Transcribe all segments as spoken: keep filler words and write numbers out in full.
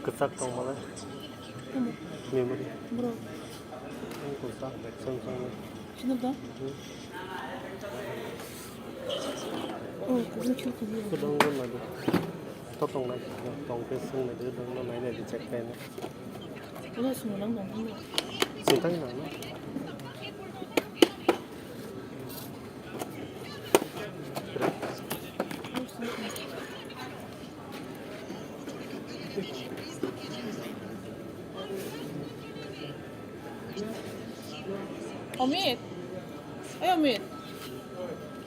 Kwchak tongmalai. Memory. Bro. Ang kwchak, song song. Sino da? Hmm. Oh, kubun kilo kubun. Kwdwng bo nai di. To tongnai. Tong khe swng nai di, tong no nai nai di, check khai nai. Ano swng nang tong thang. Swng thang nang no. Amit, eh Amit,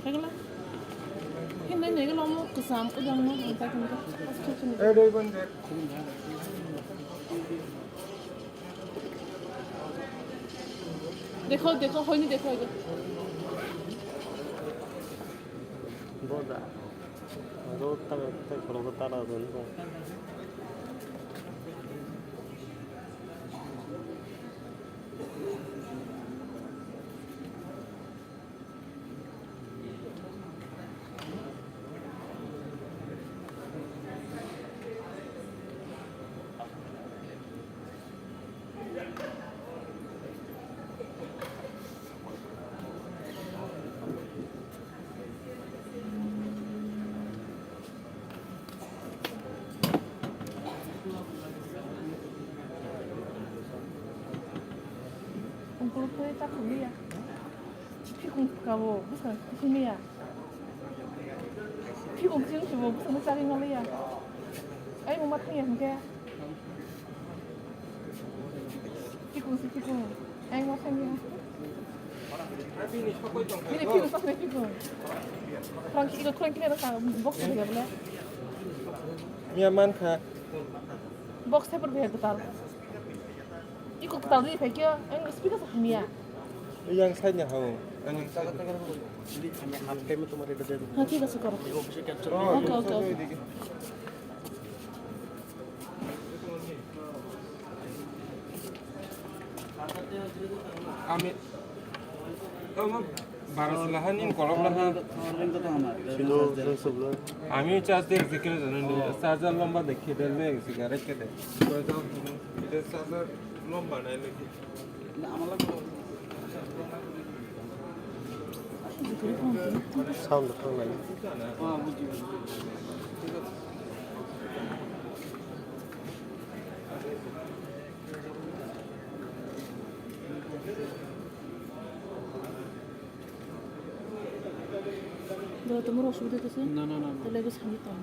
kagala, hindi hindi ko lomo kasam udang mo ang tayo kung ta. Dekho, dekho, hoini dekho, dekho. Boda. Aro ta, ta, khoro ta, ta, ta, ta. Ungkulukwi ta khumliya. Phikhung kabo bwskango phikhung liya. Phikhung chwng se bo bwskango chagwi manliya. Ai mungma thangya hwnkhe. Phikhung se phikhung. Ai ma thangya. Bini phikhung sakni phikhung. Khorang kilo khorang kilo rwkha box se bole. Miya mankha. Box se por bhe tar. Iko kwtal ri phai khe, ang speaker sa hamya. Yang side ni hao. Ang side. Ha, thik ase, koro. Okay, okay, okay. Ami, oh, Baro sila ha, ning kolok laha. Ami charge de zikir jana ni, charger lomba de khede le, sigaret khede. Charger lomba nai le. Sound thang nai. Tomor osubida hoite se? Na, na, na, na. Tale ebo sani tong.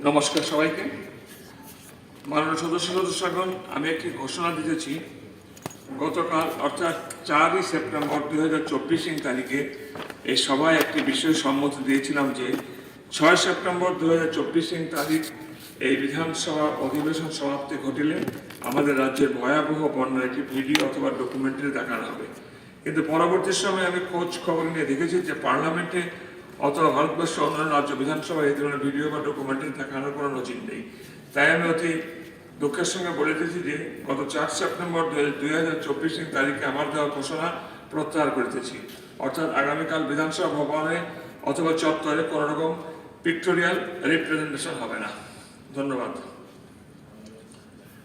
নমস্কার সবাইকে। মাননীয় সদস্য সদস্যগণ, আমি একটি ঘোষণা দিতেছি। গতকাল অর্থাৎ চারই সেপ্টেম্বর দুই হাজার চব্বিশ ইং তারিখে এই সভায় একটি বিষয়ে সম্মতি দিয়েছিলাম যে ছয় সেপ্টেম্বর দুই হাজার চব্বিশ ইং তারিখ এই বিধানসভা অধিবেশন সমাপ্তি ঘটিলে আমাদের রাজ্যের ভয়াবহ বন্যার একটি ভিডিও অথবা ডকুমেন্টারি দেখানো হবে। কিন্তু পরবর্তী সময়ে আমি খোঁজ খবর নিয়ে দেখেছি যে পার্লামেন্টে অথবা ভারতবর্ষ অন্যান্য রাজ্য বিধানসভায় এই ধরনের ভিডিও বা ডকুমেন্টারি দেখানোর কোনো নজির নেই। তাই আমি অতি দুঃখের সঙ্গে বলে দিয়েছি যে গত চার সেপ্টেম্বর দুই হাজার চব্বিশ তারিখে আমার দেওয়া ঘোষণা প্রত্যাহার করিতেছি, অর্থাৎ আগামীকাল বিধানসভা ভবনে অথবা চত্বরে কোনো রকম পিক্টোরিয়াল রিপ্রেজেন্টেশন হবে না। ধন্যবাদ।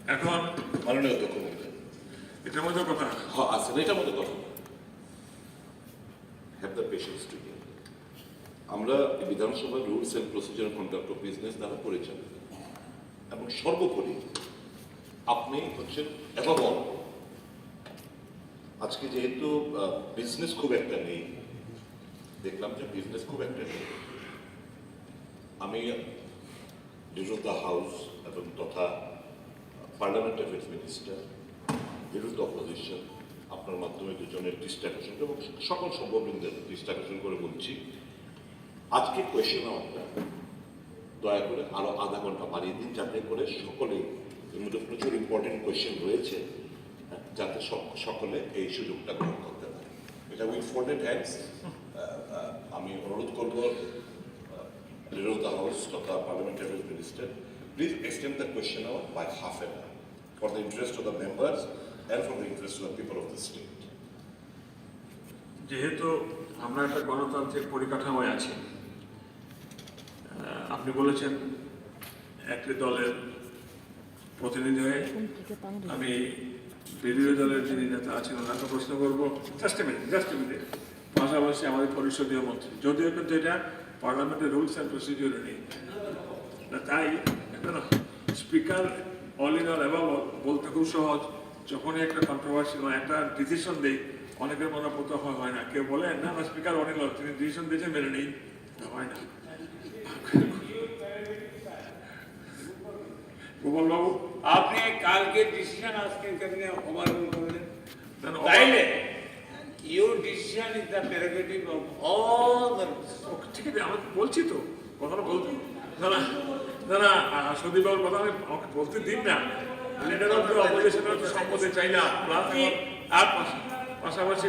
এখন মাননীয় অধ্যক্ষ মহোদয়। এটার মধ্যে কথা। হ্যাঁ, আছে না, এটার মধ্যে কথা। Have the patience to hear. আমরা বিধানসভার rules and procedure conduct of business দ্বারা পরিচালিত এবং সর্বোপরি আপনি হচ্ছেন অ্যাবভ অল। আজকে যেহেতু বিজনেস খুব একটা নেই, দেখলাম যে বিজনেস খুব একটা নেই, আমি লিডার অফ দ্য হাউস এবং তথা parliament affairs minister, leader of the opposition, আপনার মাধ্যমে দুজনের দৃষ্টি আকর্ষণ এবং সকল সম্ভব লোকদের দৃষ্টি আকর্ষণ করে বলছি, আজকে কোয়েশ্চেন আওয়ারটা দয়া করে আরো আধা ঘন্টা বাড়িয়ে দিন, যাতে করে সকলেই, এর মধ্যে প্রচুর ইম্পর্টেন্ট কোয়েশ্চেন রয়েছে, যাতে সক-, সকলে এই সুযোগটা গ্রহণ করতে পারে। এটা উইথ ফোল্ডেড হ্যান্ডস, আমি অনুরোধ করব, লিডার অফ দ্য হাউস তথা parliamentary minister, please extend the question hour by half an hour for the interest of the members and for the interest of the people of the state. যেহেতু আমরা একটা গণতান্ত্রিক পরিকাঠামোয় আছি, আহ, আপনি বলেছেন একটি দলের প্রতিনিধি হয়ে আমি বিরোধী দলের যিনি নেতা আছেন ওনাকে প্রশ্ন করবো। Just minute, just minute. পাশাপাশি আমাদের পরিষদীয় মন্ত্রী, যদিও কিন্তু এটা পার্লামেন্টের রুলস এন্ড প্রসিডিউরে নেই। না, তাই না, speaker all in all about বলতে খুব সহজ। যখনই একটা কন্ট্রোভার্সি বা একটা ডিসিশন দেই, অনেকের মনে পড়তে হয়, হয় না। কেউ বলে, "না, না, স্পিকার অল ইন অল, তিনি ডিসিশন দিয়েছেন, মেনে নিন।" না, হয় না। গোপাল বাবু, আপনি কালকে ডিসিশন আজকে কেমনে ওভাররুল করলেন? না, না, তাইলে, your decision is the prerogative of all the members. ওকে, ঠিক আছে, আমি বলছি তো, কথাটা বলতে, না, না, না, না, আ, সন্দীপ বাবুর কথা আমি, আমাকে বলতে দিন না। লিডার অফ দ্য অপোজিশনের তো সম্মতি চাই না, প্লাস আর পাশা-, পাশাপাশি,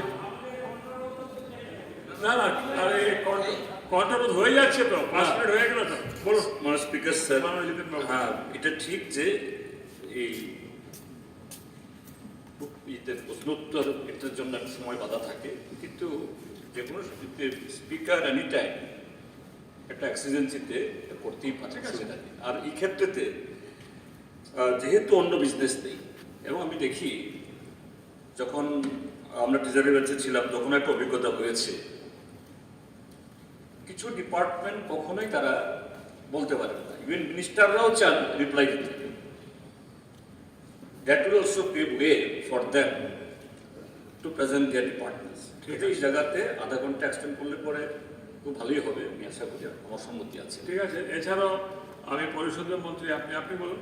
না, না, আরে, কন্ট্রো-, ঘন্টা বোধ হয়ে যাচ্ছে তো, পাঁচ মিনিট হয়ে গেল তো। বলুন। মানে স্পিকার স্যার, মাননীয় জিতেন বাবু। হ্যাঁ, এটা ঠিক যে এই ইতে প্রশ্নোত্তর এটার জন্য একটা সময় বাধা থাকে, কিন্তু যে কোনো স্পিকার এনি টাইম একটা এক্সিজেন্সিতে করতেই পারে, ঠিক আছে। অসুবিধা নেই। আর এই ক্ষেত্রেতে আহ, যেহেতু অন্য বিজনেস নেই, এবং আমি দেখি যখন আমরা ট্রেজারি ব্রাঞ্চে ছিলাম তখন একটা অভিজ্ঞতা হয়েছে, কিছু ডিপার্টমেন্ট কখনোই তারা বলতে পারে না, ইভেন মিনিস্টাররাও চান রিপ্লাই দিতে। That will also pave way for them to present their departments. ঠিক আছে। এই জায়গাতে আধা ঘন্টা এক্সটেন্ড করলে পরে খুব ভালোই হবে, আমি আশা করি, আমার সম্মতি আছে। ঠিক আছে, এছাড়াও আমি পরিষদের মন্ত্রী, আপনি, আপনি বলুন।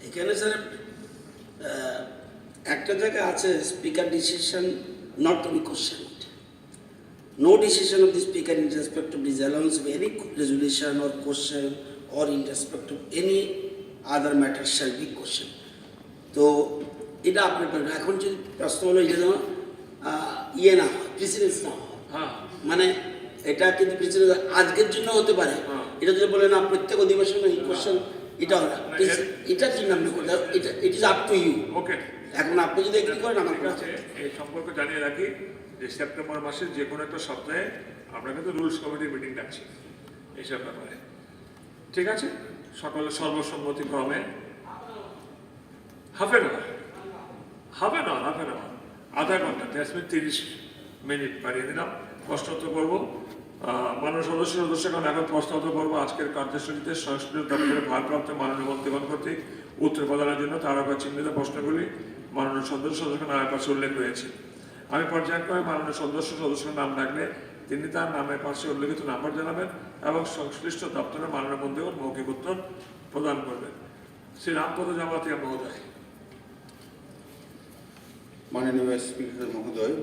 এখানে স্যার, আহ, একটা জায়গা আছে, speaker decision not to be questioned. No decision of the speaker in respect of disallowance of any resolution or question or in respect of any other matter shall be questioned. তো এটা আপনার ব্যাপার। এখন যদি প্রশ্ন হলো এটা যেন, আহ, ইয়ে না হয়, প্রেসিডেন্স না হয়। হ্যাঁ। মানে এটা কিন্তু প্রেসিডেন্স আজকের জন্য হতে পারে। হ্যাঁ। এটা যদি বলে না প্রত্যেক অধিবেশনে এই না। কোশ্চেন, এটা হয় না। না, প্রেসি-, এর-, এটার জন্য আপনি করতে, এটা, it is up to you। ওকে। এখন আপনি যদি এগ্রি করেন, আমার ঠিক কোনো আছে, এই সম্পর্কে জানিয়ে রাখি যে সেপ্টেম্বর মাসের যে কোনো একটা সপ্তাহে আমরা কিন্তু রুলস কমিটির মিটিং ডাকছি এইসব ব্যাপারে। ঠিক আছে, সকলের সর্বসম্মতিক্রমে half an hour, half an hour, half an hour, আধা ঘন্টা, তেইশ মিনিট, তিরিশ মিনিট বাড়িয়ে দিলাম। প্রশ্নোত্তর পর্ব, আহ, মাননীয় সদস্য, সদস্যগণ, এখন প্রশ্নোত্তর পর্ব। আজকের কার্যসূচিতে সংশ্লিষ্ট দপ্তরের ভারপ্রাপ্ত মাননীয় মন্ত্রীগণ কর্তৃক উত্তর প্রদানের জন্য তারকা চিহ্নিত প্রশ্নগুলি মাননীয় সদস্য, সদস্যগণ আরেকবার উল্লেখ রয়েছে। আমি পর্যায়ক্রমে মাননীয় সদস্য, সদস্যর নাম ডাকলে তিনি তার নামের পাশে উল্লেখিত নাম্বার জানাবেন এবং সংশ্লিষ্ট দপ্তরের মাননীয় মন্ত্রীগণ মৌখিক উত্তর প্রদান করবেন। শ্রী রামপদ জমাতিয়া মহোদয়। মাননীয় স্পিকার মহোদয়,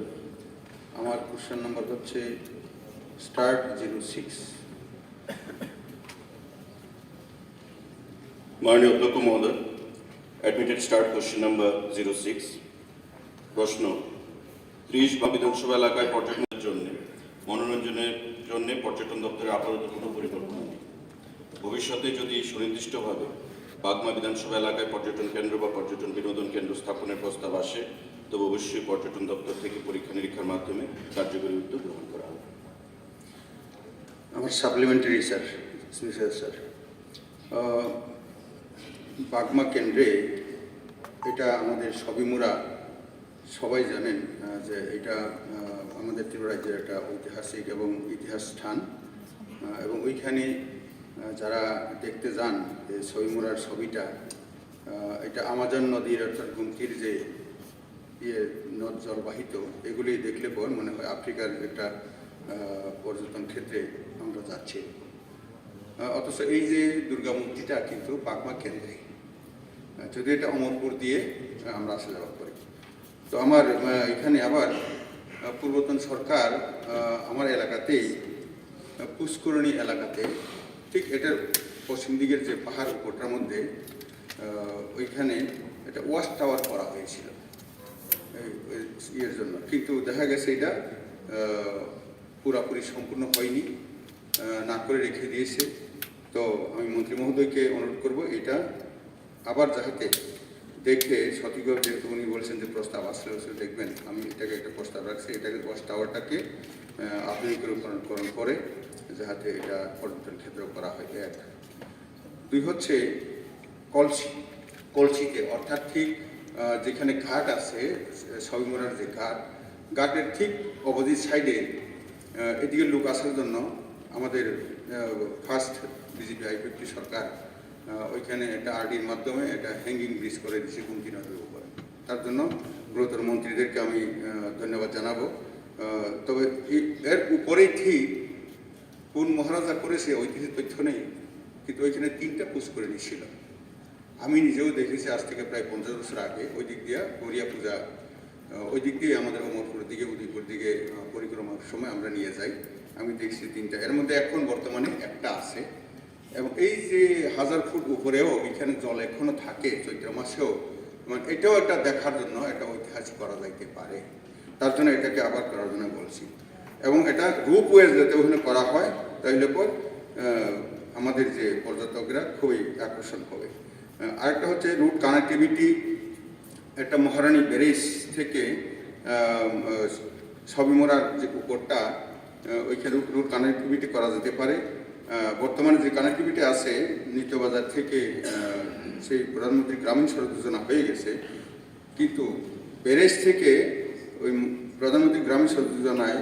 আমার কোশ্চেন নাম্বার হচ্ছে স্টার্ট জিরো সিক্স। মাননীয় অধ্যক্ষ মহোদয়, admitted start question number zero six। প্রশ্ন, ত্রিশ বা বিধানসভা এলাকায় পর্যটনের জন্য, মনোরঞ্জনের জন্য পর্যটন দপ্তরের আপাতত কোনো পরিকল্পনা নেই। ভবিষ্যতে যদি সুনির্দিষ্টভাবে বাগমা বিধানসভা এলাকায় পর্যটন কেন্দ্র বা পর্যটন বিনোদন কেন্দ্র স্থাপনের প্রস্তাব আসে, তবে অবশ্যই পর্যটন দপ্তর থেকে পরীক্ষা নিরীক্ষার মাধ্যমে কার্যকরী উদ্যোগ গ্রহণ করা হবে। আমার সাপ্লিমেন্টারি স্যার, স্পেশাল স্যার, আহ, বাগমা কেন্দ্রে এটা আমাদের সবিমুরা সবাই জানেন, আহ, যে এটা, আহ, আমাদের ত্রিপুরা রাজ্যের একটা ঐতিহাসিক এবং ইতিহাস স্থান, আহ, এবং ওইখানে, আহ, যারা দেখতে যান যে সবিমুরার ছবিটা, আহ, এটা আমাজন নদীর অর্থাৎ গুমতির যে ইয়ে নদ জলবাহিত, এগুলি দেখলে পর মনে হয় আফ্রিকার একটা, আহ, পর্যটন ক্ষেত্রে আমরা যাচ্ছি। আহ, অথচ এই যে দুর্গা মূর্তিটা কিন্তু বাগমা কেন্দ্রে, আহ, যদি এটা অমরপুর দিয়ে, আহ, আমরা আসা যাওয়া করি। তো আমার, আহ, এখানে আবার, আহ, পূর্বতন সরকার, আহ, আমার এলাকাতেই, আহ, পুষ্করিণী এলাকাতে ঠিক এটার পশ্চিম দিকের যে পাহাড় উপরটার মধ্যে, আহ, ওইখানে একটা ওয়াচ টাওয়ার করা হয়েছিল এই, এই ইয়ের জন্য, কিন্তু দেখা গেছে এটা, আহ, পুরাপুরি সম্পূর্ণ হয়নি, আহ, না করে রেখে দিয়েছে। তো আমি মন্ত্রী মহোদয়কে অনুরোধ করব এটা আবার যাহাতে দেখে সঠিকভাবে, যেহেতু উনি বলছেন যে প্রস্তাব আসলে আসলে দেখবেন, আমি এটাকে একটা প্রস্তাব রাখছি, এটাকে ওয়াচ টাওয়ারটাকে, আহ, আধুনিকীকরণ করে যাহাতে এটা পর্যটন ক্ষেত্র করা হয়, এক। দুই হচ্ছে কলসি, কলসিতে অর্থাৎ ঠিক, আহ, যেখানে ঘাট আছে, সবিমুরার যে ঘাট, ঘাটের ঠিক অপোজিট সাইডে, আহ, এদিকে লোক আসার জন্য আমাদের, আহ, ফার্স্ট বিজেপি আইপিএফটি সরকার, আহ, ওইখানে একটা আরডির মাধ্যমে একটা হ্যাঙ্গিং ব্রিজ করে দিয়েছে গুমতি নদীর উপরে। তার জন্য গুরুতর মন্ত্রীদেরকে আমি, আহ, ধন্যবাদ জানাবো। আহ, তবে এ-, এর উপরেই ঠিক কোন মহারাজা করেছে ঐতিহাসিক তথ্য নেই, কিন্তু ওইখানে তিনটা পুষ্করিণী ছিল। আমি নিজেও দেখেছি আজ থেকে প্রায় পঞ্চাশ বছর আগে ওই দিক দিয়ে গড়িয়া পূজা, আহ, ওই দিক দিয়ে আমাদের অমরপুরের দিকে, উদয়পুর দিকে, আহ, পরিক্রমার সময় আমরা নিয়ে যাই। আমি দেখছি তিনটা, এর মধ্যে এখন বর্তমানে একটা আছে। এবং এই যে হাজার ফুট উপরেও এখানে জল এখনো থাকে চৈত্র মাসেও, মানে এটাও একটা দেখার জন্য একটা ঐতিহাসিক করা যাইতে পারে। তার জন্য এটাকে আবার করার জন্য বলছি। এবং এটা রোপওয়ে যাতে ওখানে করা হয়, তাহলে পর আহ, আমাদের যে পর্যটকরা খুবই আকর্ষণ হবে। আহ, আরেকটা হচ্ছে রুট কানেক্টিভিটি, একটা মহারানী ব্যারেজ থেকে আহ, আহ, সবিমরার যে উপরটা, আহ, ওইখানে রুট কানেক্টিভিটি করা যেতে পারে। আহ, বর্তমানে যে কানেক্টিভিটি আছে নিত্য বাজার থেকে আহ, সেই প্রধানমন্ত্রী গ্রামীণ সড়ক যোজনা হয়ে গেছে, কিন্তু ব্যারেজ থেকে ওই প্রধানমন্ত্রী গ্রামীণ সড়ক যোজনায়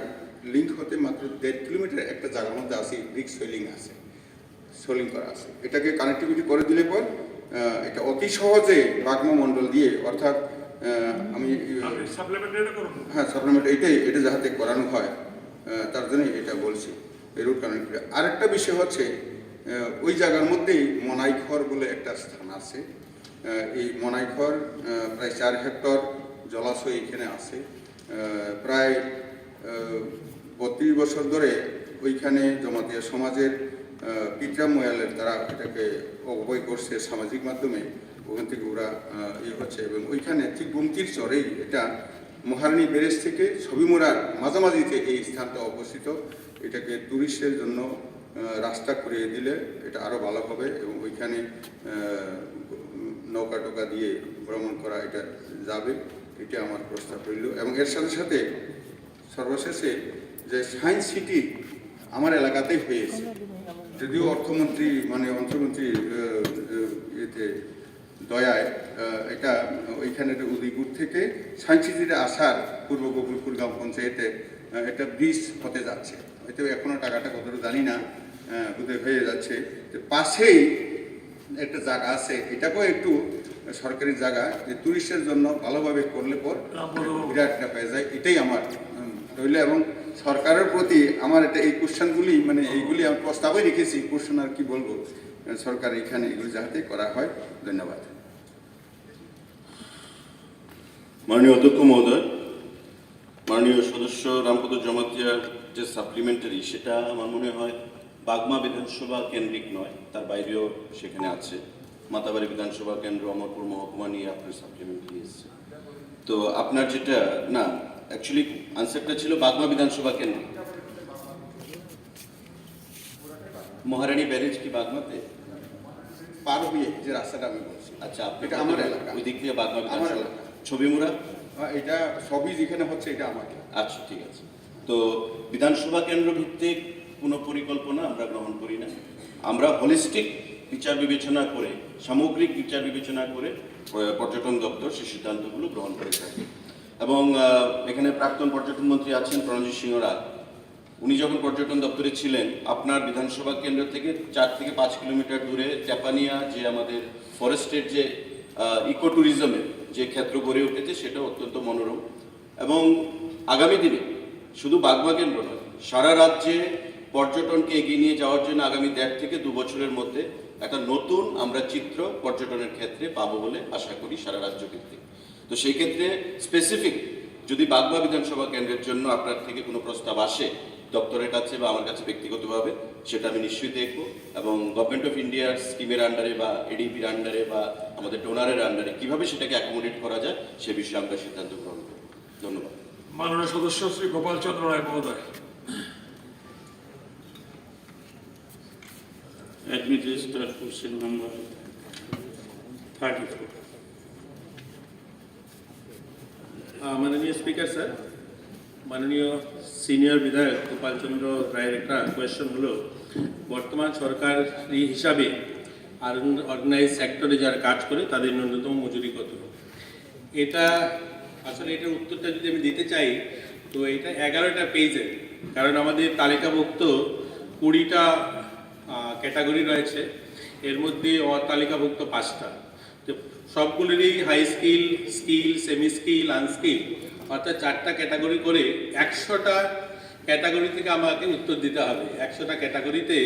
লিংক হতে মাত্র দেড় কিলোমিটার একটা জায়গার মধ্যে আছে, ব্রিক সোয়েলিং আছে, সোয়েলিং করা আছে। এটাকে কানেক্টিভিটি করে দিলে পর আহ, এটা অতি সহজে বাগমা মণ্ডল দিয়ে, অর্থাৎ আহ, আমি আপনি সাপ্লিমেন্টারি করুন। হ্যাঁ, সাপ্লিমেন্ট এটাই, এটা যাতে করানো হয়, আহ, তার জন্য এটা বলছি, এই রুট কানেক্টিভিটি। আরেকটা বিষয় হচ্ছে আহ, ওই জায়গার মধ্যেই মনাইখর বলে একটা স্থান আছে। আহ, এই মনাইখর আহ, প্রায় চার হেক্টর জলাশয় এখানে আছে। আহ, প্রায় আহ, বত্রিশ বছর ধরে ওইখানে জমাতিয়া সমাজের আহ, পিতরা ময়ালের তারা এটাকে অপব্যয় করছে সামাজিক মাধ্যমে। ওখান থেকে ওরা আহ, ইয়ে হচ্ছে এবং ওইখানে ঠিক গুমতির চরেই এটা মহারানী ব্যারেজ থেকে ছবিমুড়ার মাঝামাঝিতে এই স্থানটা অবস্থিত। এটাকে টুরিস্টের জন্য আহ, রাস্তা করে দিলে এটা আরও ভালো হবে এবং ওইখানে আহ, নৌকা টোকা দিয়ে ভ্রমণ করা এটা যাবে। এটা আমার প্রস্তাব রইল। এবং এর সাথে সাথে সর্বশেষে যে সায়েন্স সিটি আমার এলাকাতেই হয়েছে, যদিও অর্থমন্ত্রী মানে অর্থমন্ত্রী আহ, আহ, ইয়েতে দয়ায় আহ, এটা ওইখানে একটা উদয়পুর থেকে সায়েন্স সিটিতে আসার পূর্ব গোকুলপুর গ্রাম পঞ্চায়েতে আহ, একটা ব্রিজ হতে যাচ্ছে। হয়তো এখনো টাকাটা কতটা জানি না, আহ, বোধহয় হয়ে যাচ্ছে। তো পাশেই একটা জায়গা আছে, এটাকেও একটু সরকারি জায়গা, যে টুরিস্টের জন্য ভালোভাবে করলে পর বিরাট একটা পেয়ে যায়, এটাই আমার উম, রইল। এবং সরকারের প্রতি আমার এটা এই কোশ্চেনগুলি, মানে এইগুলি আমি প্রস্তাবই রেখেছি, কোশ্চেন আর কি বলবো, আহ, সরকার এখানে এগুলি যাতে করা হয়। ধন্যবাদ। মাননীয় অধ্যক্ষ মহোদয়, মাননীয় সদস্য রামপদ জমাতিয়ার যে সাপ্লিমেন্টারি, সেটা আমার মনে হয় বাগমা বিধানসভা কেন্দ্রিক নয়, তার বাইরেও সেখানে আছে। মাতাবাড়ি বিধানসভা কেন্দ্র, অমরপুর মহকুমা নিয়ে আপনার সাপ্লিমেন্টারি এসছে। তো আপনার যেটা, না, অ্যাকচুয়ালি আনসারটা ছিল বাগমা বিধানসভা কেন্দ্রিক। মহারানী ব্যারেজ কি বাগমাতে? পার হয়ে যে রাস্তাটা আমি বলছি, আচ্ছা, আপনি এটা আমার এলাকা। ওই দিক দিয়ে বাগমা আমার বিধানসভা। এলাকা। ছবিমুড়া? আহ, এটা সবই যেখানে হচ্ছে, এটা আমার। আচ্ছা, ঠিক আছে। তো বিধানসভা কেন্দ্র ভিত্তিক কোনো পরিকল্পনা আমরা গ্রহণ করি না। আমরা হোলিস্টিক বিচার বিবেচনা করে, সামগ্রিক বিচার বিবেচনা করে আহ, পর্যটন দপ্তর সেই সিদ্ধান্তগুলো গ্রহণ করে থাকে। এবং আহ, এখানে প্রাক্তন পর্যটন মন্ত্রী আছেন প্রণজিৎ সিংহ রায়, উনি যখন পর্যটন দপ্তরে ছিলেন, আপনার বিধানসভা কেন্দ্র থেকে চার থেকে পাঁচ কিলোমিটার দূরে চাপানিয়া, যে আমাদের ফরেস্টের যে ইকো ট্যুরিজমের যে ক্ষেত্র গড়ে উঠেছে, সেটা অত্যন্ত মনোরম। এবং আগামী দিনে শুধু বাগমা কেন্দ্র নয়, সারা রাজ্যে পর্যটনকে এগিয়ে নিয়ে যাওয়ার জন্য আগামী দেড় থেকে দু বছরের মধ্যে একটা নতুন আমরা চিত্র পর্যটনের ক্ষেত্রে পাবো বলে আশা করি সারা রাজ্য ভিত্তিক। তো সেই ক্ষেত্রে স্পেসিফিক যদি বাগমা বিধানসভা কেন্দ্রের জন্য আপনার থেকে কোনো প্রস্তাব আসে দপ্তরের কাছে বা আমার কাছে ব্যক্তিগতভাবে, সেটা আমি নিশ্চয়ই দেখব। এবং গভর্নমেন্ট অফ ইন্ডিয়ার স্কিমের আন্ডারে বা এডিবির আন্ডারে বা আমাদের ডোনারের আন্ডারে কীভাবে সেটাকে অ্যাকোমোডেট করা যায়, সে বিষয়ে আমরা সিদ্ধান্ত গ্রহণ করব। ধন্যবাদ। মাননীয় সদস্য শ্রী গোপাল চন্দ্র রায় মহোদয়। Administrator question number thirty-four. আহ, মাননীয় স্পিকার স্যার, মাননীয় সিনিয়র বিধায়ক গোপালচন্দ্র রায়ের একটা কোয়েশ্চন হলো, বর্তমান সরকারি হিসাবে অর্গানাইজ সেক্টরে যারা কাজ করে তাদের ন্যূনতম মজুরি কত? এটা আসলে, এটার উত্তরটা যদি আমি দিতে চাই, তো এটা এগারোটা পেজের, কারণ আমাদের তালিকাভুক্ত কুড়িটা ক্যাটাগরি রয়েছে, এর মধ্যে অতালিকাভুক্ত পাঁচটা। তো সবগুলিরই high skill, skill, semi skill, unskill, অর্থাৎ চারটা ক্যাটাগরি করে একশোটা ক্যাটাগরি থেকে আমাকে উত্তর দিতে হবে। একশোটা ক্যাটাগরিতে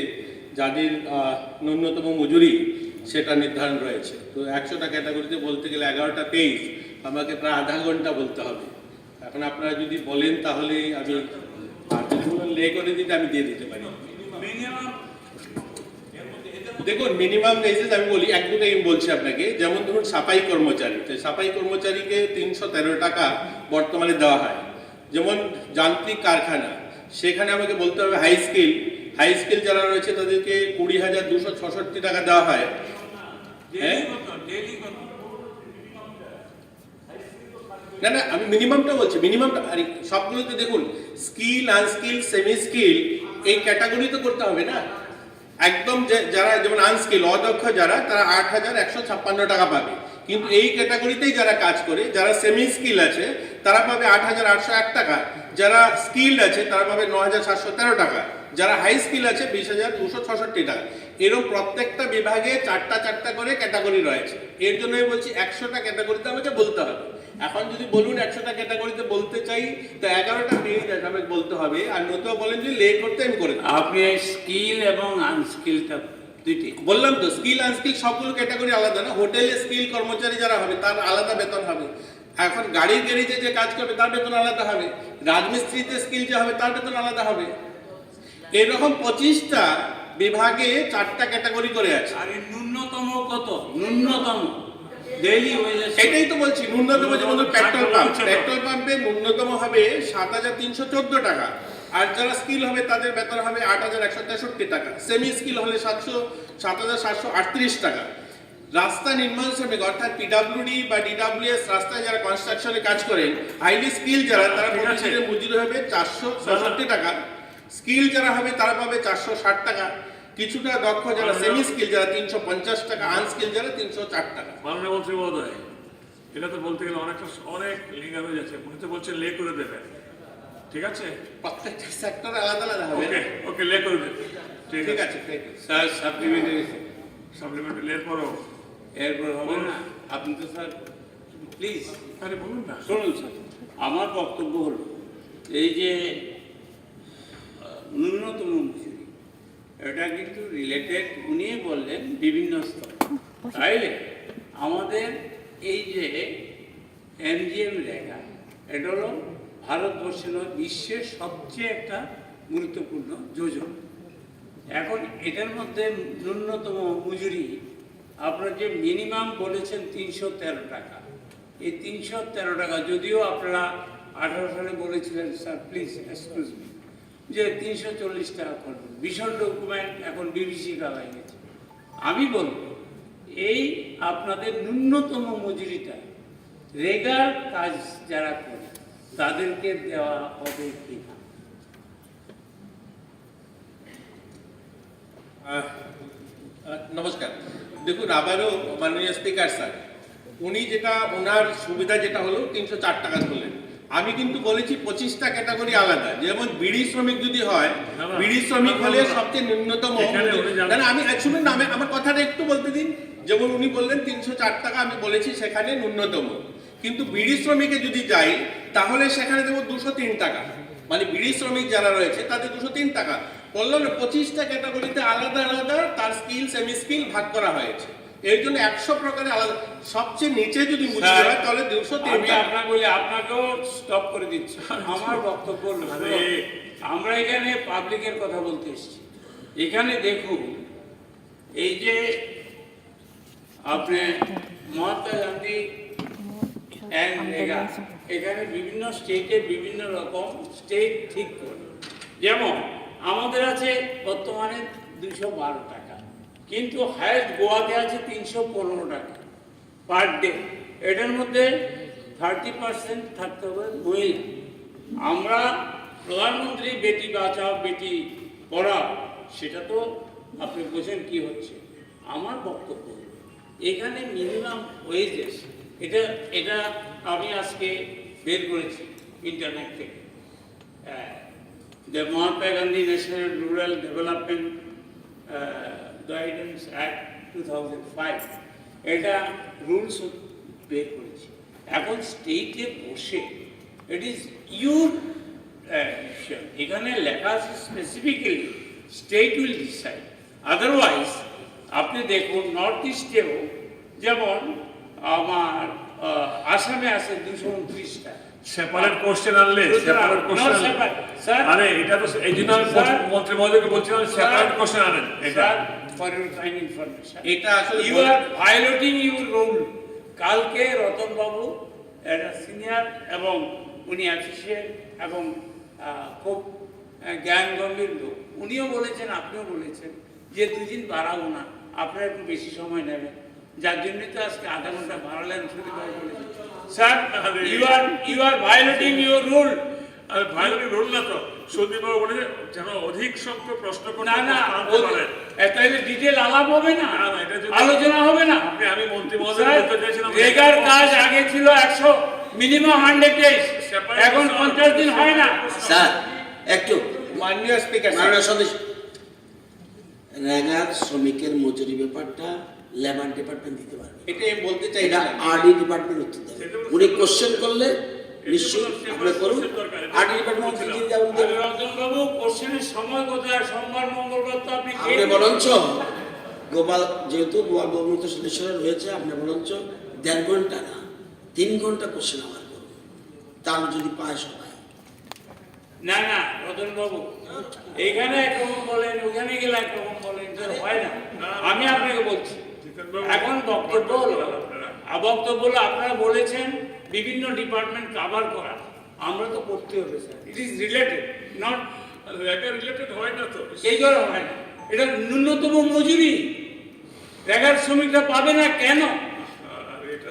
যাদের আহ, ন্যূনতম মজুরি, সেটা নির্ধারণ রয়েছে। তো একশোটা ক্যাটাগরিতে বলতে গেলে এগারোটা পেজ, আমাকে প্রায় আধা ঘন্টা বলতে হবে। এখন আপনারা যদি বলেন, তাহলে আমি, আর যদি বলেন লে করে দিতে, আমি দিয়ে দিতে পারি। দেখুন, মিনিমাম ওয়েজেস আমি বলি, এক দুটো আমি বলছি আপনাকে। যেমন ধরুন, সাফাই কর্মচারী, তো সাফাই কর্মচারীকে তিনশো তেরো টাকা বর্তমানে দেওয়া হয়। যেমন যান্ত্রিক কারখানা, সেখানে আমাকে বলতে হবে হাই স্কিল, হাই স্কিল যারা রয়েছে তাদেরকে কুড়ি হাজার দুশো ছষট্টি টাকা দেওয়া হয়। হ্যাঁ? না, না, আমি মিনিমামটা বলছি। মিনিমামটা, আরে, সবগুলোতে দেখুন, স্কিল, আনস্কিল, সেমি স্কিল, এই ক্যাটাগরি তো করতে হবে না। একদম যে, যারা যেমন আনস্কিল, অদক্ষ যারা, তারা আট হাজার একশো ছাপ্পান্ন টাকা পাবে। কিন্তু এই ক্যাটাগরিতেই যারা কাজ করে, যারা সেমি স্কিল আছে, তারা পাবে আট হাজার আটশো এক টাকা। যারা স্কিল্ড আছে, তারা পাবে ন হাজার সাতশো তেরো টাকা। যারা হাই স্কিল আছে, বিশ হাজার দুশো ছষট্টি টাকা। এরকম প্রত্যেকটা বিভাগে চারটা চারটা করে ক্যাটাগরি রয়েছে। এর জন্যই বলছি, একশোটা ক্যাটাগরিতে আমাকে বলতে হবে। এখন যদি বলুন, একশোটা ক্যাটাগরিতে বলতে চাই, তো এগারোটা পেজ আমাকে বলতে হবে। আর নতুবা বলেন যে লে করতে, আমি করে দেবো। আপনি স্কিল এবং আনস্কিলটা দুইটি। বললাম তো, স্কিল আনস্কিল সবগুলো ক্যাটাগরি আলাদা না। হোটেলে স্কিল কর্মচারী যারা হবে, তার আলাদা বেতন হবে। এখন গাড়ির গ্যারেজে যে কাজ করবে, তার বেতন আলাদা হবে। রাজমিস্ত্রিতে স্কিল যে হবে, তার বেতন আলাদা হবে। এরকম পঁচিশটা বিভাগে চারটা ক্যাটাগরি করে আছে। আর এই ন্যূনতম কত? ন্যূনতম ডেইলি ওয়েজেস। এটাই তো বলছি, ন্যূনতম যেমন ধরো পেট্রোল পাম্প, পেট্রোল পাম্পে ন্যূনতম হবে সাত হাজার তিনশো চোদ্দ টাকা। আর যারা স্কিল হবে, তাদের বেতন হবে আট হাজার একশো তেষট্টি টাকা। সেমি স্কিল হলে সাতশো, সাত হাজার সাতশো আটত্রিশ টাকা। রাস্তা নির্মাণ শ্রমিক, অর্থাৎ পিডাব্লিউডি বা ডিডাব্লিউএস, রাস্তায় যারা কনস্ট্রাকশনে কাজ করেন, হাইলি স্কিল যারা, তারা ঠিক আছে। প্রতিদিনের মজুরি হবে চারশো ছষট্টি টাকা। স্কিল যারা হবে, তারা পাবে চারশো ষাট টাকা। কিছুটা দক্ষ যারা, মাননীয় সেমি স্কিল যারা, তিনশো পঞ্চাশ টাকা। আনস্কিল যারা, তিনশো চার টাকা। মাননীয় মন্ত্রী মহোদয়, এটা তো বলতে গেলে অনেকটা, অনেক লিঙ্গার হয়ে যাচ্ছে। উনি তো বলছেন লে করে দেবেন, ঠিক আছে? প্রত্যেকটা সেক্টরে আলাদা আলাদা হবে। ওকে, ওকে, লে করে দেবেন। ঠিক ঠিক আছে। আছে, thank you। Sir, supplementary. Supplementary এরপরও? এরপর হবে বলুন। না। আপনি তো স্যার, প্লিজ। আরে বলুন না। শুনুন স্যার, আমার বক্তব্য হলো, এই যে, আহ, ন্যূনতম মজুরি, এটা কিন্তু রিলেটেড, উনি বললেন বিভিন্ন স্তর। তাইলে আমাদের এই যে এমজিএম রেগা, এটা হলো ভারতবর্ষে নয়, বিশ্বের সবচেয়ে একটা গুরুত্বপূর্ণ যোজনা। এখন এটার মধ্যে ন্যূনতম মজুরি আপনারা যে মিনিমাম বলেছেন তিনশো তেরো টাকা, এই তিনশো তেরো টাকা, যদিও আপনারা আঠারো সালে বলেছিলেন, স্যার, প্লিজ এক্সকিউজ মি, যে তিনশো চল্লিশ টাকা করবেন, ভীষণ ডকুমেন্ট এখন বিবিসি কালায় গেছে। আমি বলব, এই আপনাদের ন্যূনতম মজুরিটা রেগার কাজ যারা করে, তাদেরকে দেওয়া হবে কিনা? আহ, আহ, নমস্কার। দেখুন, আবারও মাননীয় স্পিকার স্যার, উনি যেটা, ওনার সুবিধা যেটা হলো, তিনশো চার টাকা ধরলেন। আমি কিন্তু বলেছি পঁচিশটা ক্যাটাগরি আলাদা, যেমন বিড়ি শ্রমিক যদি হয়, না, না, বিড়ি শ্রমিক না, হলে না, না। সবচেয়ে ন্যূনতম এখানে মজুরি। উনি জানেন। না, না, আমি, আহ, শুনুন না, আমি আমার কথাটা একটু বলতে দিন। যেমন উনি বললেন তিনশো চার টাকা, আমি বলেছি সেখানে ন্যূনতম। কিন্তু বিড়ি শ্রমিকে যদি যাই, তাহলে সেখানে দেবো দুশো তিন টাকা। মানে বিড়ি শ্রমিক যারা রয়েছে, তাদের দুশো তিন টাকা। বললাম না, পঁচিশটা ক্যাটাগরিতে আলাদা আলাদা তার স্কিল, সেমি স্কিল ভাগ করা হয়েছে। এর জন্য একশো প্রকারে আলাদা। সবচেয়ে নিচে যদি মজুরি স্যার, হয়, তাহলে দুশো তিন আমি টাকা। আপনাকে বলি, আপনাকেও স্টপ করে দিচ্ছি। আমার বক্তব্য হলো, আরে। আমরা এখানে পাবলিকের কথা বলতে এসেছি। এখানে দেখুন, এই যে আপনি মহাত্মা গান্ধী অ্যান্ড রেগা, এখানে বিভিন্ন স্টেটে বিভিন্ন রকম স্টেট ঠিক করে। যেমন আমাদের আছে বর্তমানে দুশো বারো টাকা, কিন্তু হায়েস্ট গোয়াতে আছে তিনশো পনেরো টাকা পার ডে। এটার মধ্যে থার্টি পার্সেন্ট থাকতে হবে মহিলা। আমরা প্রধানমন্ত্রী বেটি বাঁচাও বেটি পড়াও, সেটা তো আপনি বোঝেন কি হচ্ছে। আমার বক্তব্য হলো, এখানে মিনিমাম ওয়েজেস, এটা, এটা আমি আজকে বের করেছি ইন্টারনেট থেকে। আহ, The Mahatma Gandhi National Rural Development, আহ, Guidance Act two thousand five, এটা রুলস বের করেছি। এখন স্টেটে বসে, it is your, আহ, decision। এখানে লেখা আছে specifically state will decide। Otherwise আপনি দেখুন, নর্থ ইস্টেও যেমন আমার, আহ, আসামে আছে দুশো ঊনত্রিশটা। সেপারেট কোশ্চেন আনলে, সুতরাং, সেপারেট কোশ্চেন not আনলে। Separate, sir. আরে, এটা তো এই জন্য আমি স্যার, মন্ত্রী মহোদয়কে বলছিলাম, স্যার, সেপারেট কোশ্চেন আনেন, এটা। Sir, for your kind information, এটা আসলে you বল- are violating your rule। কালকে রতন বাবু, একটা সিনিয়র এবং উনি অ্যাসোসিয়েট এবং, আহ, খুব আহ, জ্ঞান গম্ভীর লোক, উনিও বলেছেন, আপনিও বলেছেন যে দুই দিন বাড়াবো না, আপনারা একটু বেশি সময় নেবেন, যার জন্যই তো আজকে আধা ঘন্টা বাড়ালেন। সুদীপবাবু বলেছেন, "Sir, you are, you are violating your rule." আরে ভাইরালি রুল না তো। সুদীপবাবু বলেছে যেন অধিক সংখ্যক প্রশ্ন করতে না না, প্রশ্ন আনতে পারেন। তাহলে ডিটেল আলাপ হবে না, না, না, এটা যদি- আলোচনা হবে না। আপনি, আমি মন্ত্রী স্যার, মহোদয় বলতে চাইছিলাম। রেগার কাজ আগে ছিল একশো, মিনিমাম হান্ড্রেড ডেজ, এখন পঞ্চাশ দিন হয় না। স্যার, একটু মাননীয় স্পিকার স্যার, মাননীয় সদস্য, রেগার শ্রমিকের মজুরি ব্যাপারটা লেবার ডিপার্টমেন্ট দিতে পারবে। এটা আমি বলতে এটা চাইছিলাম। আরডি ডিপার্টমেন্ট উত্তর দেবে। উনি কোশ্চেন করলে নিশ্চয়ই আপনি করুন। আরডি ডিপার্টমেন্ট উত্তর দিয়ে যাবেন। আরে রতনবাবু, কোশ্চেনের সময় কোথায়? সোমবার মঙ্গলবার তো আপনি আপনি বরঞ্চ গোপাল, যেহেতু গোপাল বাবুর তো সদস্যরা রয়েছে, আপনি বরঞ্চ দেড় ঘন্টা না, তিন ঘন্টা কোশ্চেন আমার করুন, তার যদি পায় সবাই। না না, রতনবাবু, এইখানে একরকম বলেন, ওখানে গেলে একরকম বলেন, তো হয় না। আমি আপনাকে বলছি, এখন বক্তব্য হলো, আ, বক্তব্য হলো, আপনারা বলেছেন বিভিন্ন ডিপার্টমেন্ট কভার করা, আমরা তো করতে হবে sir, it is related, not এটা রিলেটেড হয় না তো। এই করে হয় না। এটা ন্যূনতম মজুরি, রেগার শ্রমিকরা পাবে না কেন? আর এটা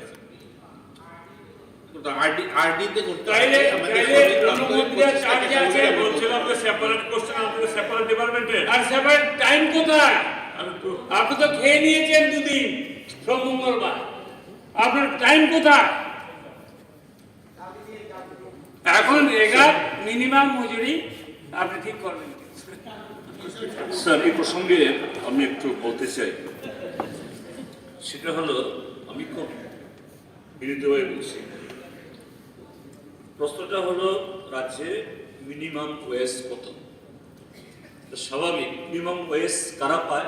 আরডি আরডিতে করতে তাইলে হবে। আমাদের তাইলে সরকার অনুমোদিত চার্জ আছে, বলছিলাম যে সেপারেট কোশ্চেন, আমাদের সেপারেট ডিপার্টমেন্টে। আর সেপারেট টাইম কোথায়? আমি তো আপনি তো খেয়ে নিয়েছেন দুদিন, সোম মঙ্গলবার, আপনার টাইম কোথায়? এখন রেগার মিনিমাম মজুরি আপনি ঠিক করবেন। স্যার, এই প্রসঙ্গে আমি একটু বলতে চাই, সেটা হলো, আমি খুব বিনীতভাবে বলছি, প্রশ্নটা হলো রাজ্যে মিনিমাম ওয়েজ কত? তো স্বাভাবিক, মিনিমাম ওয়েজ কারা পায়?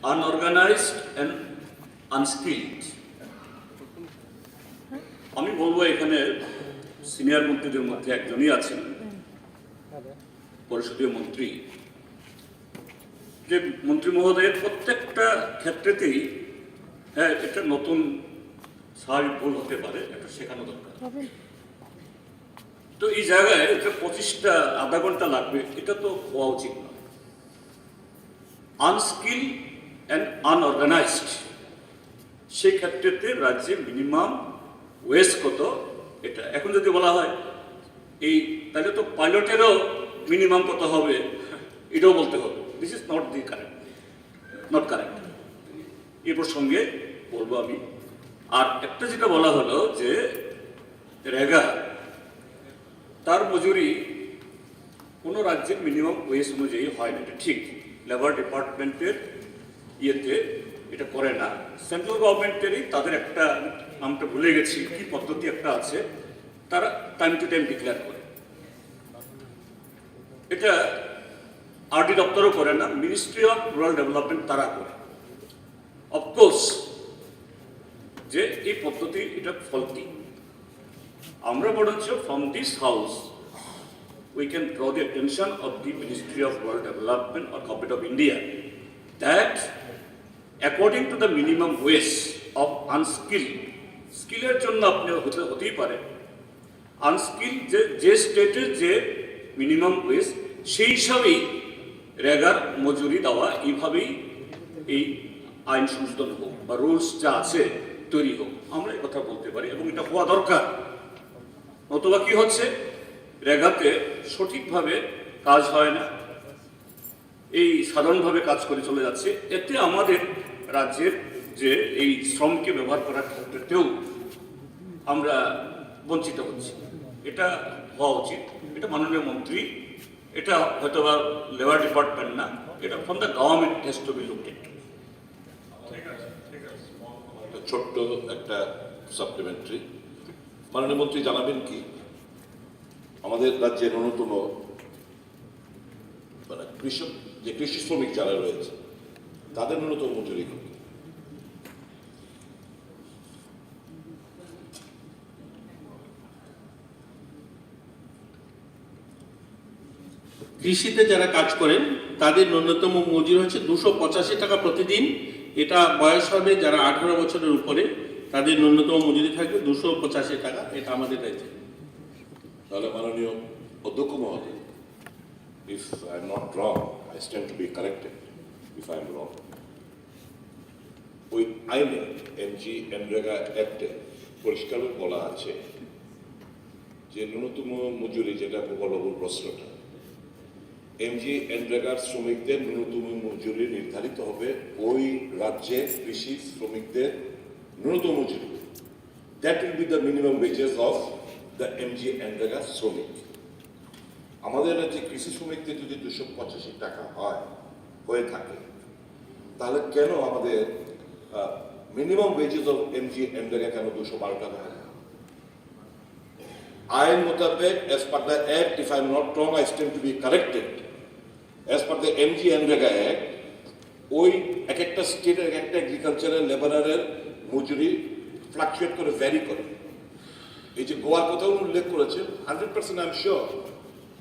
Unorganised and unskilled. আমি বলবো, এখানে সিনিয়র মন্ত্রীদের মধ্যে একজনই আছেন, পরিষদীয় মন্ত্রী, যে মন্ত্রী মহোদয়ের প্রত্যেকটা ক্ষেত্রেতেই, হ্যাঁ, একটা নতুন স্বাভাবিক ভুল হতে পারে, একটা শেখানো দরকার। তো এই জায়গায় একটা পঁচিশটা আধা ঘন্টা লাগবে, এটা তো হওয়া উচিত নয়। আনস্কিল অ্যান্ড আনঅর্গানাইজড, সেই ক্ষেত্রেতে রাজ্যে মিনিমাম ওয়েজ কত, এটা এখন যদি বলা হয় এই, তাহলে তো পাইলটেরও মিনিমাম কত হবে, এটাও বলতে হবে। This is not the correct, not correct। এই প্রসঙ্গে বলবো আমি। আর একটা যেটা বলা হলো যে রেগা, তার মজুরি কোনো রাজ্যের মিনিমাম ওয়েজ অনুযায়ী হয় না, এটা ঠিক। লেবার ডিপার্টমেন্টের ইয়েতে এটা করে না, সেন্ট্রাল গভর্নমেন্টেরই তাদের একটা, নামটা ভুলে গেছি, কি পদ্ধতি একটা আছে, তারা টাইম টু টাইম ডিক্লেয়ার করে। এটা আরডি দপ্তরও করে না, মিনিস্ট্রি অফ রুরাল ডেভেলপমেন্ট তারা করে। অফকোর্স যে এই পদ্ধতি এটা ফলটি, আমরা বরঞ্চ from this house we can draw the attention of the Ministry of Rural Development or Government of India that according to the minimum wage of unskilled, স্কিলের জন্য আপনি হতে হতেই পারে, আনস্কিল যে যে স্টেটের যে মিনিমাম ওয়েজ সেই হিসাবেই রেগার মজুরি দেওয়া, এইভাবেই এই আইন সংশোধন হোক বা রুলস যা আছে তৈরি হোক, আমরা এই কথা বলতে পারি এবং এটা হওয়া দরকার। নতুবা কি হচ্ছে, রেগাতে সঠিকভাবে কাজ হয় না, এই সাধারণভাবে কাজ করে চলে যাচ্ছে। এতে আমাদের রাজ্যের যে এই শ্রমকে ব্যবহার করার ক্ষেত্রেতেও আমরা বঞ্চিত হচ্ছি। এটা হওয়া উচিত, এটা মাননীয় মন্ত্রী, এটা হয়তো বা লেবার ডিপার্টমেন্ট না, এটা from the government has to be looked into। একটা ছোট্ট একটা সাপ্লিমেন্টারি। মাননীয় মন্ত্রী জানাবেন কি, আমাদের রাজ্যে ন্যূনতম, মানে, কৃষক, যে কৃষি শ্রমিক যারা রয়েছে, তাদের ন্যূনতম মজুরি কত? কৃষিতে যারা কাজ করেন, তাদের ন্যূনতম মজুরি হচ্ছে দুশো পঁচাশি টাকা প্রতিদিন। এটা বয়স হবে যারা আঠারো বছরের উপরে, তাদের ন্যূনতম মজুরি থাকবে দুশো পঁচাশি টাকা। এটা আমাদের রাজ্যে। তাহলে মাননীয় অধ্যক্ষ মহোদয়, if I am not wrong, I stand to be corrected if I am wrong. ওই আইনে, এমজি এনরেগা অ্যাক্টে পরিষ্কারভাবে বলা আছে যে ন্যূনতম মজুরি, যেটা গোপালবাবুর প্রশ্নটা, এমজি এনরেগার শ্রমিকদের ন্যূনতম মজুরি নির্ধারিত হবে ওই রাজ্যের কৃষি শ্রমিকদের ন্যূনতম মজুরি। That will be the minimum wages of the MG NREGA শ্রমিক। আমাদের রাজ্যে কৃষি শ্রমিকদের যদি দুশো পঁচাশি টাকা হয়, হয়ে থাকে, তাহলে কেন আমাদের minimum wages of MG NREGA কেন দুশো বারো টাকা হয় না? আইন মোতাবেক, as per the act, if I am not wrong, I stand to be corrected, as per the MG NREGA act, ওই এক একটা স্টেটের এক একটা এগ্রিকালচারাল লেবারের মজুরি ফ্লাকচুয়েট করে, ভ্যারি করে। এই যে গোয়ার কথা উনি উল্লেখ করেছেন, hundred percent I am sure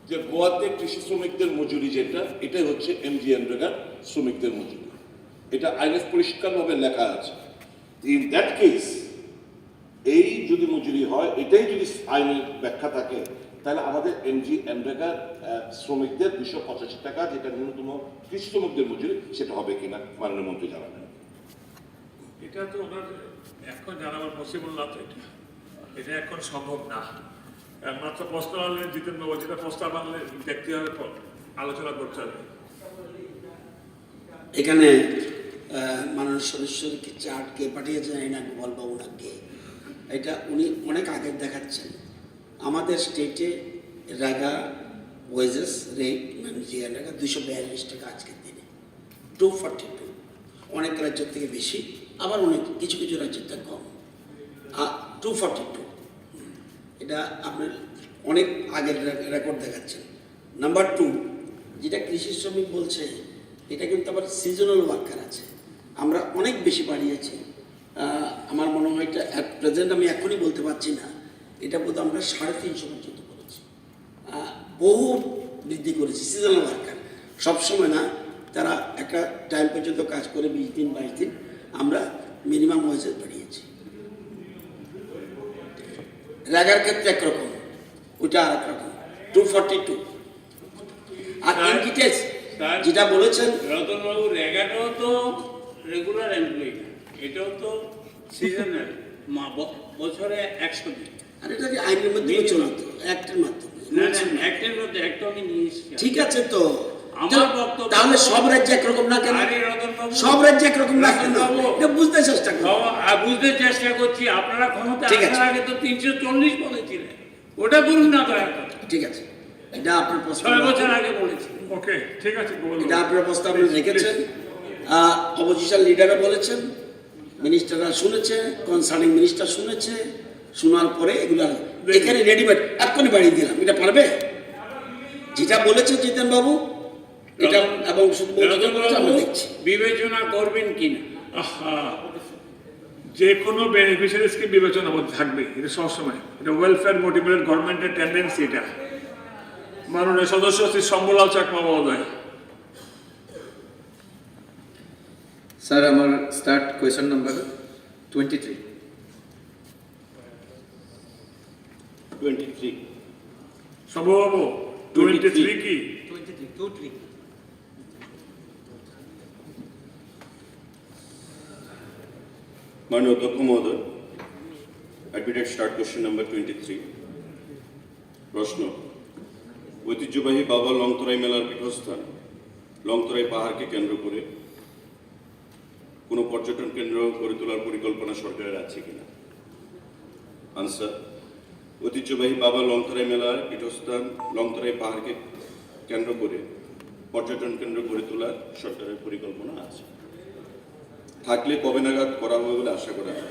যে গোয়াতে কৃষি শ্রমিকদের মজুরি যেটা, এটাই হচ্ছে এমজি এনরেগার শ্রমিকদের মজুরি। এটা আইনে পরিষ্কারভাবে লেখা আছে। ইন দ্যাট কেস, এই যদি মজুরি হয়, এটাই যদি আইনের ব্যাখ্যা থাকে, তাহলে আমাদের এমজি এনরেগার আহ, শ্রমিকদের দুশো পঁচাশি টাকা, যেটা ন্যূনতম কৃষি শ্রমিকদের মজুরি, সেটা হবে কিনা মাননীয় মন্ত্রী জানাবেন। এটা তো ওনার এখন জানাবার পসিবল না তো, এটা এটা এখন সম্ভব না। একমাত্র প্রশ্ন হলে জিতেন বাবু, যেটা প্রস্তাব আনলে দেখতে হবে, প- আলোচনা করতে হবে। এখানে আহ, মাননীয় সদস্যকে চার্ট কে পাঠিয়েছেন, এই না গোপাল বাবু না কে, এটা উনি অনেক আগে দেখাচ্ছেন। আমাদের স্টেটে রেগা ওয়েজেস রেট, মানে যে রেগা দুশো বিয়াল্লিশ টাকা আজকের দিনে, টু ফর্টি টু। অনেক রাজ্য থেকে বেশি, আবার অনেক কিছু কিছু রাজ্যের থেকে কম। টু ফর্টি টু, এটা আপনার অনেক আগের রেকর্ড দেখাচ্ছে। নাম্বার টু, যেটা কৃষি শ্রমিক বলছে, এটা কিন্তু আবার সিজনাল ওয়ার্কার আছে, আমরা অনেক বেশি বাড়িয়েছি। আহ, আমার মনে হয় এটা অ্যাট প্রেজেন্ট আমি এখনই বলতে পারছি না, এটা বোধহয় আমরা সাড়ে তিনশো পর্যন্ত করেছি। আহ, বহু বৃদ্ধি করেছি সিজনাল ওয়ার্কার। সবসময় না, তারা একটা টাইম পর্যন্ত কাজ করে, বিশ দিন, বাইশ দিন, আমরা মিনিমাম ওয়েজেস বাড়িয়েছি। রেগার ক্ষেত্রে একরকম, ওইটা আর একরকম, টু ফর্টি টু। আর স্যার, ইন ডিটেলস স্যার, যেটা বলেছেন, রতনবাবু, রেগাটাও তো রেগুলার এমপ্লয়ি না, এটাও তো সিজনাল। মা ব- বছরে একশো দিন। আর এটা কি আইনের মাধ্যমে মিনিমাম। চলে তো, অ্যাক্টের মাধ্যমে, না না, রুলসের মাধ্যমে। অ্যাক্টের মধ্যে, অ্যাক্ট আমি নিয়ে এসেছি। ঠিক আছে তো। আমার তা- বক্তব্য তাহলে সব রাজ্যে একরকম না কেন? আরে রতনবাবু, সব রাজ্যে একরকম না কেন? রতনবাবু, এটা বুঝতে চেষ্টা করো। বাবা, আর বুঝতে চেষ্টা করছি, আপনারা ক্ষমতা ঠিক আছে। আসার আগে তো তিনশো চল্লিশ বলেছিলেন, ওটা করুন না দয়া করে। ঠিক আছে, এটা আপনার প্রস্তাব। ছয় বছর আগে বলেছি। ওকে, ঠিক আছে, গোপাল এটা আপনার প্রস্তাব আপনি রেখেছেন। অপোজিশন লিডাররা বলেছেন, মিনিস্টাররা শুনেছে, কনসার্নিং মিনিস্টার শুনেছে, শোনার পরে এগুলো আর এখানে রেডিমেড এক্ষুনি বাড়িয়ে দিলাম। এটা পারবে? যেটা বলেছে জিতেন বাবু, এটা এবং শুধু বলতে বলতে আমরা দেখছি। বিবেচনা করবেন কিনা? আহা, যে কোনো বেনিফিশিয়ারিজকে বিবেচনা করতে থাকবে, এটা সবসময়। এটা ওয়েলফেয়ার মোটিভেটেড গভর্নমেন্টের টেন্ডেন্সি এটা। মাননীয় সদস্য শ্রী শম্ভুলাল চাকমা মহোদয়। স্যার, আমার start question number twenty three. Twenty three. শম্ভুবাবু, টোয়েন্টি থ্রি কি? মাননীয় অধ্যক্ষ মহোদয়, admitted start question number twenty three. প্রশ্ন, ঐতিহ্যবাহী বাবা লংতরাই মেলার পীঠস্থান লংতরাই পাহাড়কে কেন্দ্র করে কোনো পর্যটন কেন্দ্র গড়ে তোলার পরিকল্পনা সরকারের আছে কিনা? আনসার, ঐতিহ্যবাহী বাবা লংতরাই মেলার পীঠস্থান লংতরাই পাহাড়কে কেন্দ্র করে পর্যটন কেন্দ্র গড়ে তোলার সরকারের পরিকল্পনা আছে। থাকলে কবে নাগাদ করা হবে বলে আশা করা যায়?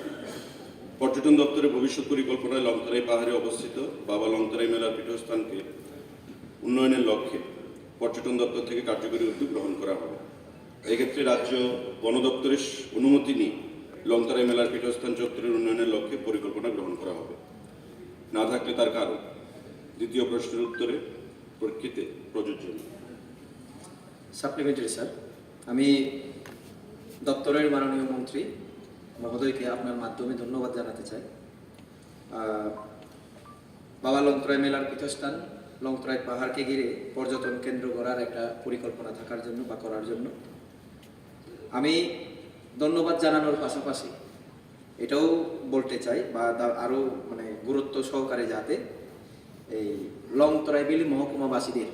পর্যটন দপ্তরের ভবিষ্যৎ পরিকল্পনায় লংতরাই পাহাড়ে অবস্থিত বাবা লংতরাই মেলার পীঠস্থানকে উন্নয়নের লক্ষ্যে পর্যটন দপ্তর থেকে কার্যকরী উদ্যোগ গ্রহণ করা হবে। এক্ষেত্রে রাজ্য বন দপ্তরের অনুমতি নিয়ে লংতরাই মেলার পীঠস্থান চত্বরের উন্নয়নের লক্ষ্যে পরিকল্পনা গ্রহণ করা হবে। না থাকলে তার কারণ দ্বিতীয় প্রশ্নের উত্তরে প্রেক্ষিতে প্রযোজ্য নয়। সাপ্লিমেন্টারি স্যার, আমি দপ্তরের মাননীয় মন্ত্রী মহোদয়কে আপনার মাধ্যমে ধন্যবাদ জানাতে চাই। আহ, বাবা লংতরাই মেলার পীঠস্থান লংতরাই পাহাড়কে ঘিরে পর্যটন কেন্দ্র গড়ার একটা পরিকল্পনা থাকার জন্য বা করার জন্য আমি ধন্যবাদ জানানোর পাশাপাশি এটাও বলতে চাই বা দা-, আরও মানে গুরুত্ব সহকারে যাতে এই লংতরাই ভ্যালি মহকুমাবাসীদের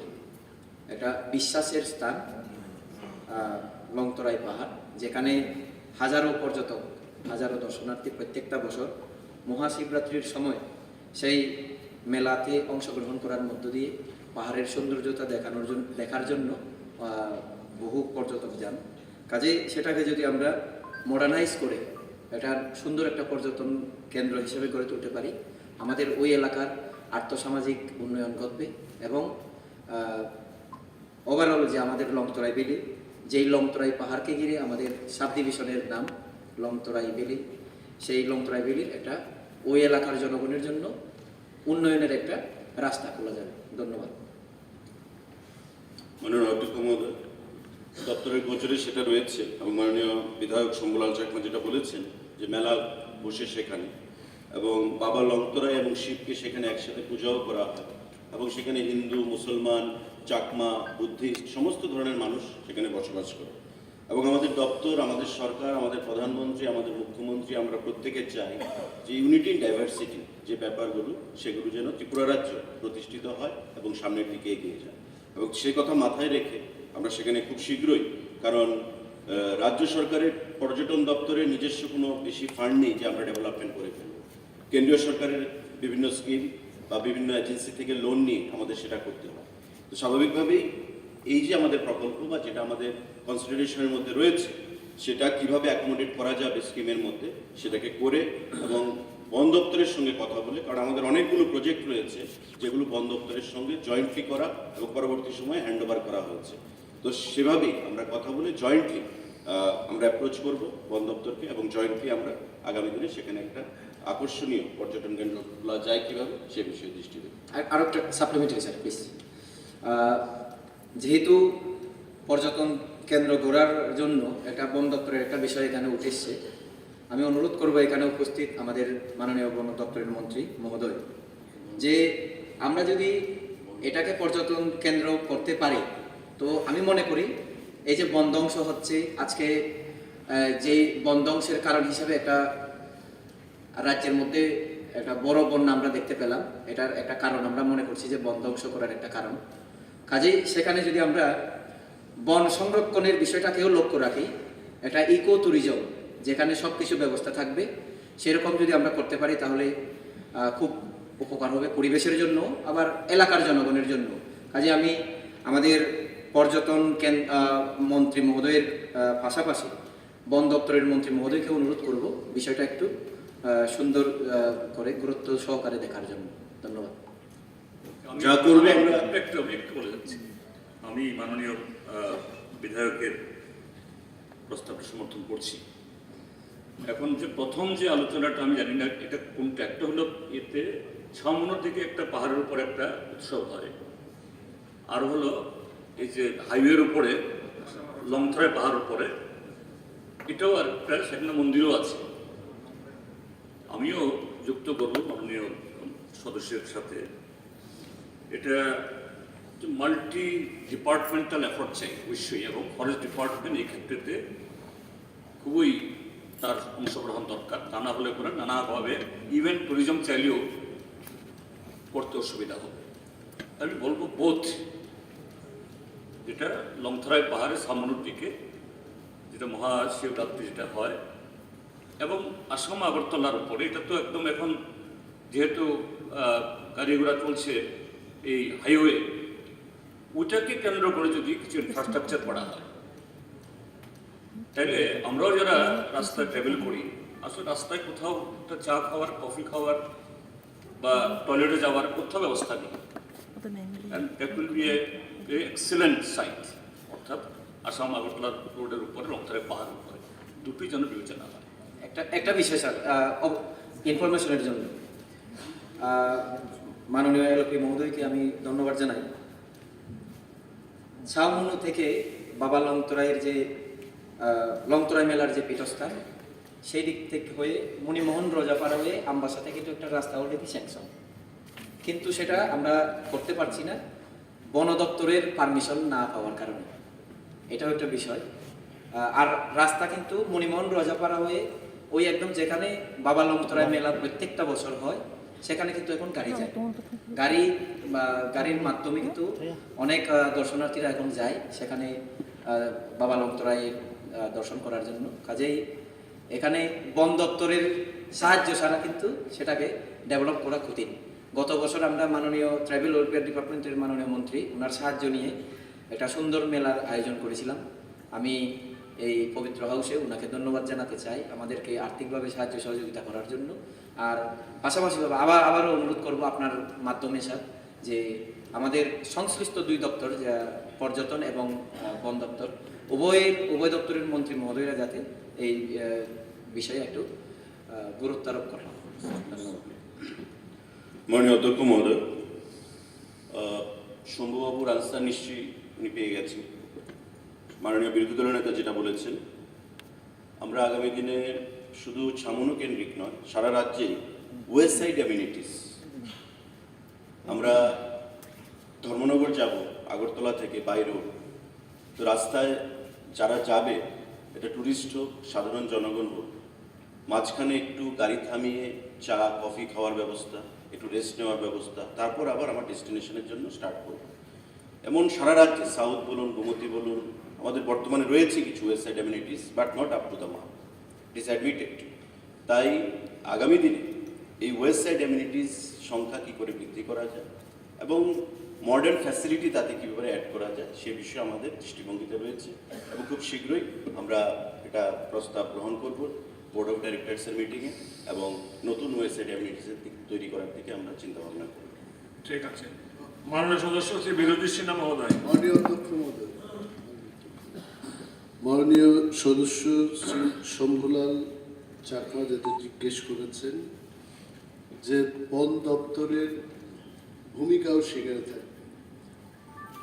একটা বিশ্বাসের স্থান, আহ, লংতরাই পাহাড়, যেখানে হাজারো পর্যটক, হাজারো দর্শনার্থী প্রত্যেকটা বছর মহাশিবরাত্রির সময় সেই মেলাতে অংশগ্রহণ করার মধ্য দিয়ে পাহাড়ের সৌন্দর্যতা দেখানোর জন্য, দেখার জন্য, আহ, বহু পর্যটক যান। কাজেই সেটাকে যদি আমরা মডার্নাইজ করে একটা সুন্দর একটা পর্যটন কেন্দ্র হিসেবে গড়ে তুলতে পারি, আমাদের ওই এলাকার আর্থসামাজিক উন্নয়ন ঘটবে এবং, আহ, ওভারঅল যে আমাদের লংতরাই ভ্যালি, যেই লংতরাই পাহাড়কে ঘিরে আমাদের সাব ডিভিশনের নাম লংতরাই ভ্যালি, সেই লংতরাই ভ্যালির একটা ওই এলাকার জনগণের জন্য উন্নয়নের একটা রাস্তা খোলা যাবে। ধন্যবাদ। মাননীয় অধ্যক্ষ মহোদয়, দপ্তরের গোচরে সেটা রয়েছে এবং মাননীয় বিধায়ক শম্ভুলাল চাকমা যেটা বলেছেন যে মেলা বসে সেখানে এবং বাবা লংতরাই এবং শিবকে সেখানে একসাথে পূজাও করা হয় এবং সেখানে হিন্দু, মুসলমান, চাকমা, বুদ্ধিস্ট সমস্ত ধরনের মানুষ সেখানে বসবাস করে। এবং আমাদের দপ্তর, আমাদের সরকার, আমাদের প্রধানমন্ত্রী, আমাদের মুখ্যমন্ত্রী, আমরা প্রত্যেকে চাই যে ইউনিটি ইন ডাইভার্সিটি যে ব্যাপারগুলো, সেগুলো যেন ত্রিপুরা রাজ্য প্রতিষ্ঠিত হয় এবং সামনের দিকে এগিয়ে যায়। এবং সেই কথা মাথায় রেখে আমরা সেখানে খুব শীঘ্রই, কারণ আহ, রাজ্য সরকারের পর্যটন দপ্তরের নিজস্ব কোনো বেশি ফান্ড নেই যে আমরা ডেভেলপমেন্ট করে ফেলব। কেন্দ্রীয় সরকারের বিভিন্ন স্কিম বা বিভিন্ন এজেন্সি থেকে লোন নিয়ে আমাদের সেটা করতে হয়। তো স্বাভাবিকভাবেই এই যে আমাদের প্রকল্প বা যেটা আমাদের কনসিডারেশনের মধ্যে রয়েছে, সেটা কিভাবে অ্যাকোমোডেট করা যাবে স্কিমের মধ্যে, সেটাকে করে এবং বন দপ্তরের সঙ্গে কথা বলে, কারণ আমাদের অনেকগুলো প্রজেক্ট রয়েছে যেগুলো বন দপ্তরের সঙ্গে জয়েন্টলি করা এবং পরবর্তী সময়ে হ্যান্ড ওভার করা হয়েছে। তো সেভাবেই আমরা কথা বলে জয়েন্টলি আমরা অ্যাপ্রোচ করব বন দপ্তরকে এবং জয়েন্টলি আমরা আগামী দিনে সেখানে একটা আকর্ষণীয় পর্যটন কেন্দ্র খোলা যায় কিভাবে সে বিষয়ে দৃষ্টি দেব। আর আরও একটা সাপ্লিমেন্টারি স্যার, প্লিজ। যেহেতু পর্যটন কেন্দ্র গড়ার জন্য একটা বন দপ্তরের একটা বিষয় এখানে উঠে এসছে, আমি অনুরোধ করব এখানে উপস্থিত আমাদের মাননীয় বন দপ্তরের মন্ত্রী মহোদয় যে আমরা যদি এটাকে পর্যটন কেন্দ্র করতে পারি, তো আমি মনে করি এই যে বন ধ্বংস হচ্ছে আজকে, আহ, যেই বন ধ্বংসের কারণ হিসেবে একটা রাজ্যের মধ্যে একটা বড় বন্যা আমরা দেখতে পেলাম, এটার একটা কারণ আমরা মনে করছি যে বন ধ্বংস করার একটা কারণ। কাজেই সেখানে যদি আমরা বন সংরক্ষণের বিষয়টাকেও লক্ষ্য রাখি, একটা ইকো ট্যুরিজম, যেখানে সব কিছু ব্যবস্থা থাকবে, সেরকম যদি আমরা করতে পারি তাহলে, আহ, খুব উপকার হবে পরিবেশের জন্য, আবার এলাকার জনগণের জন্য। কাজে আমি আমাদের পর্যটন কেন-, আহ, মন্ত্রী মহোদয়ের, আহ, পাশাপাশি বন দপ্তরের মন্ত্রী মহোদয়কে অনুরোধ করব বিষয়টা একটু, আহ, সুন্দর, আহ, করে গুরুত্ব সহকারে দেখার জন্য। ধন্যবাদ। আমি যা করবে আমরা একটু, আমি একটু বলে যাচ্ছি। আমি মাননীয়, আহ, বিধায়কের প্রস্তাবটা সমর্থন করছি। এখন যে প্রথম যে আলোচনাটা, আমি জানি না এটা কোনটা, একটা হলো এতে ছামনুর দিকে একটা পাহাড়ের উপর একটা উৎসব হয়, আর হলো এই যে হাইওয়ের উপরে লংথরাই পাহাড় উপরে, এটাও আর একটা সেখানে মন্দিরও আছে। আমিও যুক্ত করব মাননীয় সদস্যের সাথে। এটা মাল্টি ডিপার্টমেন্টাল এফোর্ট চাই অবশ্যই, এবং ফরেস্ট ডিপার্টমেন্ট এই ক্ষেত্রেতে খুবই তার অংশগ্রহণ দরকার। তা না হলে পরে নানাভাবে ইভেন্ট ট্যুরিজম চাইলেও করতে অসুবিধা হবে। আমি বলবো বোথ, যেটা লংথরাই পাহাড়ে সামনুর দিকে যেটা মহাশিবরাত্রি যেটা হয়, এবং আসাম আগরতলার উপরে, এটা তো একদম এখন যেহেতু আহ, গাড়ি ঘোড়া চলছে এই হাইওয়ে, ওটাকে কেন্দ্র করে যদি কিছু ইনফ্রাস্ট্রাকচার করা হয়, তাহলে আমরাও যারা রাস্তায় ট্রাভেল করি, আসলে রাস্তায় কোথাও একটা চা খাওয়ার, কফি খাওয়ার বা টয়লেটে যাওয়ার কোথাও ব্যবস্থা নেই। And that will be a very excellent site, অর্থাৎ আসাম আগরতলা রোডের উপরে, লংথরাই পাহাড়ের উপরে, দুটোই যেন বিবেচনা হয়। একটা একটা বিষয় স্যার, ইনফরমেশনের জন্য, আহ, মাননীয় এলপি মহোদয়কে আমি ধন্যবাদ জানাই। ছাউমুনু থেকে বাবা লংতরাইয়ের যে, আহ, লংতরাই মেলার যে পীঠস্থান, সেই দিক থেকে হয়ে মণিমোহন রোজাপাড়া হয়ে আমবাসা থেকে তো একটা রাস্তা অলরেডি স্যাংশন। কিন্তু সেটা আমরা করতে পারছি না বন দপ্তরের পারমিশন না পাওয়ার কারণে। এটাও একটা বিষয়। আহ, আর রাস্তা কিন্তু মণিমোহন রাজাপাড়া হয়ে ওই একদম যেখানে বাবা লংতরায় মেলা প্রত্যেকটা বছর হয়, সেখানে কিন্তু এখন গাড়ি যায়। গাড়ি বা গাড়ির মাধ্যমে কিন্তু অনেক আহ, দর্শনার্থীরা এখন যায় সেখানে আহ, বাবা লংতরায় আহ, দর্শন করার জন্য। কাজেই এখানে বন দপ্তরের সাহায্য ছাড়া কিন্তু সেটাকে ডেভেলপ করা কঠিন। গত বছর আমরা মাননীয় ট্রাইবেল ওয়েলফেয়ার ডিপার্টমেন্টের মাননীয় মন্ত্রী, ওনার সাহায্য নিয়ে একটা সুন্দর মেলার আয়োজন করেছিলাম। আমি এই পবিত্র হাউসে ওনাকে ধন্যবাদ জানাতে চাই আমাদেরকে আর্থিকভাবে সাহায্য সহযোগিতা করার জন্য। আর পাশাপাশিভাবে আবার আবারও অনুরোধ করব আপনার মাধ্যমে, স্যার, যে আমাদের সংশ্লিষ্ট দুই দপ্তর, যা পর্যটন এবং আহ, বন দপ্তর, উভয় উভয় দপ্তরের মন্ত্রী মহোদয়রা যাতে এই আহ, বিষয়ে একটু আহ, গুরুত্ব আরোপ করেন। ধন্যবাদ। মাননীয় অধ্যক্ষ মহোদয়, আহ, শম্ভুবাবুর আনসার নিশ্চয়ই উনি পেয়ে গেছেন। মাননীয় বিরোধী দলনেতা যেটা বলেছেন, আমরা আগামী দিনে শুধু ছামনু কেন্দ্রিক নয়, সারা রাজ্যেই ওয়েস্ট সাইড অ্যামিনিটিস, আমরা ধর্মনগর যাব, আগরতলা থেকে বাই রোড, তো রাস্তায় যারা যাবে, এটা টুরিস্ট হোক, সাধারণ জনগণ হোক, মাঝখানে একটু গাড়ি থামিয়ে চা কফি খাওয়ার ব্যবস্থা, একটু রেস্ট নেওয়ার ব্যবস্থা, তারপর আবার আমার ডেস্টিনেশনের জন্য স্টার্ট করব। এমন সারা রাজ্যে সাউথ বলুন, গোমতী বলুন, আমাদের বর্তমানে রয়েছে কিছু West side amenities, but not up to the mark, it is admitted। তাই আগামী দিনে এই ওয়েস্ট সাইড অ্যামিনিটিস সংখ্যা কী করে বৃদ্ধি করা যায় এবং মডার্ন ফ্যাসিলিটি তাতে কীভাবে অ্যাড করা যায়, সে বিষয়ে আমাদের দৃষ্টিভঙ্গিতে রয়েছে এবং খুব শীঘ্রই আমরা এটা প্রস্তাব গ্রহণ করব বোর্ড অফ ডাইরেক্টরসের মিটিংয়ে এবং নতুন ওয়েস্ট সাইড অ্যামিনিটিসের দিক তৈরি করার দিকে আমরা চিন্তাভাবনা করব। ঠিক আছে, মাননীয় সদস্য শ্রী বিরোধী সিনহা মহোদয়। মাননীয় অধ্যক্ষ মহোদয়, মাননীয় সদস্য শ্রী শম্ভুলাল চাকমা যেটা জিজ্ঞেস করেছেন যে বন দপ্তরের ভূমিকাও সেখানে থাকবে,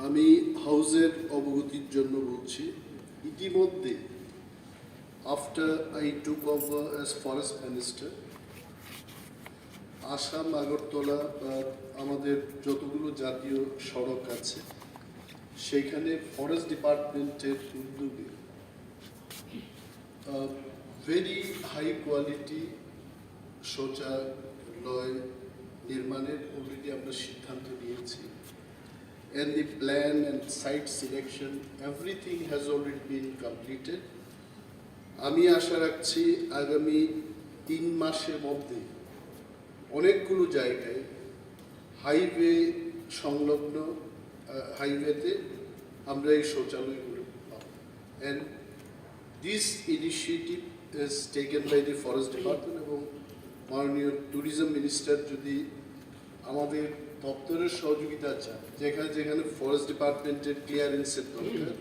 আমি হাউজের অবগতির জন্য বলছি, ইতিমধ্যে after I took over as forest minister, Assam আগরতলা বা আমাদের যতগুলো জাতীয় সড়ক আছে, সেখানে ফরেস্ট ডিপার্টমেন্টের উদ্যোগে ভেরি হাই কোয়ালিটি শৌচালয় নির্মাণের অলরেডি আমরা সিদ্ধান্ত নিয়েছি। And the plan and site selection, everything has already been completed. আমি আশা রাখছি আগামী তিন মাসের মধ্যে অনেকগুলো জায়গায় হাইওয়ে সংলগ্ন, আহ, হাইওয়েতে আমরা এই শৌচালয়গুলো পাবো। And this initiative is taken by the forest department এবং মাননীয় ট্যুরিজম মিনিস্টার যদি আমাদের দপ্তরের সহযোগিতা চান, যেখানে যেখানে ফরেস্ট ডিপার্টমেন্টের ক্লিয়ারেন্সের দরকার,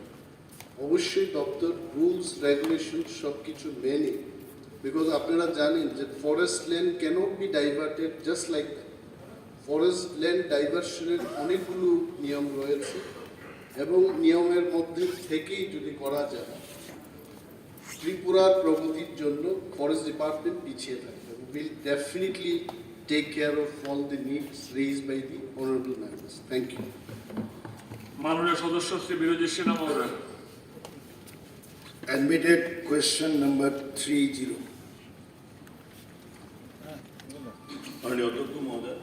অবশ্যই দপ্তর রুলস রেগুলেশন সব কিছু মেনে, বিকজ আপনারা জানেন যে forest land cannot be diverted just like that. Forest land ডাইভার্সনের অনেকগুলো নিয়ম রয়েছে এবং নিয়মের মধ্যে থেকেই যদি করা যায়, ত্রিপুরার প্রগতির জন্য ফরেস্ট ডিপার্টমেন্ট পিছিয়ে থাকবে। We will definitely take care of all the needs raised by the honorable members. Thank you. মাননীয় সদস্য শ্রী বিরোধী সিনহা মহোদয়। Admitted question number three zero. মাননীয় অধ্যক্ষ মহোদয়,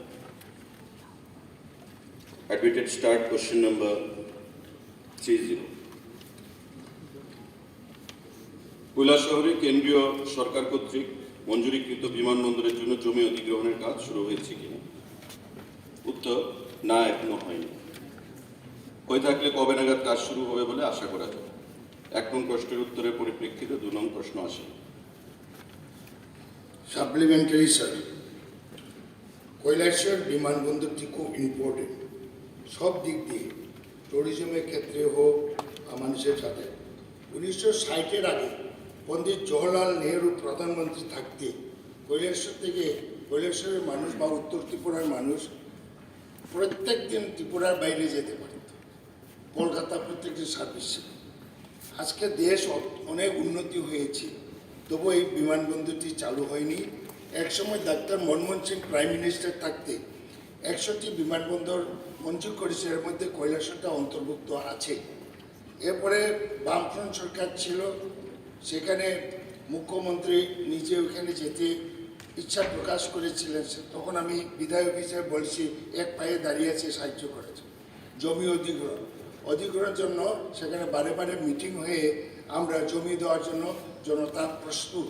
admitted start question number three zero. কৈলাসহরে কেন্দ্রীয় সরকার কর্তৃক মঞ্জুরিকৃত বিমানবন্দরের জন্য জমি অধিগ্রহণের কাজ শুরু হয়েছে কিনা? উত্তর, না, এখনো হয়নি। হয়ে থাকলে কবে নাগাদ কাজ শুরু হবে বলে আশা করা যায়? এক নং প্রশ্নের উত্তরের পরিপ্রেক্ষিতে দু নং প্রশ্ন আসে। সাপ্লিমেন্টারি স্যার, কৈলাসহর বিমানবন্দরটি খুব ইম্পর্টেন্ট সব দিক দিয়ে, ট্যুরিজমের ক্ষেত্রে হোক, আ, মানুষের সাথে। উনিশশো ষাটের আগে পণ্ডিত জওহরলাল নেহরু প্রধানমন্ত্রী থাকতে কৈলাসহর থেকে, কৈলাসহরের মানুষ বা উত্তর ত্রিপুরার মানুষ প্রত্যেক দিন ত্রিপুরার বাইরে যেতে পারত। কলকাতা প্রত্যেক দিন সার্ভিস ছিল। আজকে দেশ অ-, অনেক উন্নতি হয়েছে, তবু এই বিমানবন্দরটি চালু হয়নি। একসময় ডাক্তার মনমোহন সিং প্রাইম মিনিস্টার থাকতে একশোটি বিমানবন্দর মঞ্জুর করেছে, এর মধ্যে কৈলাসহরটা অন্তর্ভুক্ত আছে। এরপরে বামফ্রন্ট সরকার ছিল, সেখানে মুখ্যমন্ত্রী নিজে ওখানে যেতে ইচ্ছা প্রকাশ করেছিলেন। সে-, তখন আমি বিধায়ক হিসেবে বলছি, এক পায়ে দাঁড়িয়ে আছে, সাহায্য করেছে। জমি অধিগ্রহণ, অধিগ্রহণের জন্য সেখানে বারে বারে মিটিং হয়ে আমরা জমি দেওয়ার জন্য জনতা প্রস্তুত।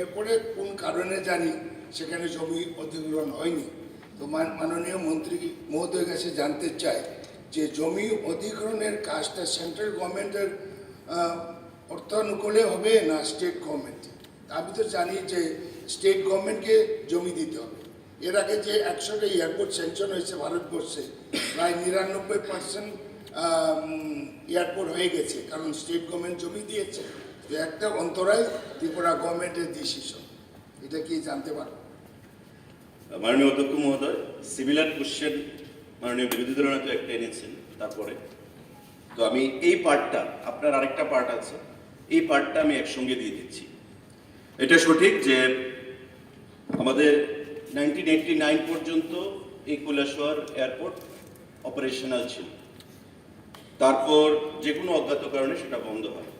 এরপরে কোন কারণে জানি সেখানে জমি অধিগ্রহণ হয়নি। তো মান-, মাননীয় মন্ত্রী মহোদয়ের কাছে জানতে চাই যে জমি অধিগ্রহণের কাজটা সেন্ট্রাল গভর্নমেন্টের, আহ, অর্থানুকূলে হবে না স্টেট গভর্নমেন্ট? আমি তো জানি যে স্টেট গভর্নমেন্টকে জমি দিতে হবে। এর আগে যে একশোটা এয়ারপোর্ট স্যাংশন হয়েছে ভারতবর্ষে, প্রায় নিরানব্বই পার্সেন্ট এয়ারপোর্ট হয়ে গেছে, কারণ স্টেট গভর্নমেন্ট জমি দিয়েছে। তো একটা অন্তরায় ত্রিপুরা গভর্নমেন্টের ডিসিশন, এটা কি জানতে পারবো? মাননীয় অধ্যক্ষ মহোদয়, সিমিলার কোশ্চেন মাননীয় বিরোধী দলনেতা একটা এনেছেন। তারপরে তো আমি এই পার্টটা, আপনার আরেকটা পার্ট আছে, এই পার্টটা আমি একসঙ্গে দিয়ে দিচ্ছি। এটা সঠিক যে আমাদের নাইনটিন এইটটি নাইন পর্যন্ত এই কৈলাসহর এয়ারপোর্ট অপারেশনাল ছিল। তারপর যে কোনো অজ্ঞাত কারণে সেটা বন্ধ হয়।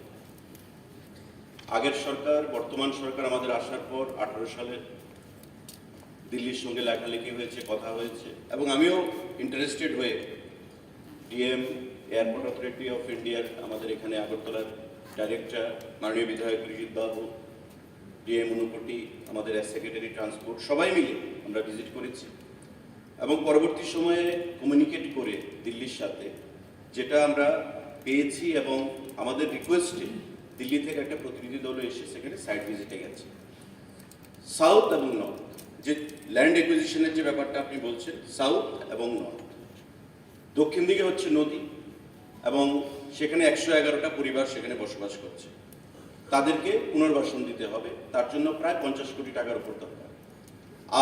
আগের সরকার, বর্তমান সরকার আমাদের আসার পর আঠারো সালে দিল্লির সঙ্গে লেখালেখি হয়েছে, কথা হয়েছে, এবং আমিও ইন্টারেস্টেড হয়ে ডিএম, এয়ারপোর্ট অথরিটি অফ ইন্ডিয়ার আমাদের এখানে আগরতলার ডাইরেক্টর, মাননীয় বিধায়ক রিজিত বাবু, ডিএম ঊনকোটি, আমাদের সেক্রেটারি ট্রান্সপোর্ট, সবাই মিলে আমরা ভিজিট করেছি এবং পরবর্তী সময়ে কমিউনিকেট করে দিল্লির সাথে যেটা আমরা পেয়েছি এবং আমাদের রিকোয়েস্টে দিল্লি থেকে একটা প্রতিনিধি দল এসে সেখানে সাইট ভিজিটে গেছে। সাউথ এবং নর্থ, যে ল্যান্ড অ্যাকুইজিশনের যে ব্যাপারটা আপনি বলছেন, সাউথ এবং নর্থ, দক্ষিণ দিকে হচ্ছে নদী এবং সেখানে একশো এগারোটা পরিবার সেখানে বসবাস করছে। তাদেরকে পুনর্বাসন দিতে হবে, তার জন্য প্রায় পঞ্চাশ কোটি টাকার উপর দরকার।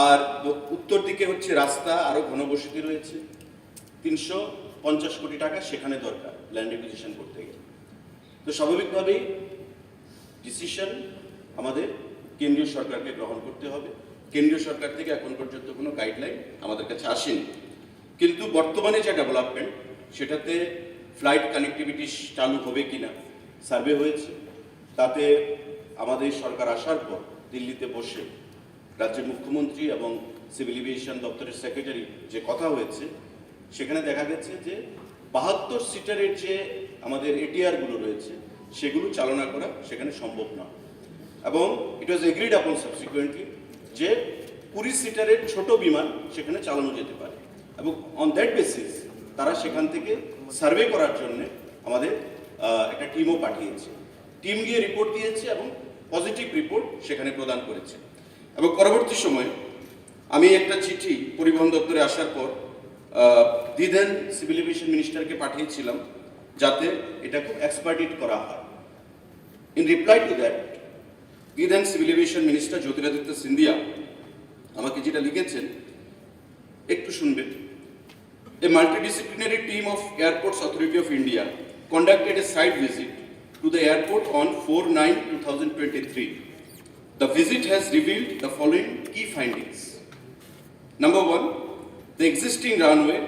আর দ- উত্তর দিকে হচ্ছে রাস্তা, আরও ঘনবসতি রয়েছে, তিনশো পঞ্চাশ কোটি টাকা সেখানে দরকার ল্যান্ড অ্যাকুইজিশন করতে গেলে। তো স্বাভাবিকভাবেই ডিসিশন আমাদের কেন্দ্রীয় সরকারকে গ্রহণ করতে হবে। কেন্দ্রীয় সরকার থেকে এখন পর্যন্ত কোনো গাইডলাইন আমাদের কাছে আসেনি। কিন্তু বর্তমানে যে ডেভেলপমেন্ট, সেটাতে ফ্লাইট কানেক্টিভিটি চালু হবে কিনা সার্ভে হয়েছে, তাতে আমাদের সরকার আসার পর দিল্লিতে বসে রাজ্যের মুখ্যমন্ত্রী এবং সিভিল এভিয়েশন দপ্তরের সেক্রেটারি যে কথা হয়েছে, সেখানে দেখা গেছে যে বাহাত্তর সিটারের যে আমাদের এটিআরগুলো রয়েছে, সেগুলো চালনা করা সেখানে সম্ভব নয়। এবং ইট ওয়াজ এগ্রিড আপন সাবসিকুয়েন্টলি যে কুড়ি সিটারের ছোট বিমান সেখানে চালানো যেতে পারে। এবং অন দ্যাট বেসিস তারা সেখান থেকে সার্ভে করার জন্য আমাদের আহ, একটা টিমও পাঠিয়েছে। টিম গিয়ে রিপোর্ট দিয়েছে এবং পজিটিভ রিপোর্ট সেখানে প্রদান করেছে। এবং পরবর্তী সময়ে আমি একটা চিঠি পরিবহন দপ্তরে আসার পর আহ, দিদেন সিভিল এভিয়েশন মিনিস্টারকে পাঠিয়েছিলাম, যাতে এটা খুব এক্সপার্টিট করা হয়। In reply to that, দিদেন civil aviation minister Jyotiraditya Scindia আমাকে যেটা লিখেছেন, একটু শুনবেন। A multidisciplinary team of Airports Authority of India conducted a site visit to the airport on four nine two thousand twenty-three. The visit has revealed the following key findings. Number one, the existing runway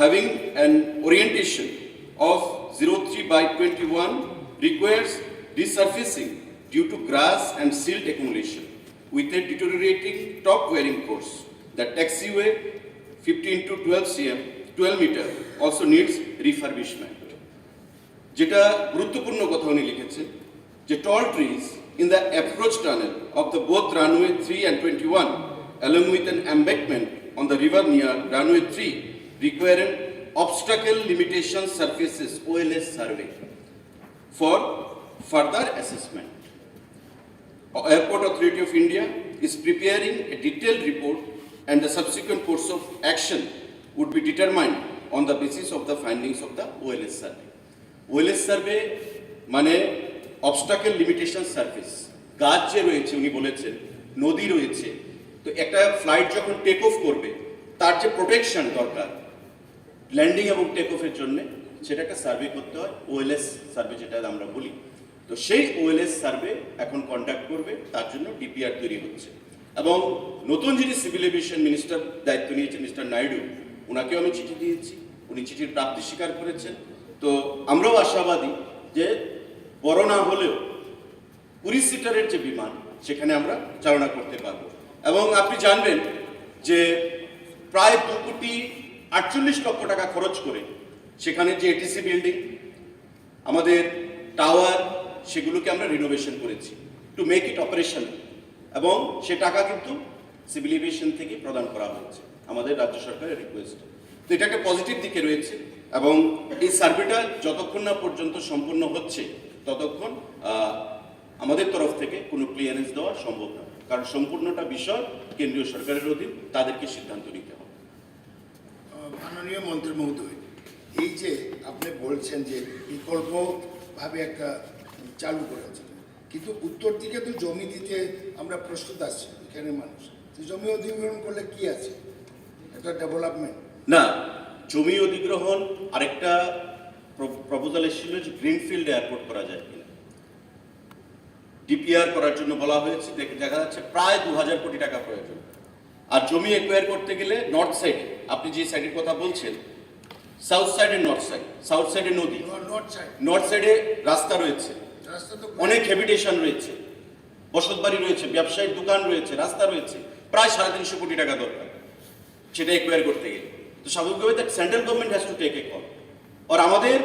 having an orientation of zero three by twenty-one requires resurfacing due to grass and silt accumulation with a deteriorating top wearing course. The taxiway fifteen to twelve cm, twelve meter also needs refurbishment. যেটা গুরুত্বপূর্ণ কথা উনি লিখেছেন যে tall trees in the approach tunnel of the both runway three and twenty-one along with an embankment on the river near runway three require an obstacle limitation surfaces, O L S survey for further assessment. Airport Authority of India is preparing a detailed report and the subsequent course of action would be determined on the basis of the findings of the O L S survey. OLS survey মানে obstacle limitation surface, গাছ যে রয়েছে, উনি বলেছেন নদী রয়েছে, তো একটা ফ্লাইট যখন টেক অফ করবে, তার যে প্রোটেকশন দরকার ল্যান্ডিং এবং টেক অফের জন্য, সেটা একটা সার্ভে করতে হয়, ওএলএস সার্ভে যেটা আমরা বলি। তো সেই ওএলএস সার্ভে এখন কন্ডাক্ট করবে, তার জন্য ডিপিআর তৈরি হচ্ছে। এবং নতুন যিনি সিভিল এভিয়েশন মিনিস্টার দায়িত্ব নিয়েছেন, মিস্টার নাইডু, ওনাকেও আমি চিঠি দিয়েছি, উনি চিঠির প্রাপ্তি স্বীকার করেছেন। তো আমরাও আশাবাদী যে বড় না হলেও কুড়ি সিটারের যে বিমান, সেখানে আমরা চালনা করতে পারবো। এবং আপনি জানবেন যে প্রায় দু কোটি আটচল্লিশ লক্ষ টাকা খরচ করে সেখানে যে এটিসি বিল্ডিং, আমাদের টাওয়ার, সেগুলোকে আমরা রিনোভেশন করেছি, টু মেক ইট অপারেশনাল। এবং সে টাকা কিন্তু সিভিল এভিয়েশন থেকে প্রদান করা হয়েছে আমাদের রাজ্য সরকারের রিকোয়েস্ট। তো এটা একটা পজিটিভ দিকে রয়েছে। এবং এই সার্ভেটা যতক্ষণ না পর্যন্ত সম্পূর্ণ হচ্ছে, ততক্ষণ আহ, আমাদের তরফ থেকে কোনো ক্লিয়ারেন্স দেওয়া সম্ভব নয়, কারণ সম্পূর্ণটা বিষয় কেন্দ্রীয় সরকারের অধীন, তাদেরকে সিদ্ধান্ত নিতে হবে। আহ, মাননীয় মন্ত্রী মহোদয়, এই যে আপনি বলছেন যে বিকল্পভাবে একটা চালু করা হচ্ছে, কিন্তু উত্তর দিকে তো জমি দিতে আমরা প্রস্তুত আছি, এখানে মানুষ, তো জমি অধিগ্রহণ করলে কি আছে? এটা ডেভেলপমেন্ট। না, জমি অধিগ্রহণ আরেকটা প্রপোজাল এসেছিল যে গ্রিনফিল্ড এয়ারপোর্ট করা যায় কিনা, ডিপিআর করার জন্য বলা হয়েছে। দেখ- দেখা যাচ্ছে প্রায় দু হাজার কোটি টাকা প্রয়োজন। আর জমি অ্যাকোয়ার করতে গেলে নর্থ সাইডে, আপনি যে সাইডের কথা বলছেন, সাউথ সাইডে নর্থ সাইড, সাউথ সাইডে নদী, নর্থ সাইড নর্থ সাইডে রাস্তা রয়েছে, রাস্তা তো অনেক হ্যাবিটেশন রয়েছে, বসতবাড়ি রয়েছে, ব্যবসায়িক দোকান রয়েছে, রাস্তা রয়েছে, প্রায় সাড়ে তিনশো কোটি টাকা দরকার সেটা অ্যাকোয়ার করতে গেলে। তো স্বাভাবিকভাবে that central government has to take a call। আর আমাদের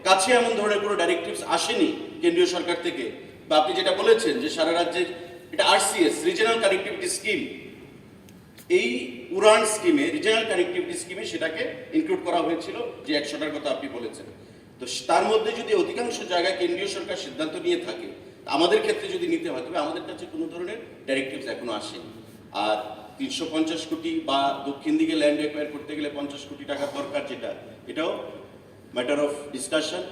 কাছে এমন ধরনের কোনো ডাইরেক্টিভস আসেনি কেন্দ্রীয় সরকার থেকে। বা আপনি যেটা বলেছেন যে সারা রাজ্যে এটা আরসিএস, রিজিয়নাল কানেক্টিভিটি স্কিম, এই উড়ান স্কিমে, রিজিয়নাল কানেক্টিভিটি স্কিমে সেটাকে ইনক্লুড করা হয়েছিল, যে একশোটার কথা আপনি বলেছেন। তো তার মধ্যে যদি অধিকাংশ জায়গায় কেন্দ্রীয় সরকার সিদ্ধান্ত নিয়ে থাকে, আমাদের ক্ষেত্রে যদি নিতে হয়, তবে আমাদের কাছে কোনো ধরনের ডাইরেক্টিভস এখনো আসেনি। আর তিনশো পঞ্চাশ কোটি বা দক্ষিণ দিকে ল্যান্ড অ্যাকোয়ার করতে গেলে পঞ্চাশ কোটি টাকার দরকার, যেটা, এটাও matter of discussion,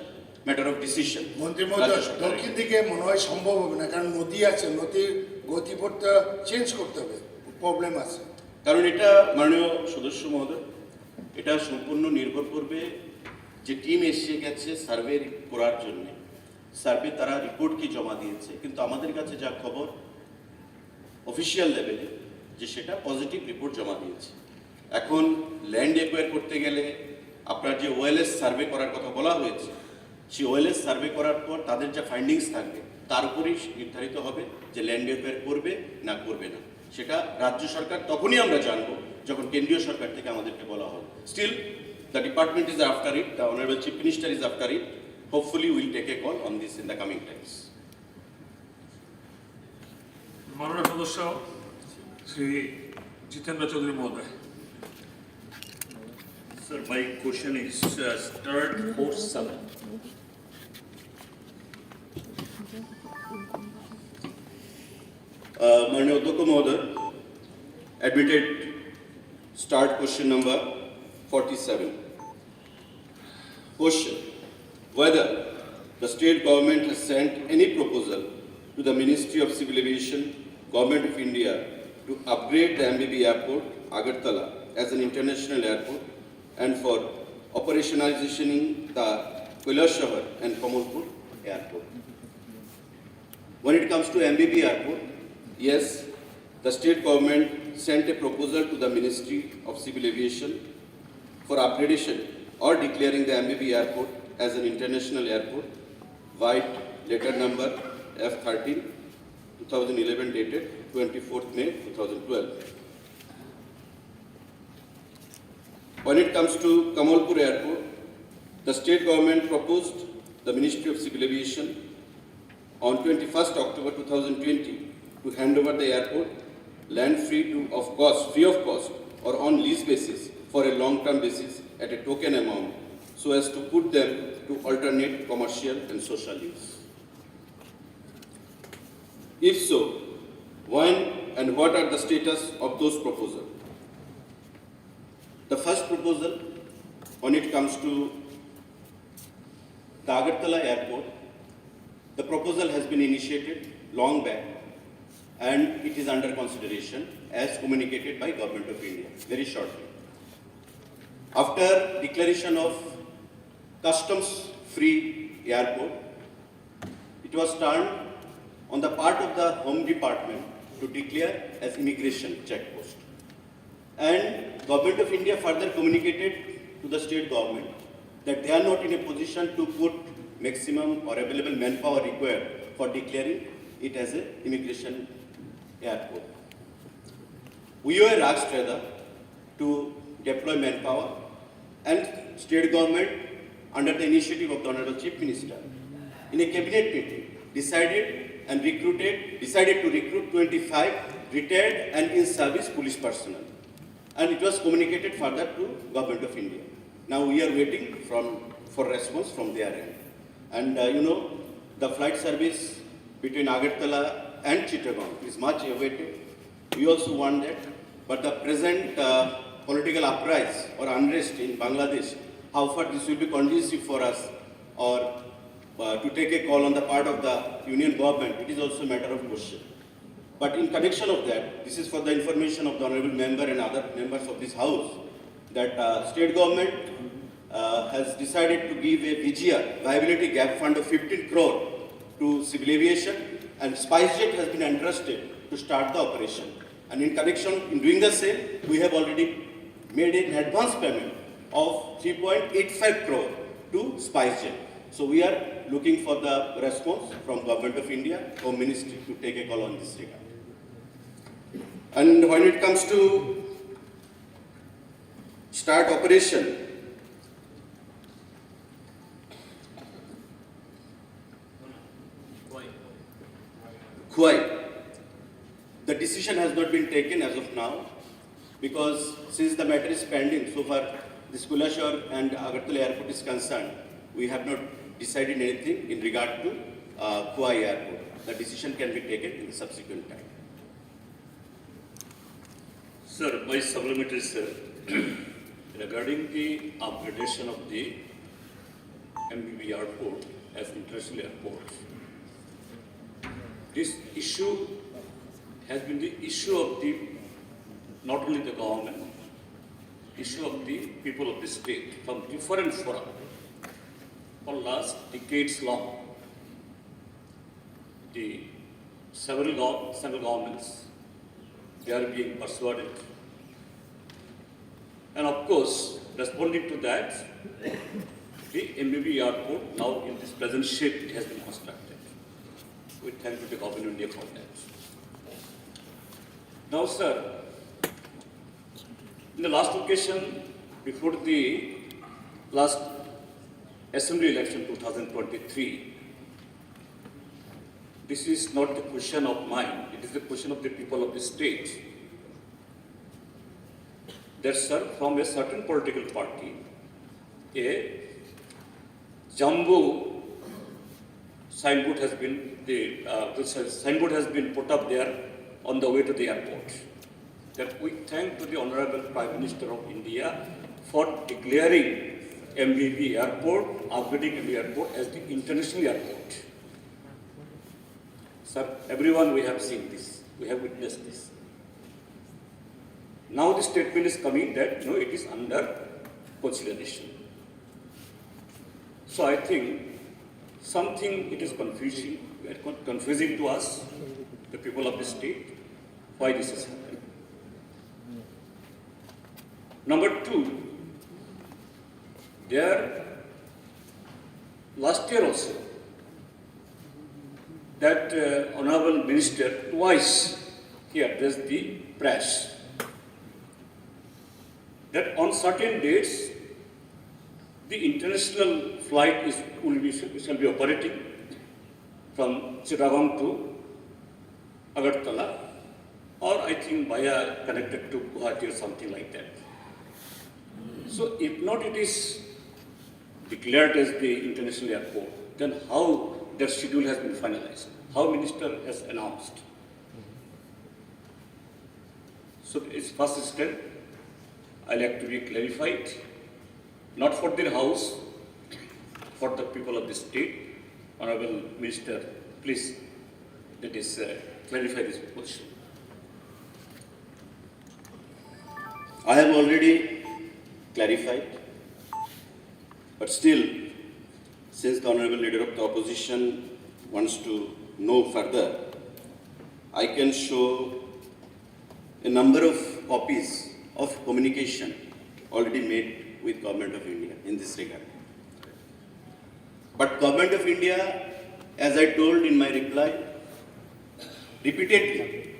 matter of decision. মন্ত্রী মহোদয়, দক্ষিণ দিকে মনে হয় সম্ভব হবে না, কারণ নদী আছে, নদীর গতিপথটা চেঞ্জ করতে হবে, প্রবলেম আছে। কারণ এটা, মাননীয় সদস্য মহোদয়, এটা সম্পূর্ণ নির্ভর করবে যে টিম এসে গেছে সার্ভে করার জন্য, সার্ভে তারা রিপোর্ট কি জমা দিয়েছে, কিন্তু আমাদের কাছে যা খবর অফিসিয়াল লেভেলে, যে সেটা পজিটিভ রিপোর্ট জমা দিয়েছে। এখন ল্যান্ড অ্যাকোয়ার করতে গেলে আপনার যে ওএলএস সার্ভে করার কথা বলা হয়েছে, সেই ওএলএস সার্ভে করার পর তাদের যা ফাইন্ডিংস থাকবে, তার উপরেই নির্ধারিত হবে যে ল্যান্ড অ্যাকোয়ার করবে না করবে না। সেটা রাজ্য সরকার তখনই আমরা জানবো, যখন কেন্দ্রীয় সরকার থেকে আমাদেরকে বলা হবে। Still, the department is after it, the Honorable Chief Minister is after it. Hopefully, we'll take a call on this in the coming times. মাননীয় সদস্য শ্রী জিতেন্দ্র চৌধুরী মহোদয়। Sir, my question is uh, start four seven. Uh, মাননীয় অধ্যক্ষ মহোদয়, admitted, start question number forty-seven. Question: whether the state government has sent any proposal to the Ministry of Civil Aviation, Government of India, to upgrade the M B B airport, Agartala, as an international airport and for operationalizing the Kailashahar and Kamalpur airport. When it comes to M B B airport, yes, the state government sent a proposal to the Ministry of Civil Aviation for upgradation or declaring the M B B airport as an international airport, white letter number F thirteen, two thousand eleven, dated twenty-fourth May two thousand twelve. When it comes to Kamalpur Airport, the state government proposed the Ministry of Civil Aviation on twenty-first October two thousand twenty to hand over the airport land free to, of cost, free of cost or on lease basis for a long-term basis at a token amount, so as to put them to alternate commercial and social use. If so, when and what are the status of those proposals? The first proposal, when it comes to the Agartala airport, the proposal has been initiated long back and it is under consideration as communicated by Government of India very shortly. After declaration of customs free airport, it was turned on the part of the Home Department to declare as immigration check post. And Government of India further communicated to the state government that they are not in a position to put maximum or available manpower required for declaring it as a immigration airport. We were asked rather to deploy manpower, and state government, under the initiative of the Honorable Chief Minister, in a cabinet meeting, decided and recruited, decided to recruit twenty-five retired and in-service police personnel. And it was communicated further to Government of India. Now we are waiting from, for response from their end. And, uh, you know, the flight service between Agartala and Chittagong is much awaited. We also want that. But the present, uh, political uprise or unrest in Bangladesh, how far this will be conducive for us or, uh, to take a call on the part of the union government, it is also a matter of question. But in connection of that, this is for the information of the honorable member and other members of this house, that, uh, state government, uh, has decided to give a V G R, viability gap fund of fifteen crore to civil aviation, and SpiceJet has been entrusted to start the operation. And in connection, in doing the same, we have already made an advance payment of three point eight five crore to SpiceJet. So we are looking for the response from Government of India, Home Ministry, to take a call on this regard. And when it comes to start operation, Khwai, the decision has not been taken as of now, because since the matter is pending, so far this Kulashahr and Agartala airport is concerned, we have not decided anything in regard to, uh, Khwai airport. The decision can be taken in the subsequent time. Sir, my supplementary, sir, regarding the upgradation of the M B B airport as international airport, this issue has been the issue of the, not only the government, issue of the people of the state from different fora for last decades long. The several gov-, central governments, they are being persuaded. And of course, responding to that, the M B B airport now in this present shape it has been constructed. We thank to the Government of India for that. Now, sir, in the last occasion, before the last assembly election two thousand twenty-three, this is not the question of mine, it is the question of the people of the state. That, sir, from a certain political party, a jumbo signboard has been, the, uh, the si-, signboard has been put up there on the way to the airport. That we thank to the Honorable Prime Minister of India for declaring M B B airport, upgrading M B B airport as the international airport. Sir, everyone, we have seen this, we have witnessed this. Now the statement is coming that, no, it is under consideration. So I think something it is confusing, confusing to us, the people of the state, why this has happened. Number two, there last year also, that, uh, Honorable Minister twice he addressed the press that on certain dates the international flight is, will be, shall be operating from Chittagong to Agartala, or I think via connected to Guwahati or something like that. So if not it is declared as the international airport, then how their schedule has been finalized? How minister has announced? So it's first step. I like to be clarified, not for the house, for the people of the state. Honorable Minister, please, that is, uh, clarify this position. I have already clarified, but still, since the Honorable Leader of the Opposition wants to know further, I can show a number of copies of communication already made with Government of India in this regard. But Government of India, as I told in my reply, repeatedly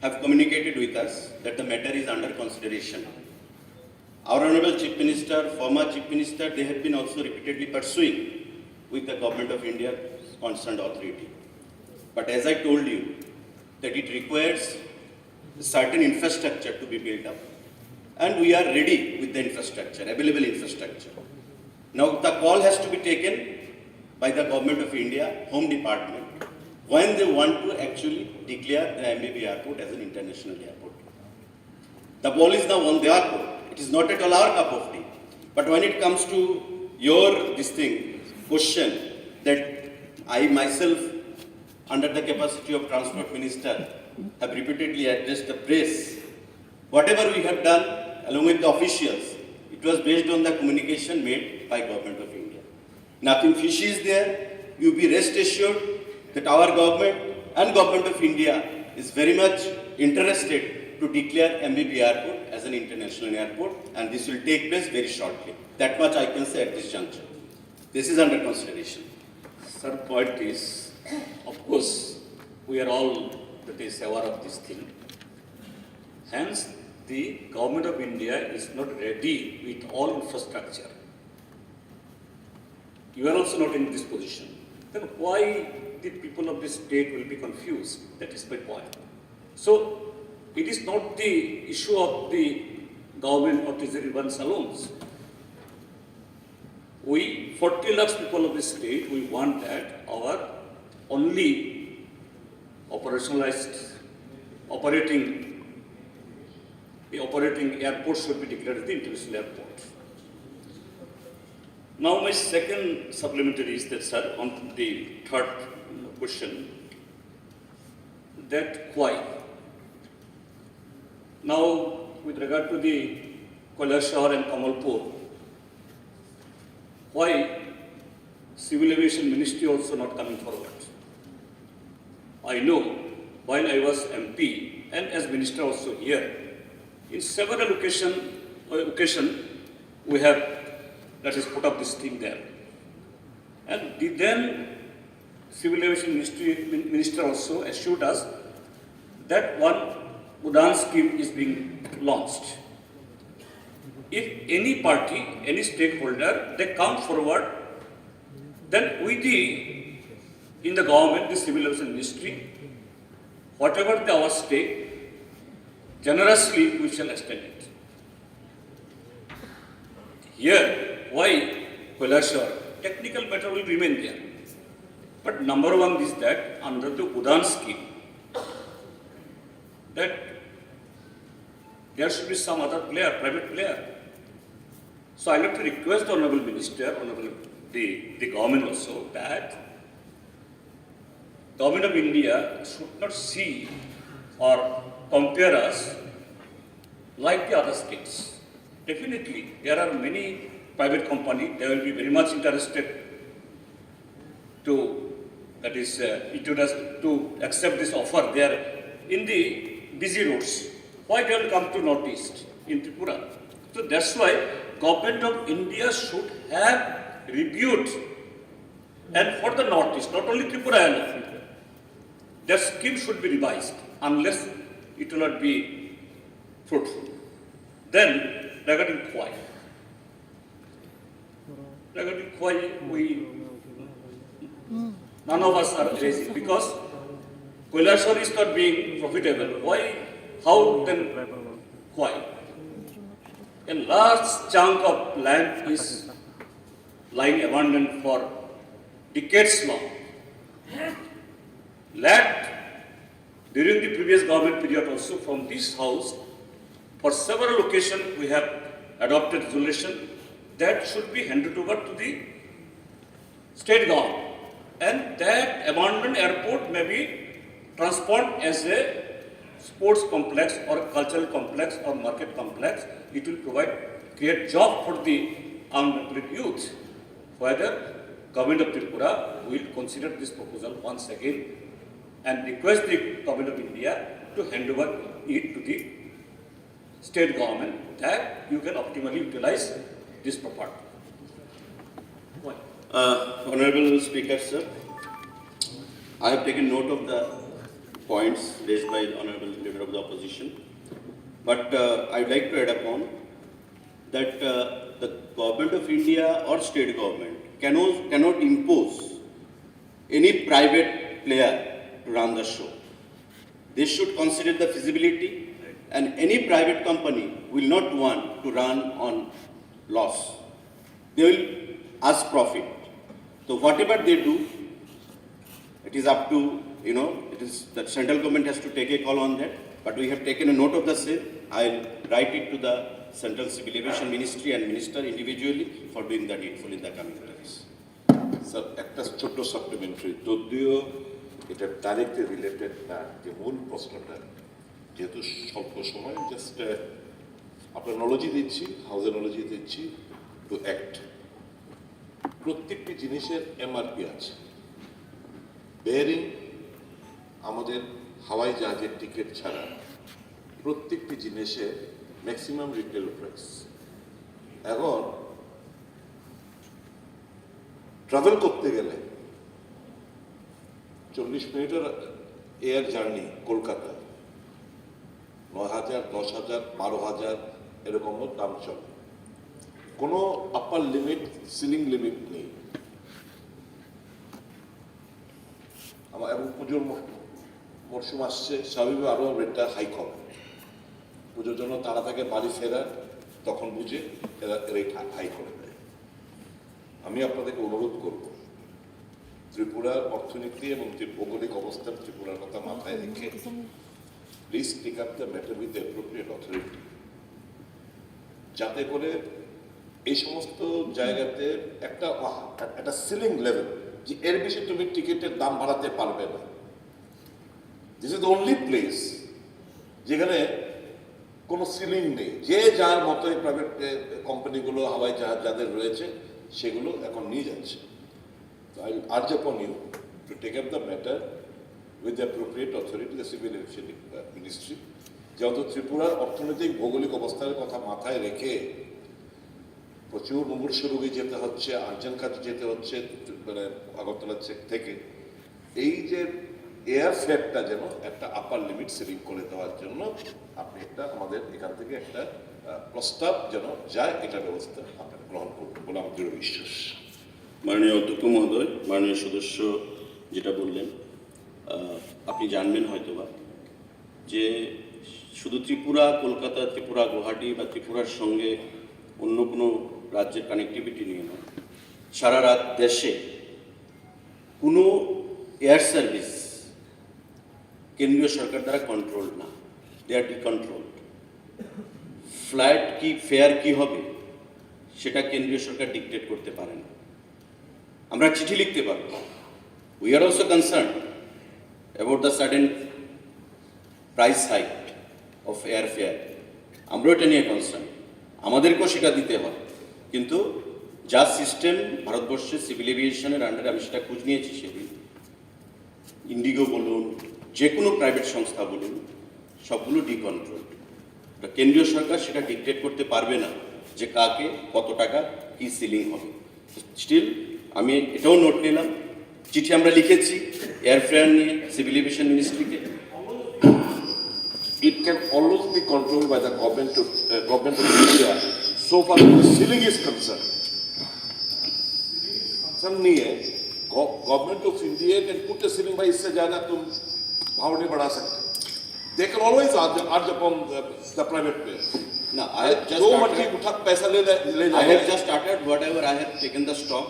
have communicated with us that the matter is under consideration. Our Honorable Chief Minister, former Chief Minister, they have been also repeatedly pursuing with the Government of India concerned authority. But as I told you, that it requires certain infrastructure to be built up. And we are ready with the infrastructure, available infrastructure. Now the call has to be taken by the Government of India, Home Department, when they want to actually declare the M B B airport as an international airport. The ball is now on their court. It is not at all our cup of tea. But when it comes to your this thing, question that I myself, under the capacity of Transport Minister, have repeatedly addressed the press, whatever we have done along with the officials, it was based on the communication made by Government of India. Nothing fishy is there. You be rest assured that our government and Government of India is very much interested to declare M B B airport as an international airport, and this will take place very shortly. That much I can say at this juncture. This is under consideration. Sir, point is, of course, we are all, that is, aware of this thing. Hence, the Government of India is not ready with all infrastructure. You are also not in this position. Then why the people of this state will be confused? That is my point. So, it is not the issue of the government or Treasury ones alone. We, forty lakhs people of this state, we want that our only operationalized, operating, the operating airport should be declared the international airport. Now my second supplementary is that, sir, on the third question, that why? Now, with regard to the Kailasahar and Kamalpur, why Civil Aviation Ministry also not coming forward? I know, while I was M P and as minister also here, in several occasion, uh, occasion, we have, that is, put up this thing there. And the then Civil Aviation Ministry, Min-, Minister also assured us that one UDAN scheme is being launched. If any party, any stakeholder, they come forward, then we the, in the government, the Civil Aviation Ministry, whatever the our stake, generously we shall extend it. Here, why Kailasahar? Technical matter will remain there. But number one is that under the UDAN scheme, that there should be some other player, private player. So I like to request the Honorable Minister, Honorable the, the government also, that Government of India should not see or compare us like the other states. Definitely, there are many private company, they will be very much interested to, that is, uh, introduce, to accept this offer. They are in the busy roads. Why they will come to Northeast in Tripura? So that's why Government of India should have reviewed, and for the Northeast, not only Tripura alone, that scheme should be revised unless it will not be fruitful. Then, regarding Khwai, regarding Khwai, we, none of us are raising because Kailasahar is not being profitable. Why? How then Khwai? A large chunk of land is lying abandoned for decades long. Led during the previous government period also from this house, for several occasions we have adopted resolution that should be handed over to the state government, and that abandoned airport may be transformed as a sports complex or cultural complex or market complex. It will provide, create job for the unemployed youth. Whether Government of Tripura will consider this proposal once again and request the Government of India to hand over it to the state government that you can optimally utilize this property. Point. Uh, Honorable Speaker, sir, I have taken note of the points raised by the Honorable Leader of the Opposition, but uh, I'd like to add upon that uh, the Government of India or state government cannot, cannot impose any private player to run the show. They should consider the feasibility, and any private company will not want to run on loss. They will ask profit. So whatever they do, it is up to, you know, it is the central government has to take a call on that. But we have taken a note of the same. I'll write it to the Central Civil Aviation Ministry and Minister individually for doing the needful in the coming days. Sir, একটা ছোট্ট সাপ্লিমেন্টারি, যদিও এটা directly related না, যে মূল প্রশ্নটা, যেহেতু স্বল্প সময়, জাস্ট আপনার নলেজই দিচ্ছি, হাউজের নলেজই দিচ্ছি, টু অ্যাক্ট। প্রত্যেকটি জিনিসের এমআরপি আছে, বেয়ারিং আমাদের হাওয়াই জাহাজের টিকিট ছাড়া প্রত্যেকটি জিনিসের ম্যাক্সিমাম রিটেল প্রাইস। এখন ট্রাভেল করতে গেলে চল্লিশ মিনিটের এয়ার জার্নি কলকাতা, নয় হাজার, দশ হাজার, বারো হাজার, এরকমও দাম চলে। কোনো আপার লিমিট, সিলিং লিমিট নেই। আমার এবং পুজোর ম- মরশুম আসছে, স্বাভাবিকভাবে আরও রেটটা হাইক হবে। পুজোর জন্য তারা থাকে বাড়ি ফেরার, তখন বুঝে এরা রেট হাই করে দেয়। আমি আপনাদেরকে অনুরোধ করব, ত্রিপুরার অর্থনীতি এবং ত্রি- ভৌগোলিক অবস্থান ত্রিপুরার কথা মাথায় রেখে please take up the matter with the appropriate authority, যাতে করে এই সমস্ত জায়গাতে একটা আহ, একটা সিলিং লেভেল, যে এর বেশি তুমি টিকিটের দাম বাড়াতে পারবে না। This is the only place যেখানে কোনো সিলিং নেই, যে যার মতোই প্রাইভেট কোম্পানিগুলো, হাওয়াই জাহাজ যাদের রয়েছে, সেগুলো এখন নিয়ে যাচ্ছে। So I urge upon you to take up the matter with the appropriate authority, the Civil Aviation Ministry. যেহেতু ত্রিপুরার অর্থনৈতিক ভৌগোলিক অবস্থার কথা মাথায় রেখে প্রচুর মুমূর্ষু রোগী যেতে হচ্ছে, আর্জেন্ট কাজে যেতে হচ্ছে, মানে আগরতলা চে- থেকে, এই যে এয়ার ফেয়ারটা যেন একটা আপার লিমিট সিলিং করে দেওয়ার জন্য আপনি একটা আমাদের এখান থেকে একটা আহ, প্রস্তাব যেন যায়, এটা ব্যবস্থা আপনারা গ্রহণ করবেন বলে আমার দৃঢ় বিশ্বাস। মাননীয় অধ্যক্ষ মহোদয়, মাননীয় সদস্য যেটা বললেন, আহ, আপনি জানবেন হয়তোবা যে শুধু ত্রিপুরা, কলকাতা, ত্রিপুরা, গুয়াহাটি বা ত্রিপুরার সঙ্গে অন্য কোনো রাজ্যের কানেক্টিভিটি নিয়ে নয়, সারা রাত দেশে কোনো এয়ার সার্ভিস কেন্দ্রীয় সরকার দ্বারা কন্ট্রোল না, they are decontrolled. ফ্লাইট কি, ফেয়ার কি হবে, সেটা কেন্দ্রীয় সরকার ডিকটেট করতে পারে না। আমরা চিঠি লিখতে পারবো, we are also concerned about the sudden price hike of airfare. আমরাও এটা নিয়ে কনসার্ন, আমাদেরকেও সেটা দিতে হয়। কিন্তু যা সিস্টেম ভারতবর্ষের সিভিল এভিয়েশনের আন্ডারে, আমি সেটা খোঁজ নিয়েছি সেদিন, ইন্ডিগো বলুন, যে কোনো প্রাইভেট সংস্থা বলুন, সবগুলো ডিকন্ট্রোল। কেন্দ্রীয় সরকার সেটা ডিকটেট করতে পারবে না যে কাকে কত টাকা কি সিলিং হবে। স্টিল আমি এটাও নোট নিলাম, চিঠি আমরা লিখেছি এয়ার ফেয়ার নিয়ে সিভিল এভিয়েশন মিনিস্ট্রিকে। It can always be controlled by the government of, uh, government of India so far as the ceiling is concerned. Concern नहीं है, government of India can put a ceiling भाई, इससे ज्यादा तुम भाव नहीं बढ़ा सकते। They can always urge, urge upon the, the private players. No, I have just जो started. मर्जी उठा पैसा ले ले, ले I have जाए। Just started whatever I have taken the stock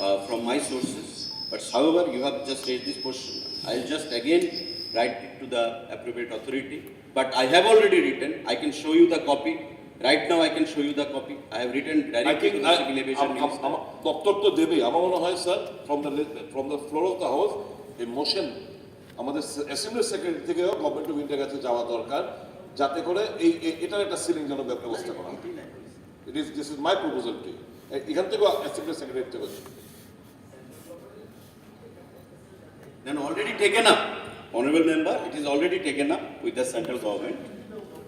uh, from my sources. But however, you have just raised this question. I'll just again write it to the appropriate authority. But I have already written. I can show you the copy. Right now, I can show you the copy. I have written I directly think to the civil aviation আম- আম- minister. আমার দপ্তর তো দেবেই। আমার মনে হয় sir, from the from the floor of the house, a motion আমাদের assembly secretary থেকে government of ইন্ডিয়ার কাছে যাওয়া দরকার, যাতে করে এই এ- এটার একটা সিলিং যেন ব্যবস্থা করা হয়। It is, this is my proposal to you. এ- এখান থেকে অ্যাসেম্বলি সেক্রেটারি থেকে। Then already taken up, Honorable Member, it is already taken up with the central government.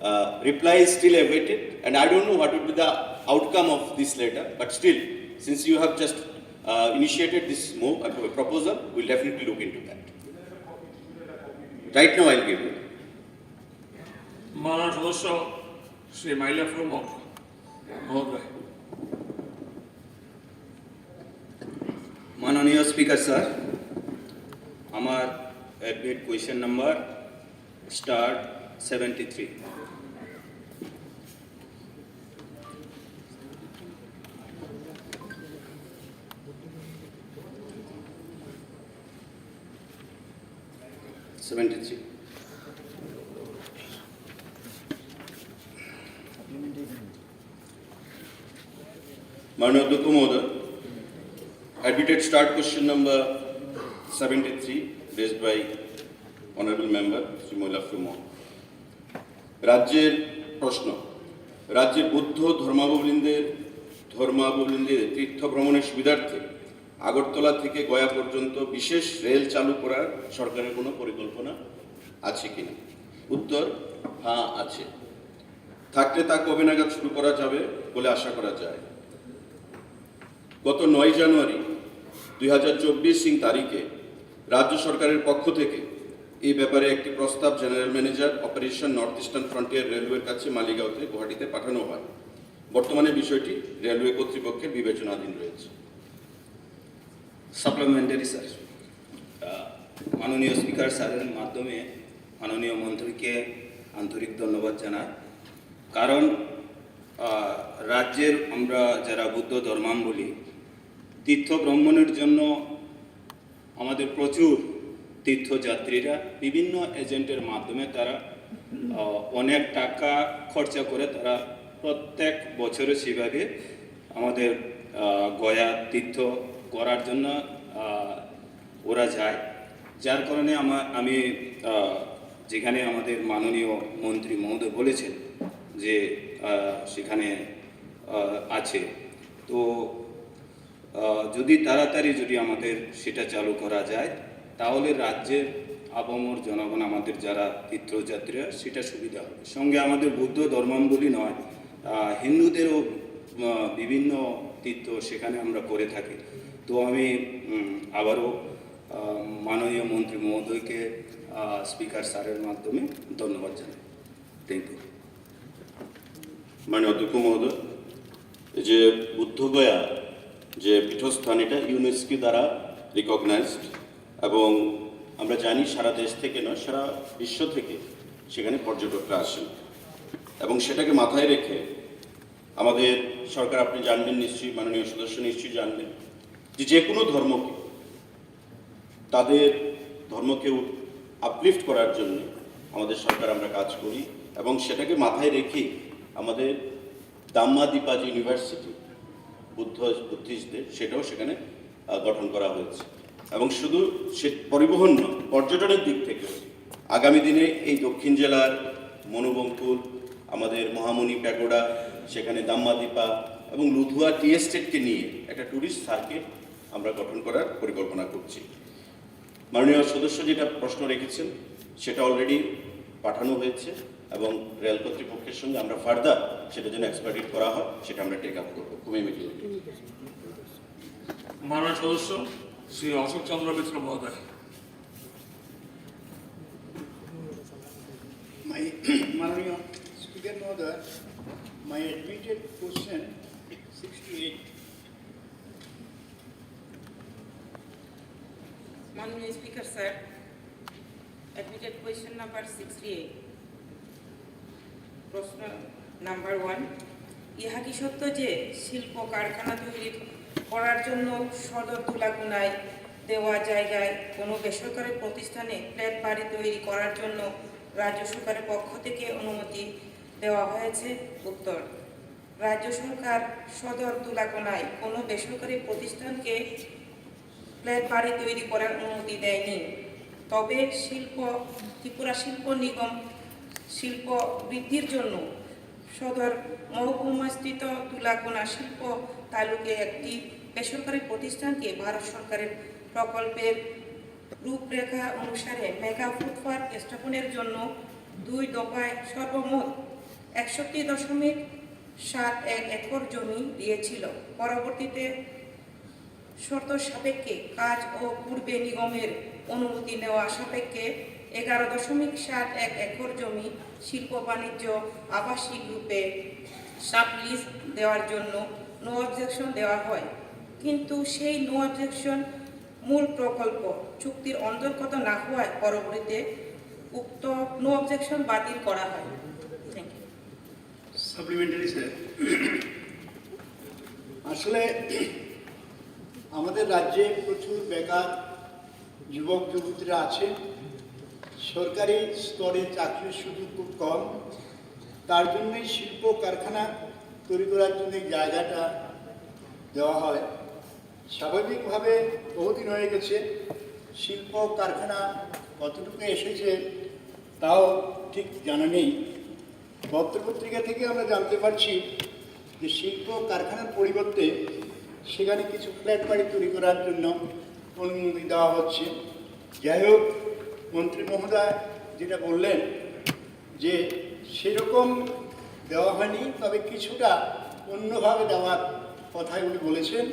Uh, reply is still awaited, and I don't know what would be the outcome of this letter, but still, since you have just uh, initiated this move, uh, proposal, we'll definitely look into that. Right now, I'll give you. মাননীয় সদস্য শ্রী মাইলা প্রমুখ মহোদয়। মাননীয় speaker sir, আমার admit question number star seventy three. Seventy three. মাননীয় অধ্যক্ষ মহোদয়, admitted start question number seventy three, raised by Honorable Member Shri মৈলাফ্রু মহোদয়। রাজ্যের প্রশ্ন, রাজ্যের বৌদ্ধ ধর্মাবলম্বীদের ধর্মাবলম্বীদের তীর্থ ভ্রমণের সুবিধার্থে আগরতলা থেকে গয়া পর্যন্ত বিশেষ রেল চালু করার সরকারের কোনো পরিকল্পনা আছে কিনা? উত্তর, হ্যাঁ আছে। থাকলে তা কবে নাগাদ শুরু করা যাবে বলে আশা করা যায়? গত নয় জানুয়ারি দুই হাজার চব্বিশ ইং তারিখে রাজ্য সরকারের পক্ষ থেকে এই ব্যাপারে একটি প্রস্তাব general manager operation north eastern frontier রেলওয়ের কাছে মালিগাঁওতে গুয়াহাটিতে পাঠানো হয়। বর্তমানে বিষয়টি রেলওয়ে কর্তৃপক্ষের বিবেচনাধীন রয়েছে। সাপ্লিমেন্টারি স্যার, আহ, মাননীয় স্পিকার স্যারের মাধ্যমে মাননীয় মন্ত্রীকে আন্তরিক ধন্যবাদ জানাই। কারণ, আহ, রাজ্যের আমরা যারা বৌদ্ধ ধর্মাবলম্বী, তীর্থ ভ্রমণের জন্য আমাদের প্রচুর তীর্থযাত্রীরা বিভিন্ন এজেন্টের মাধ্যমে তারা, আহ, অনেক টাকা খরচা করে তারা প্রত্যেক বছরে সেভাবে আমাদের, আহ, গয়া তীর্থ করার জন্য, আহ, ওরা যায়। যার কারণে আমা-, আমি, আহ, যেখানে আমাদের মাননীয় মন্ত্রী মহোদয় বলেছেন যে, আহ, সেখানে, আহ, আছে, তো আহ, যদি তাড়াতাড়ি যদি আমাদের সেটা চালু করা যায়, তাহলে রাজ্যের আপামর জনগণ, আমাদের যারা তীর্থযাত্রীরা, সেটা সুবিধা হবে। সঙ্গে আমাদের বৌদ্ধ ধর্মাবলম্বী নয়, আহ, হিন্দুদেরও, আহ, বিভিন্ন তীর্থ সেখানে আমরা করে থাকি। তো আমি, উম, আবারও, আহ, মাননীয় মন্ত্রী মহোদয়কে, আহ, স্পিকার স্যারের মাধ্যমে ধন্যবাদ জানাই। Thank you. মাননীয় অধ্যক্ষ মহোদয়, এই যে বুদ্ধগয়া যে পীঠস্থান, এটা ইউনেস্কো দ্বারা রিকগনাইজড এবং আমরা জানি সারা দেশ থেকে নয়, সারা বিশ্ব থেকে সেখানে পর্যটকরা আসেন। এবং সেটাকে মাথায় রেখে আমাদের সরকার, আপনি জানবেন নিশ্চয়ই, মাননীয় সদস্য নিশ্চয়ই জানবেন, যে যে কোনো ধর্মকে, তাদের ধর্মকে আপলিফট করার জন্য আমাদের সরকার, আমরা কাজ করি এবং সেটাকে মাথায় রেখেই আমাদের দাম্মাদিপা যে ইউনিভার্সিটি বুদ্ধ বুদ্ধিস্টদের, সেটাও সেখানে আহ, গঠন করা হয়েছে। এবং শুধু সে পরিবহন নয়, পর্যটনের দিক থেকে আগামী দিনে এই দক্ষিণ জেলার মনোবঙ্কুল, আমাদের মহামণি প্যাগোডা, সেখানে দাম্মাদিপা এবং লুধুয়া টি এস্টেটকে নিয়ে একটা ট্যুরিস্ট সার্কিট আমরা গঠন করার পরিকল্পনা করছি। মাননীয় সদস্য যেটা প্রশ্ন রেখেছেন, সেটা অলরেডি পাঠানো হয়েছে এবং রেল কর্তৃপক্ষের সঙ্গে আমরা ফার্দার সেটা যেন এক্সপার্টিট করা হয়, সেটা আমরা টেক আপ করবো খুব ইমিডিয়েটলি। মাননীয় সদস্য শ্রী অশোক চন্দ্র মিত্র মহোদয়। My মাননীয় স্পিকার মহোদয়, my admitted question sixty eight. মাননীয় speaker sir, admitted question number sixty eight. প্রশ্ন নাম্বার ওয়ান, ইহা কি সত্য যে শিল্প কারখানা তৈরি করার জন্য সদর তুলাকোনায় দেওয়া জায়গায় কোনো বেসরকারি প্রতিষ্ঠানে ফ্ল্যাট বাড়ি তৈরি করার জন্য রাজ্য সরকারের পক্ষ থেকে অনুমতি দেওয়া হয়েছে? উত্তর, রাজ্য সরকার সদর তুলাকোনায় কোনো বেসরকারি প্রতিষ্ঠানকে ফ্ল্যাট বাড়ি তৈরি করার অনুমতি দেয়নি। তবে শিল্প, ত্রিপুরা শিল্প নিগম শিল্প বৃদ্ধির জন্য সদর মহকুমাস্থিত তুলাকোনা শিল্প তালুকে একটি বেসরকারি প্রতিষ্ঠানকে ভারত সরকারের প্রকল্পের রূপরেখা অনুসারে মেগা ফুড পার্ক স্থাপনের জন্য দুই দফায় সর্বমোট একষট্টি দশমিক সাত এক একর জমি দিয়েছিল। পরবর্তীতে শর্ত সাপেক্ষে কাজ ও পূর্বে নিগমের অনুমতি নেওয়া সাপেক্ষে এগারো দশমিক সাত এক একর জমি শিল্প বাণিজ্য আবাসিক রূপে সাবলিজ দেওয়ার জন্য নো অবজেকশন দেওয়া হয়, কিন্তু সেই নো অবজেকশন মূল প্রকল্প চুক্তির অন্তর্গত না হওয়ায় পরবর্তীতে উক্ত নো অবজেকশন বাতিল করা হয়। Thank you. Supplementary sir. আসলে আমাদের রাজ্যে প্রচুর বেকার যুবক যুবতীরা আছে। সরকারি স্তরে চাকরির সুযোগ খুব কম। তার জন্যই শিল্প কারখানা তৈরি করার জন্য এই জায়গাটা দেওয়া হয়। স্বাভাবিকভাবে বহুদিন হয়ে গেছে, শিল্প কারখানা কতটুকু এসেছে তাও ঠিক জানা নেই। পত্রপত্রিকা থেকে আমরা জানতে পারছি যে শিল্প কারখানার পরিবর্তে সেখানে কিছু ফ্ল্যাট বাড়ি তৈরি করার জন্য অনুমতি দেওয়া হচ্ছে। যাই হোক, মন্ত্রী মহোদয় যেটা বললেন যে সেরকম দেওয়া হয়নি, তবে কিছুটা অন্যভাবে দেওয়ার কথাই উনি বলেছেন।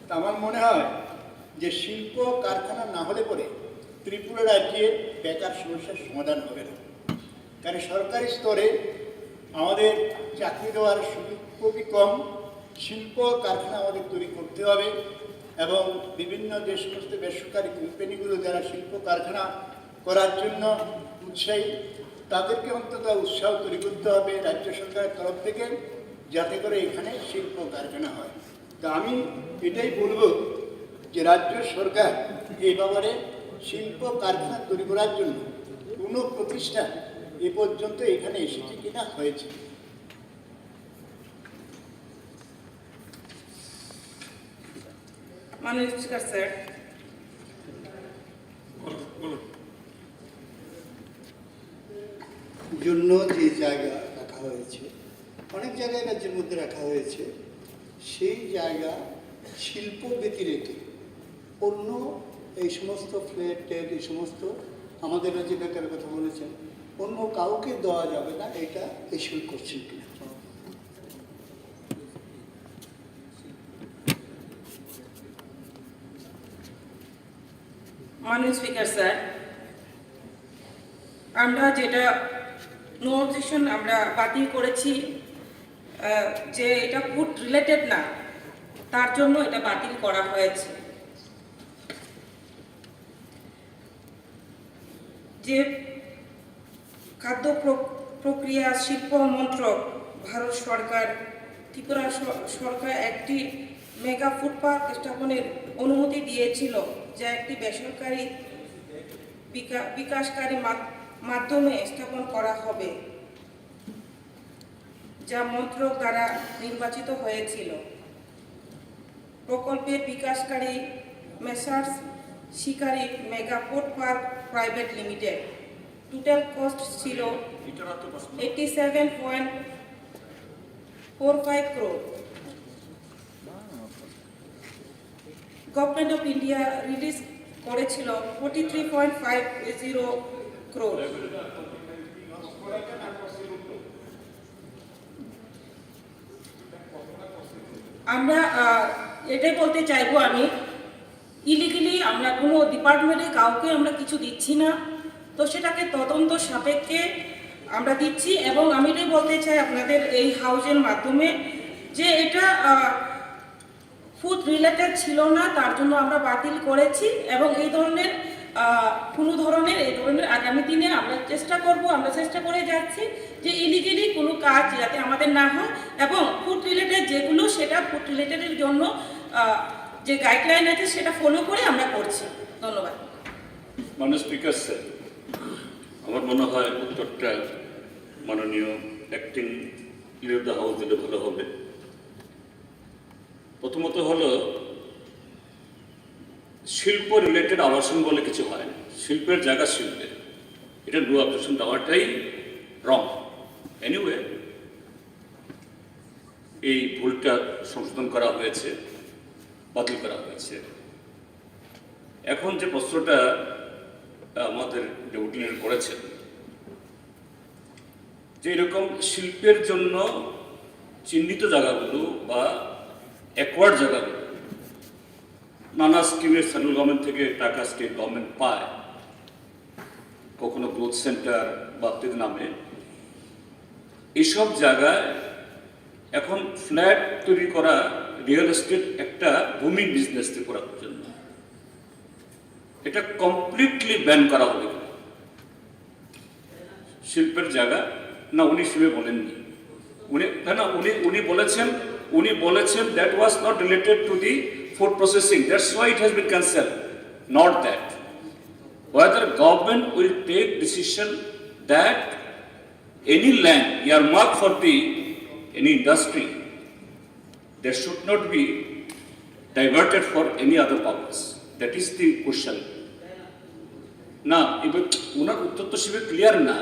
তা আমার মনে হয় যে শিল্প কারখানা না হলে পরে ত্রিপুরা রাজ্যের বেকার সমস্যার সমাধান হবে না। কারণ সরকারি স্তরে আমাদের চাকরি দেওয়ার সুযোগ খুবই কম। শিল্প কারখানা আমাদের তৈরি করতে হবে এবং বিভিন্ন যে সমস্ত বেসরকারি কোম্পানিগুলো যারা শিল্প কারখানা করার জন্য উৎসাহী, তাদেরকে অন্তত উৎসাহ তৈরি করতে হবে রাজ্য সরকারের তরফ থেকে, যাতে করে এখানে শিল্প কারখানা হয়। তা আমি এটাই বলবো যে রাজ্য সরকার এই ব্যাপারে শিল্প কারখানা তৈরি করার জন্য কোনো প্রতিষ্ঠান এ পর্যন্ত এখানে এসেছে কিনা হয়েছে। মাননীয় স্পিকার স্যার। জন্য যে জায়গা রাখা হয়েছে, অনেক জায়গায় রাজ্যের মধ্যে রাখা হয়েছে, সেই জায়গা শিল্প ব্যতিরেকে অন্য এই সমস্ত ফ্ল্যাট ট্যাট, এই সমস্ত আমাদের রাজ্যে বেকার কথা বলেছেন, অন্য কাউকে দেওয়া যাবে না, এটা এসিওর করছেন কিনা? মাননীয় স্পিকার স্যার, আমরা যেটা নো অবজেকশন আমরা বাতিল করেছি, আহ, যে এটা ফুড রিলেটেড না, তার জন্য এটা বাতিল করা হয়েছে। যে খাদ্য প্র- প্রক্রিয়া শিল্প মন্ত্রক, ভারত সরকার, ত্রিপুরা স- সরকার একটি মেগা ফুড পার্ক স্থাপনের অনুমতি দিয়েছিল, যা একটি বেসরকারি বিকা- বিকাশকারী মাধ- মাধ্যমে স্থাপন করা হবে, যা মন্ত্রক দ্বারা নির্বাচিত হয়েছিল। প্রকল্পের বিকাশকারী messrs Shikari mega food park private limited. Total cost ছিল eighty seven point four five crore. Government of India release করেছিল forty three point five zero crore. আমরা আহ, এটাই বলতে চাইবো আমি, ইলিগালি আমরা কোনো ডিপার্টমেন্টে কাউকে আমরা কিছু দিচ্ছি না। তো সেটাকে তদন্ত সাপেক্ষে আমরা দিচ্ছি। এবং আমি এটাই বলতে চাই আপনাদের এই হাউজের মাধ্যমে যে এটা ফুড রিলেটেড ছিল না, তার জন্য আমরা বাতিল করেছি। এবং এই ধরনের আহ, কোনো ধরনের এই ধরনের আগামী দিনে আমরা চেষ্টা করব, আমরা চেষ্টা করে যাচ্ছি যে ইলিগালি কোনো কাজ যাতে আমাদের না হয়, এবং ফুড রিলেটেড যেগুলো, সেটা ফুড রিলেটেডের জন্য আহ, যে গাইডলাইন আছে সেটা ফলো করে আমরা করছি। ধন্যবাদ। মাননীয় স্পিকার স্যার, আমার মনে হয় উত্তরটা মাননীয় acting leader of the house দিলে ভালো হবে। প্রথমত হলো, শিল্প রিলেটেড আবাসন বলে কিছু হয় না। শিল্পের জায়গা শিল্পের, এটা নো অবজেকশন দেওয়াটাই রং। এনিওয়ে, এই ভুলটা সংশোধন করা হয়েছে, বাতিল করা হয়েছে। এখন যে প্রশ্নটা আমাদের ডেপুটি লিডার করেছেন, যে এরকম শিল্পের জন্য চিহ্নিত জায়গাগুলো বা অ্যাকোয়ার্ড জায়গাগুলো নানা স্কিমের সেন্ট্রাল গভর্নমেন্ট থেকে টাকা স্টেট গভর্নমেন্ট পায়, কখনো গ্রোথ সেন্টার বা ইত্যাদি নামে, এইসব জায়গায় এখন ফ্ল্যাট তৈরি করা, রিয়েল এস্টেট একটা বুমিং বিজনেস ত্রিপুরার জন্য, এটা কমপ্লিটলি ব্যান করা হবে। শিল্পের জায়গা না, উনি শিল্পে বলেননি। উনি না না উনি উনি বলেছেন, উনি বলেছেন that was not related to the food processing, that's why it has been cancelled. Not that whether government will take decision that any land earmarked for the any industry, they should not be diverted for any other purpose. That is the question. না, এবার ওনার উত্তর তো শিবে ক্লিয়ার না।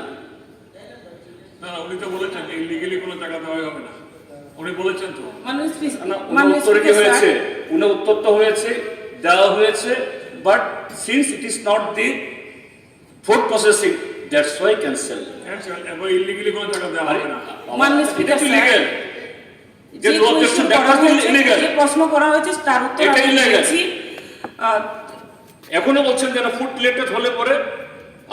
না না, উনি তো বলেছেন যে ইলিগালি কোনো টাকা দেওয়া হবে না। উনি বলেছেন তো। মাননীয় স্পিকার, না, ওনার মাননীয় উত্তরে কি স্পিকার স্যার। হয়েছে? ওনার উত্তর তো হয়েছে, দেওয়া হয়েছে, but since it is not the food processing, that's why cancel. Cancel, এবার ইলিগালি কোনো টাকা দেওয়া হবে না। মাননীয় স্পিকার স্যার, ইলিগাল। যে যে no objection, question that করা was হয়েছে, illegal. যে প্রশ্ন করা হয়েছে তার উত্তর এটা আমি illegal. দিয়েছি। আহ, এখনো বলছেন যারা ফুড রিলেটেড হলে পরে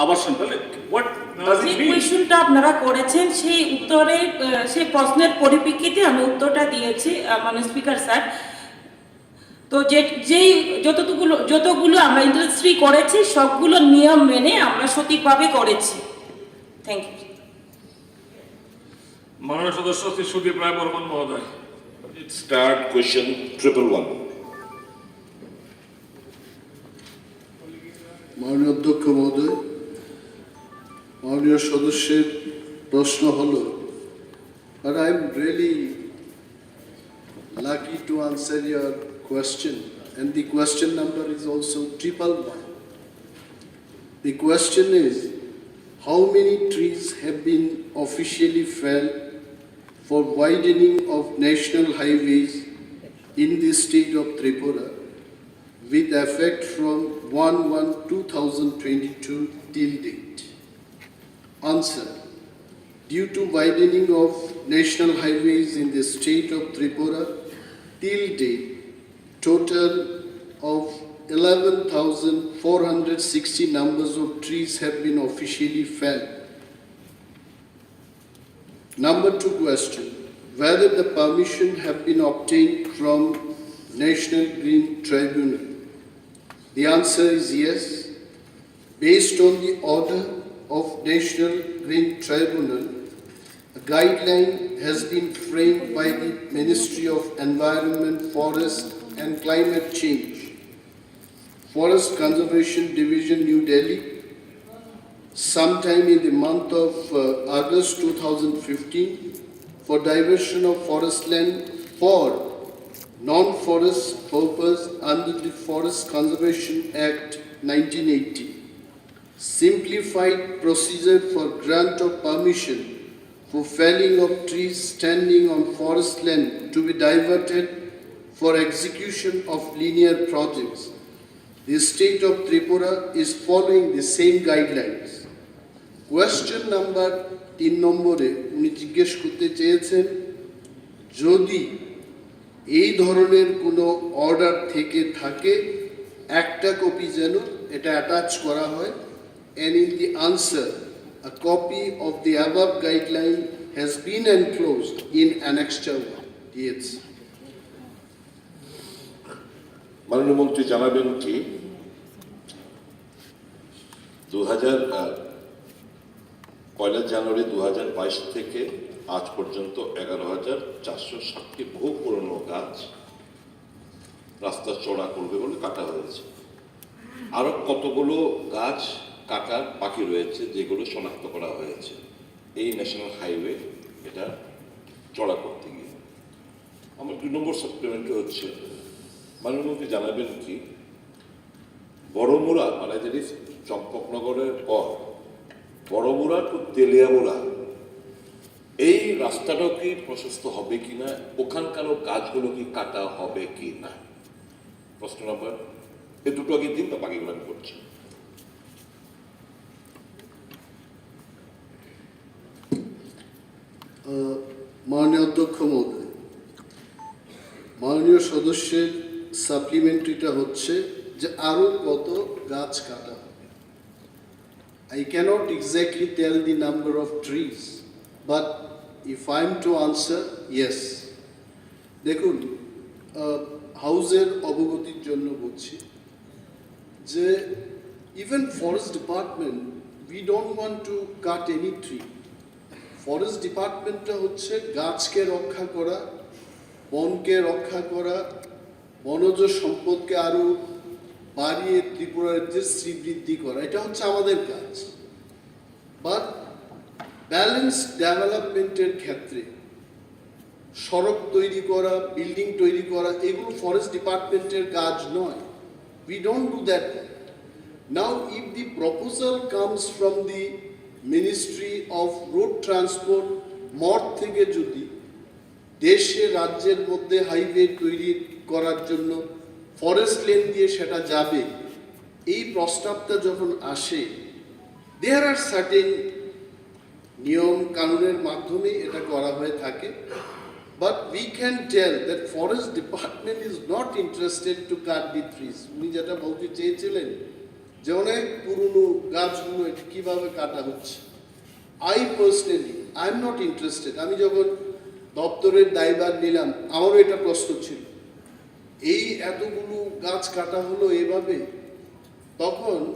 আবার শুনতে হলে what does যে it mean? কোয়েশ্চেনটা আপনারা করেছেন সেই উত্তরে, আহ, সেই প্রশ্নের পরিপ্রেক্ষিতে আমি উত্তরটা দিয়েছি, আহ, মাননীয় স্পিকার স্যার। তো যে যেই যতটুকুলো যতগুলো আমরা ইন্ডাস্ট্রি করেছি সবগুলো নিয়ম মেনে আমরা সঠিকভাবে করেছি। Thank you. মাননীয় সদস্য শ্রী সুদীপ রায় বর্মন মহোদয়। Start question triple one. মাননীয় অধ্যক্ষ মহোদয়, মাননীয় সদস্যের প্রশ্ন হলো, but I am really lucky to answer your question, and the question number is also triple one. The question is, how many trees have been officially felled for widening of national highways in the state of Tripura with effect from one one two thousand twenty-two till date? Answer. Due to widening of national highways in the state of Tripura, till date, total of eleven thousand four hundred sixty numbers of trees have been officially felled. Number two question, whether the permission have been obtained from National Green Tribunal. The answer is yes. Based on the order of National Green Tribunal, a guideline has been framed by the Ministry of Environment, Forest and Climate Change, Forest Conservation Division, New Delhi, sometime in the month of, uh, August two thousand fifteen for diversion of forest land for non-forest purpose under the Forest Conservation Act nineteen eighty. Simplified procedure for grant of permission for felling of trees standing on forest land to be diverted for execution of linear projects. The state of Tripura is following the same guidelines. Question number তিন নম্বরে উনি জিজ্ঞেস করতে চেয়েছেন, যদি এই ধরনের কোনো অর্ডার থেকে থাকে, একটা কপি যেন এটা অ্যাটাচ করা হয়। And in the answer, a copy of the above guideline has been enclosed in annexure one. দিয়েছি। মাননীয় মন্ত্রী জানাবেন কি, দু হাজার আহ, পয়লা জানুয়ারি দু হাজার বাইশ থেকে আজ পর্যন্ত এগারো হাজার চারশো ষাটটি বহু পুরনো গাছ রাস্তা চড়া করবে বলে কাটা হয়েছে। আরও কতগুলো গাছ কাটা বাকি রয়েছে, যেগুলো শনাক্ত করা হয়েছে এই ন্যাশনাল হাইওয়ে এটা চড়া করতে গিয়ে। আমার দুই নম্বর সাপ্লিমেন্টারি হচ্ছে, মাননীয় মন্ত্রী জানাবেন কি, বড়মুড়া, মানে যেটি চম্পকনগরের পর বড়মুড়া টু তেলিয়ামুড়া, এই রাস্তাটাও কি প্রশস্ত হবে কি না, ওখানকারও গাছগুলো কি কাটা হবে কি না? প্রশ্ন নাম্বার, এই দুটো আগে দিন, তো বাকিগুলো আমি করছি। মাননীয় অধ্যক্ষ মহোদয়, মাননীয় সদস্যের সাপ্লিমেন্টারিটা হচ্ছে যে আরও কত গাছ কাটা হবে। I cannot exactly tell the number of trees, but if I am to answer, yes. দেখুন, হাউজের অবগতির জন্য বলছি যে even forest department, we don't want to cut any tree. Forest ডিপার্টমেন্টটা হচ্ছে গাছকে রক্ষা করা, বনকে রক্ষা করা, বনজ সম্পদকে আরও বাড়িয়ে ত্রিপুরার যে শ্রীবৃদ্ধি করা, এটা হচ্ছে আমাদের কাজ। বাট ব্যালেন্স ডেভেলপমেন্টের ক্ষেত্রে সড়ক তৈরি করা, বিল্ডিং তৈরি করা, এগুলো ফরেস্ট ডিপার্টমেন্টের কাজ নয়। We don't do that. Now, if the proposal comes from the Ministry of Road Transport, মর্থ থেকে যদি দেশে রাজ্যের মধ্যে হাইওয়ে তৈরি করার জন্য ফরেস্ট লেন দিয়ে সেটা যাবে, এই প্রস্তাবটা যখন আসে, there are certain নিয়ম কানুনের মাধ্যমে এটা করা হয়ে থাকে। But we can tell that forest department is not interested to cut the trees. উনি যেটা বলতে চেয়েছিলেন যে অনেক পুরনো গাছগুলো এটা কিভাবে কাটা হচ্ছে, I personally, I am not interested. আমি যখন দপ্তরের দায়ভার নিলাম, আমারও এটা প্রশ্ন ছিল, এই এতগুলো গাছ কাটা হলো এভাবে, তখন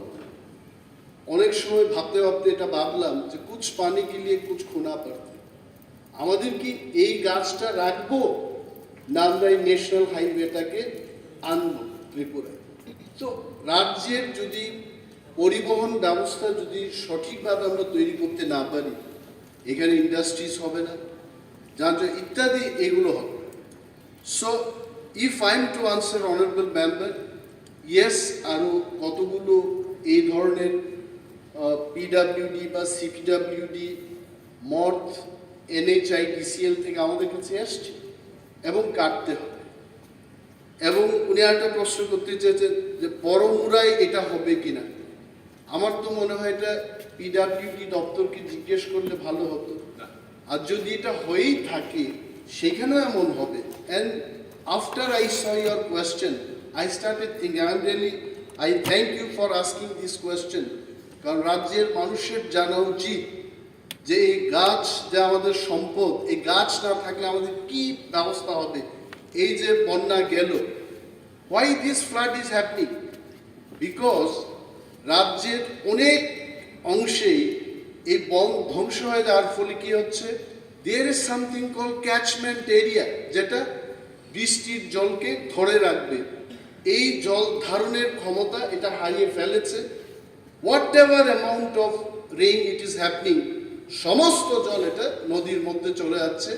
অনেক সময় ভাবতে ভাবতে এটা ভাবলাম যে কুছ পানে কে লিয়ে কুছ খোনা পড়তে। আমাদের কি এই গাছটা রাখবো, না আমরা এই ন্যাশনাল হাইওয়েটাকে আনবো ত্রিপুরায়? তো রাজ্যের যদি পরিবহন ব্যবস্থা যদি সঠিকভাবে আমরা তৈরি করতে না পারি, এখানে ইন্ডাস্ট্রিজ হবে না, যানজট ইত্যাদি এগুলো হবে। So, if I am to answer, honorable member, yes, আরও কতগুলো এই ধরনের পিডাব্লিউডি বা সিপিডাব্লিউডি, মর্থ, এনএইচআইডিসিএল থেকে আমাদের কাছে এসছে এবং কাটতে হবে। এবং উনি আরেকটা প্রশ্ন করতে চেয়েছেন যে বড়মুড়ায় এটা হবে কিনা। আমার তো মনে হয় এটা পিডাব্লিউডি দপ্তরকে জিজ্ঞেস করলে ভালো হতো। আর যদি এটা হয়েই থাকে, সেখানেও এমন হবে। And after I saw your question, I started thinking, I am really, I thank you for asking this question. কারণ রাজ্যের মানুষের জানা উচিত যে এই গাছ যে আমাদের সম্পদ, এই গাছ না থাকলে আমাদের কি ব্যবস্থা হবে? এই যে বন্যা গেল, why this flood is happening? Because রাজ্যের অনেক অংশেই এই বন ধ্বংস হয়ে যাওয়ার ফলে কি হচ্ছে, there is something called catchment area, যেটা বৃষ্টির জলকে ধরে রাখবে। এই জল ধারণের ক্ষমতা এটা হারিয়ে ফেলেছে। Whatever amount of rain it is happening, সমস্ত জল এটা নদীর মধ্যে চলে যাচ্ছে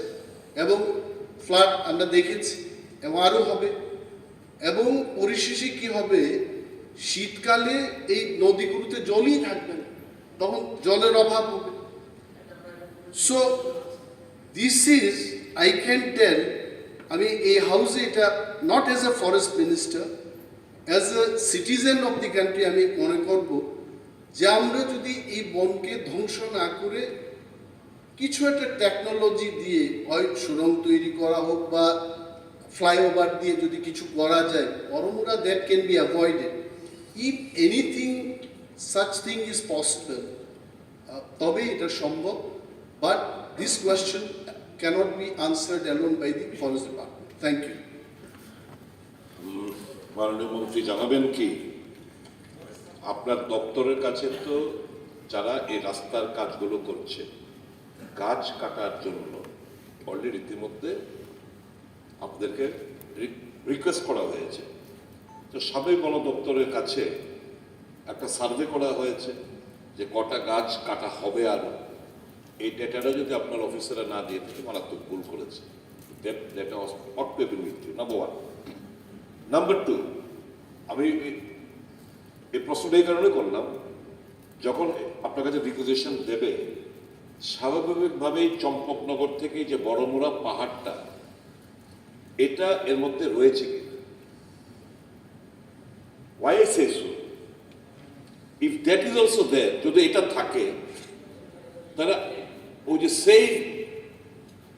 এবং ফ্লাড আমরা দেখেছি এবং আরও হবে। এবং পরিশেষে কি হবে, শীতকালে এই নদীগুলোতে জলই থাকবে না, তখন জলের অভাব হবে। So this is, I can tell, আমি এই হাউসে এটা, not as a forest minister, as a citizen of the country, আমি মনে করব যে আমরা যদি এই বনকে ধ্বংস না করে কিছু একটা টেকনোলজি দিয়ে হয় সুড়ঙ্গ তৈরি করা হোক বা ফ্লাইওভার দিয়ে যদি কিছু করা যায়, Baramura, that can be avoided. If anything, such thing is possible, তবেই এটা সম্ভব। But this question cannot be answered alone by the forest department. Thank you. উম, মাননীয় মন্ত্রী জানাবেন কি, আপনার দপ্তরের কাছে তো যারা এই রাস্তার কাজগুলো করছে, গাছ কাটার জন্য অলরেডি ইতিমধ্যে আপনাদেরকে রিকোয়েস্ট করা হয়েছে। তো সাবেক বন দপ্তরের কাছে একটা সার্ভে করা হয়েছে যে কটা গাছ কাটা হবে আরও। এই ডেটাটা যদি আপনার অফিসাররা না দিয়ে থাকে, মারাত্মক ভুল করেছে। That data was not to have been withdrawn, number one. Number two, আমি এই- এই প্রশ্নটা এই কারণে করলাম, যখন আপনার কাছে রিকুইজিশন দেবে, স্বাভাবিকভাবেই চম্পকনগর থেকে যে বড়মুড়া পাহাড়টা, এটা এর মধ্যে রয়েছে কি? Why I say so? If that is also there, যদি এটা থাকে, তাহলে ওই যে save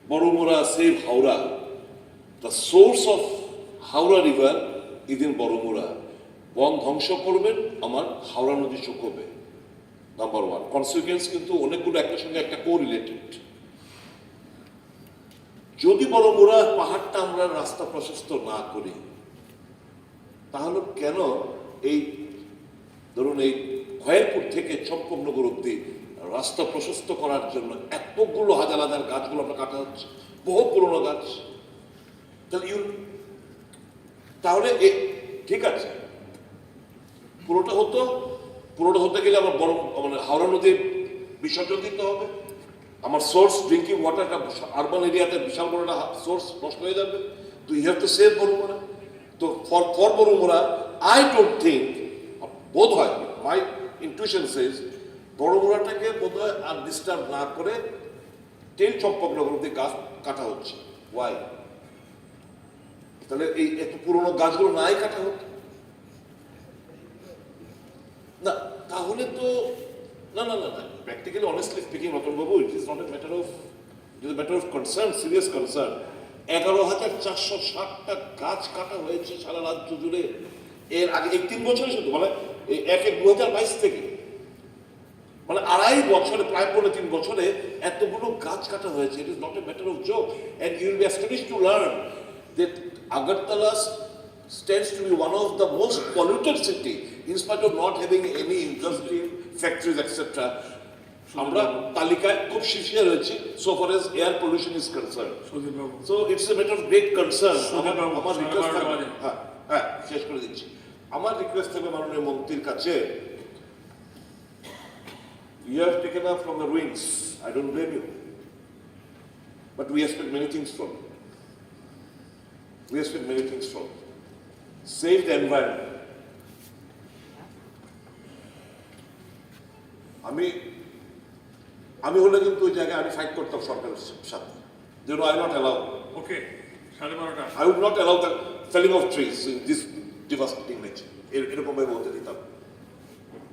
Boromura save Howrah. The source of Howrah River is in Boromura. বন ধ্বংস করবেন, আমার হাওড়া নদী শুকোবে। Number one. কনসিকুয়েন্স কিন্তু অনেকগুলো একটা সঙ্গে একটা কোরিলেটেড। যদি বড় মুরা পাহাড়টা আমরা রাস্তা প্রশস্ত না করি, তাহলে কেন এই, ধরুন, এই খয়েরপুর থেকে চম্পকনগর অব্দি রাস্তা প্রশস্ত করার জন্য এতগুলো হাজার হাজার গাছগুলো আমরা কাটা হচ্ছে? বহু পুরনো গাছ। তাহলে ইউ তাহলে এ ঠিক আছে, পুরোটা হতো, পুরোটা হতে গেলে আমার বড়, মানে, হাওড়া নদীর বিসর্জন দিতে হবে। আমার সোর্স, ড্রিঙ্কিং ওয়াটারটা আরবান এরিয়াতে বিশাল বড় একটা সোর্স নষ্ট হয়ে যাবে। তো ইউ হ্যাভ টু সেভ বড় করে। তো ফর ফর বড় মোড়া, আই ডোন্ট থিঙ্ক, বোধ হয়, মাই ইনটুইশন সেজ, বড় মোড়াটাকে বোধ হয় আর ডিস্টার্ব না করে তেল চম্পকনগর অব্দি গাছ কাটা হচ্ছে। ওয়াই? তাহলে এই এত পুরনো গাছগুলো নাই কাটা হতো না? তাহলে তো, না, না, না, না। Practically, honestly speaking, Ratan Babu, it is not a matter of, it is a matter of concern, serious concern. এগারো হাজার চারশো ষাটটা গাছ কাটা হয়েছে সারা রাজ্য জুড়ে। এর আগে এই তিন বছরে শুধু, মানে, এই এক এক দু হাজার বাইশ থেকে, মানে, আড়াই বছরে, প্রায় পৌনে তিন বছরে এতগুলো গাছ কাটা হয়েছে। It is not a matter of joke. And you will be astonished to learn that Agartala stands to be one of the most polluted city in spite of not having any industrial factories, et cetera. আমরা তালিকায় খুব শীর্ষে রয়েছি so far as air pollution is concerned. Sudhir Babu. So it's a matter of great concern. Sudhir আমার, বাবু, আমার সাড়ে রিকোয়েস্ট বারোটা থাকবে, বাজে। হ্যাঁ, হ্যাঁ, শেষ করে দিচ্ছি। আমার রিকোয়েস্ট থাকবে মাননীয় মন্ত্রীর কাছে, you have taken up from the ruins, I don't blame you, but we expect many things from you. We expect many things from you. Save the environment. আমি আমি হলে কিন্তু ওই জায়গায় আমি ফাইট করতাম সরকারের সাথে, যেন আই নট অ্যালাউ। ওকে, সাড়ে বারোটা। I would not allow the felling of trees in this devastating nature. এর- এরকম ভাবে হতে দিতাম।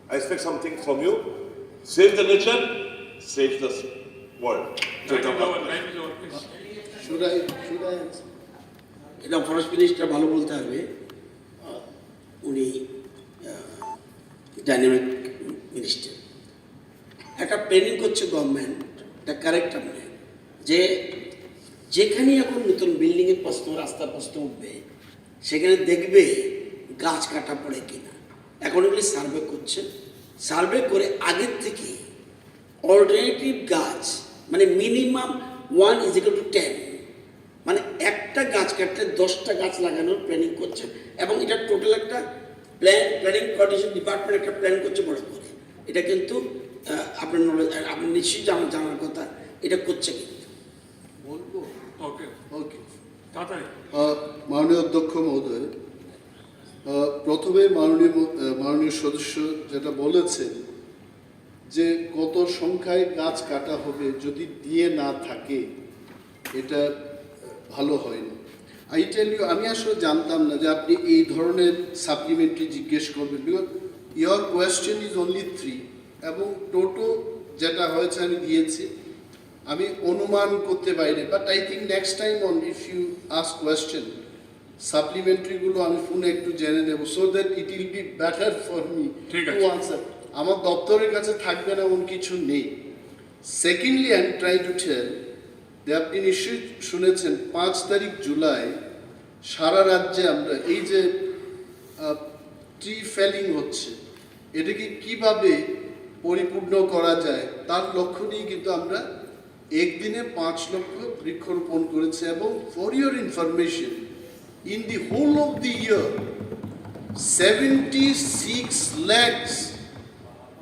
I expect something from you. Save the nature, save the world. Time is over, time is over, please. Should I, should I answer? এটা forest minister ভালো বলতে হবে। আহ, উনি ডাইনামিক মিনিস্টার। একটা প্ল্যানিং করছে গভর্নমেন্ট, এটা কারেক্ট আপনি, যে যেখানে এখন নতুন বিল্ডিংয়ের প্রশ্ন, রাস্তার প্রশ্ন উঠবে, সেখানে দেখবে গাছ কাটা পড়ে কিনা। এখন এগুলি সার্ভে করছে, সার্ভে করে আগের থেকে অল্টারনেটিভ গাছ, মানে, minimum one is equal to ten, মানে, একটা গাছ কাটলে দশটা গাছ লাগানোর প্ল্যানিং করছে। এবং এটা টোটাল একটা প্ল্যান, প্ল্যানিং কোঅর্ডিনেশন ডিপার্টমেন্ট একটা প্ল্যান করছে বড় করে। এটা কিন্তু, আহ, আপনার নলেজ, আপনি নিশ্চয়ই জানা- জানার কথা, এটা করছে কিন্তু। বলবো? ওকে। ওকে। তাড়াতাড়ি। আহ, মাননীয় অধ্যক্ষ মহোদয়, আহ, প্রথমে মাননীয় ম- আহ, মাননীয় সদস্য যেটা বলেছেন, যে কত সংখ্যায় গাছ কাটা হবে যদি ডিএ না থাকে, এটা ভালো হয় না। I tell you, আমি আসলে জানতাম না যে আপনি এই ধরনের সাপ্লিমেন্টারি জিজ্ঞেস করবেন, because your question is only three, এবং টোটো যেটা হয়েছে আমি দিয়েছি, আমি অনুমান করতে পারি না। But I think next time on, if you ask question, সাপ্লিমেন্টারিগুলো আমি ফোনে একটু জেনে নেব, so that it will be better for me ঠিক to আছে। Answer. আমার দপ্তরের কাছে থাকবে না এমন কিছু নেই। Secondly, I am trying to tell যে আপনি নিশ্চয়ই শুনেছেন, পাঁচ তারিখ জুলাই সারা রাজ্যে আমরা এই যে ট্রি ফেলিং হচ্ছে, এটাকে কিভাবে পরিপূর্ণ করা যায়, তার লক্ষ্য নিয়ে কিন্তু আমরা একদিনে পাঁচ লক্ষ বৃক্ষরোপণ করেছি। এবং for your information, in the whole of the year, seventy six lakhs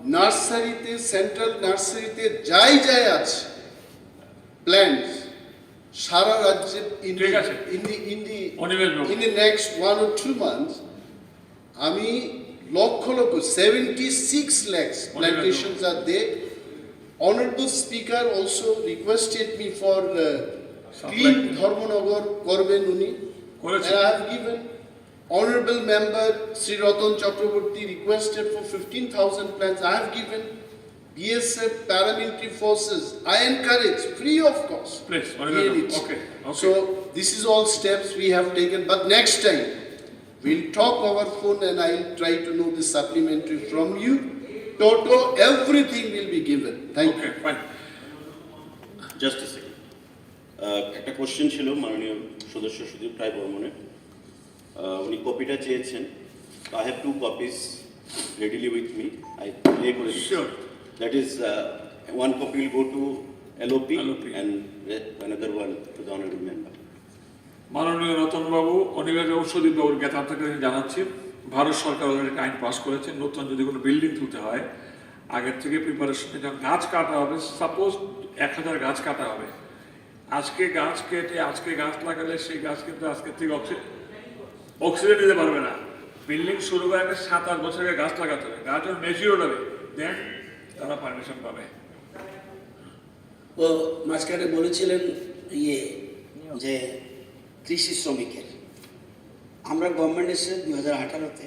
নার্সারিতে, সেন্ট্রাল নার্সারিতে যাই যাই আছে প্ল্যান্টস, সারা রাজ্যে in the, ঠিক আছে। In the, in the, Animesh Babu. In the next one or two months, আমি লক্ষ lakh, seventy six lakhs Animesh Babu. Plantations are there. Honorable Speaker also requested me for, uh, supply. Clean Dharmanagar করবেন উনি। করেছেন। And I have given. Honorable Member Sri Ratan Chakraborty requested for fifteen thousand plants. I have given. B S F paramilitary forces, I encourage free of cost. Please, Honorable, okay, okay. So this is all steps we have taken, but next time we'll talk over phone and I'll try to know the supplementary from you. Toto, everything will be given. Thank you. Okay, fine. Just a second. আহ, একটা কোশ্চেন ছিল মাননীয় সদস্য সুদীপ রায় বর্মনের। আহ, উনি কপিটা চেয়েছেন। I have two copies readily with me. I play করে দিচ্ছি। Sure. That is, uh, one copy will go to L O P, L O P. And re- another one to the honorable member. মাননীয় রতনবাবু, অনিমেষবাবু, সুদীপবাবুর জ্ঞাতার্থে জানাচ্ছি, ভারত সরকার already একটা আইন পাস করেছে, নতুন যদি কোনো বিল্ডিং তুলতে হয়, আগের থেকে প্রিপারেশন নিতে হবে। গাছ কাটা হবে, সাপোজ এক হাজার গাছ কাটা হবে, আজকে গাছ কেটে আজকে গাছ লাগালে সেই গাছ কিন্তু আজকের থেকে অক্সি- অক্সিজেন দিতে পারবে না। বিল্ডিং শুরু করার আগে সাত আট বছর আগে গাছ লাগাতে হবে, গাছ যখন ম্যাচিওর হবে, দেন তারা পারমিশন পাবে। ও মাঝখানে বলেছিলেন ইয়ে যে কৃষি শ্রমিকের, আমরা গভর্নমেন্ট এসে দুই হাজার আঠারোতে,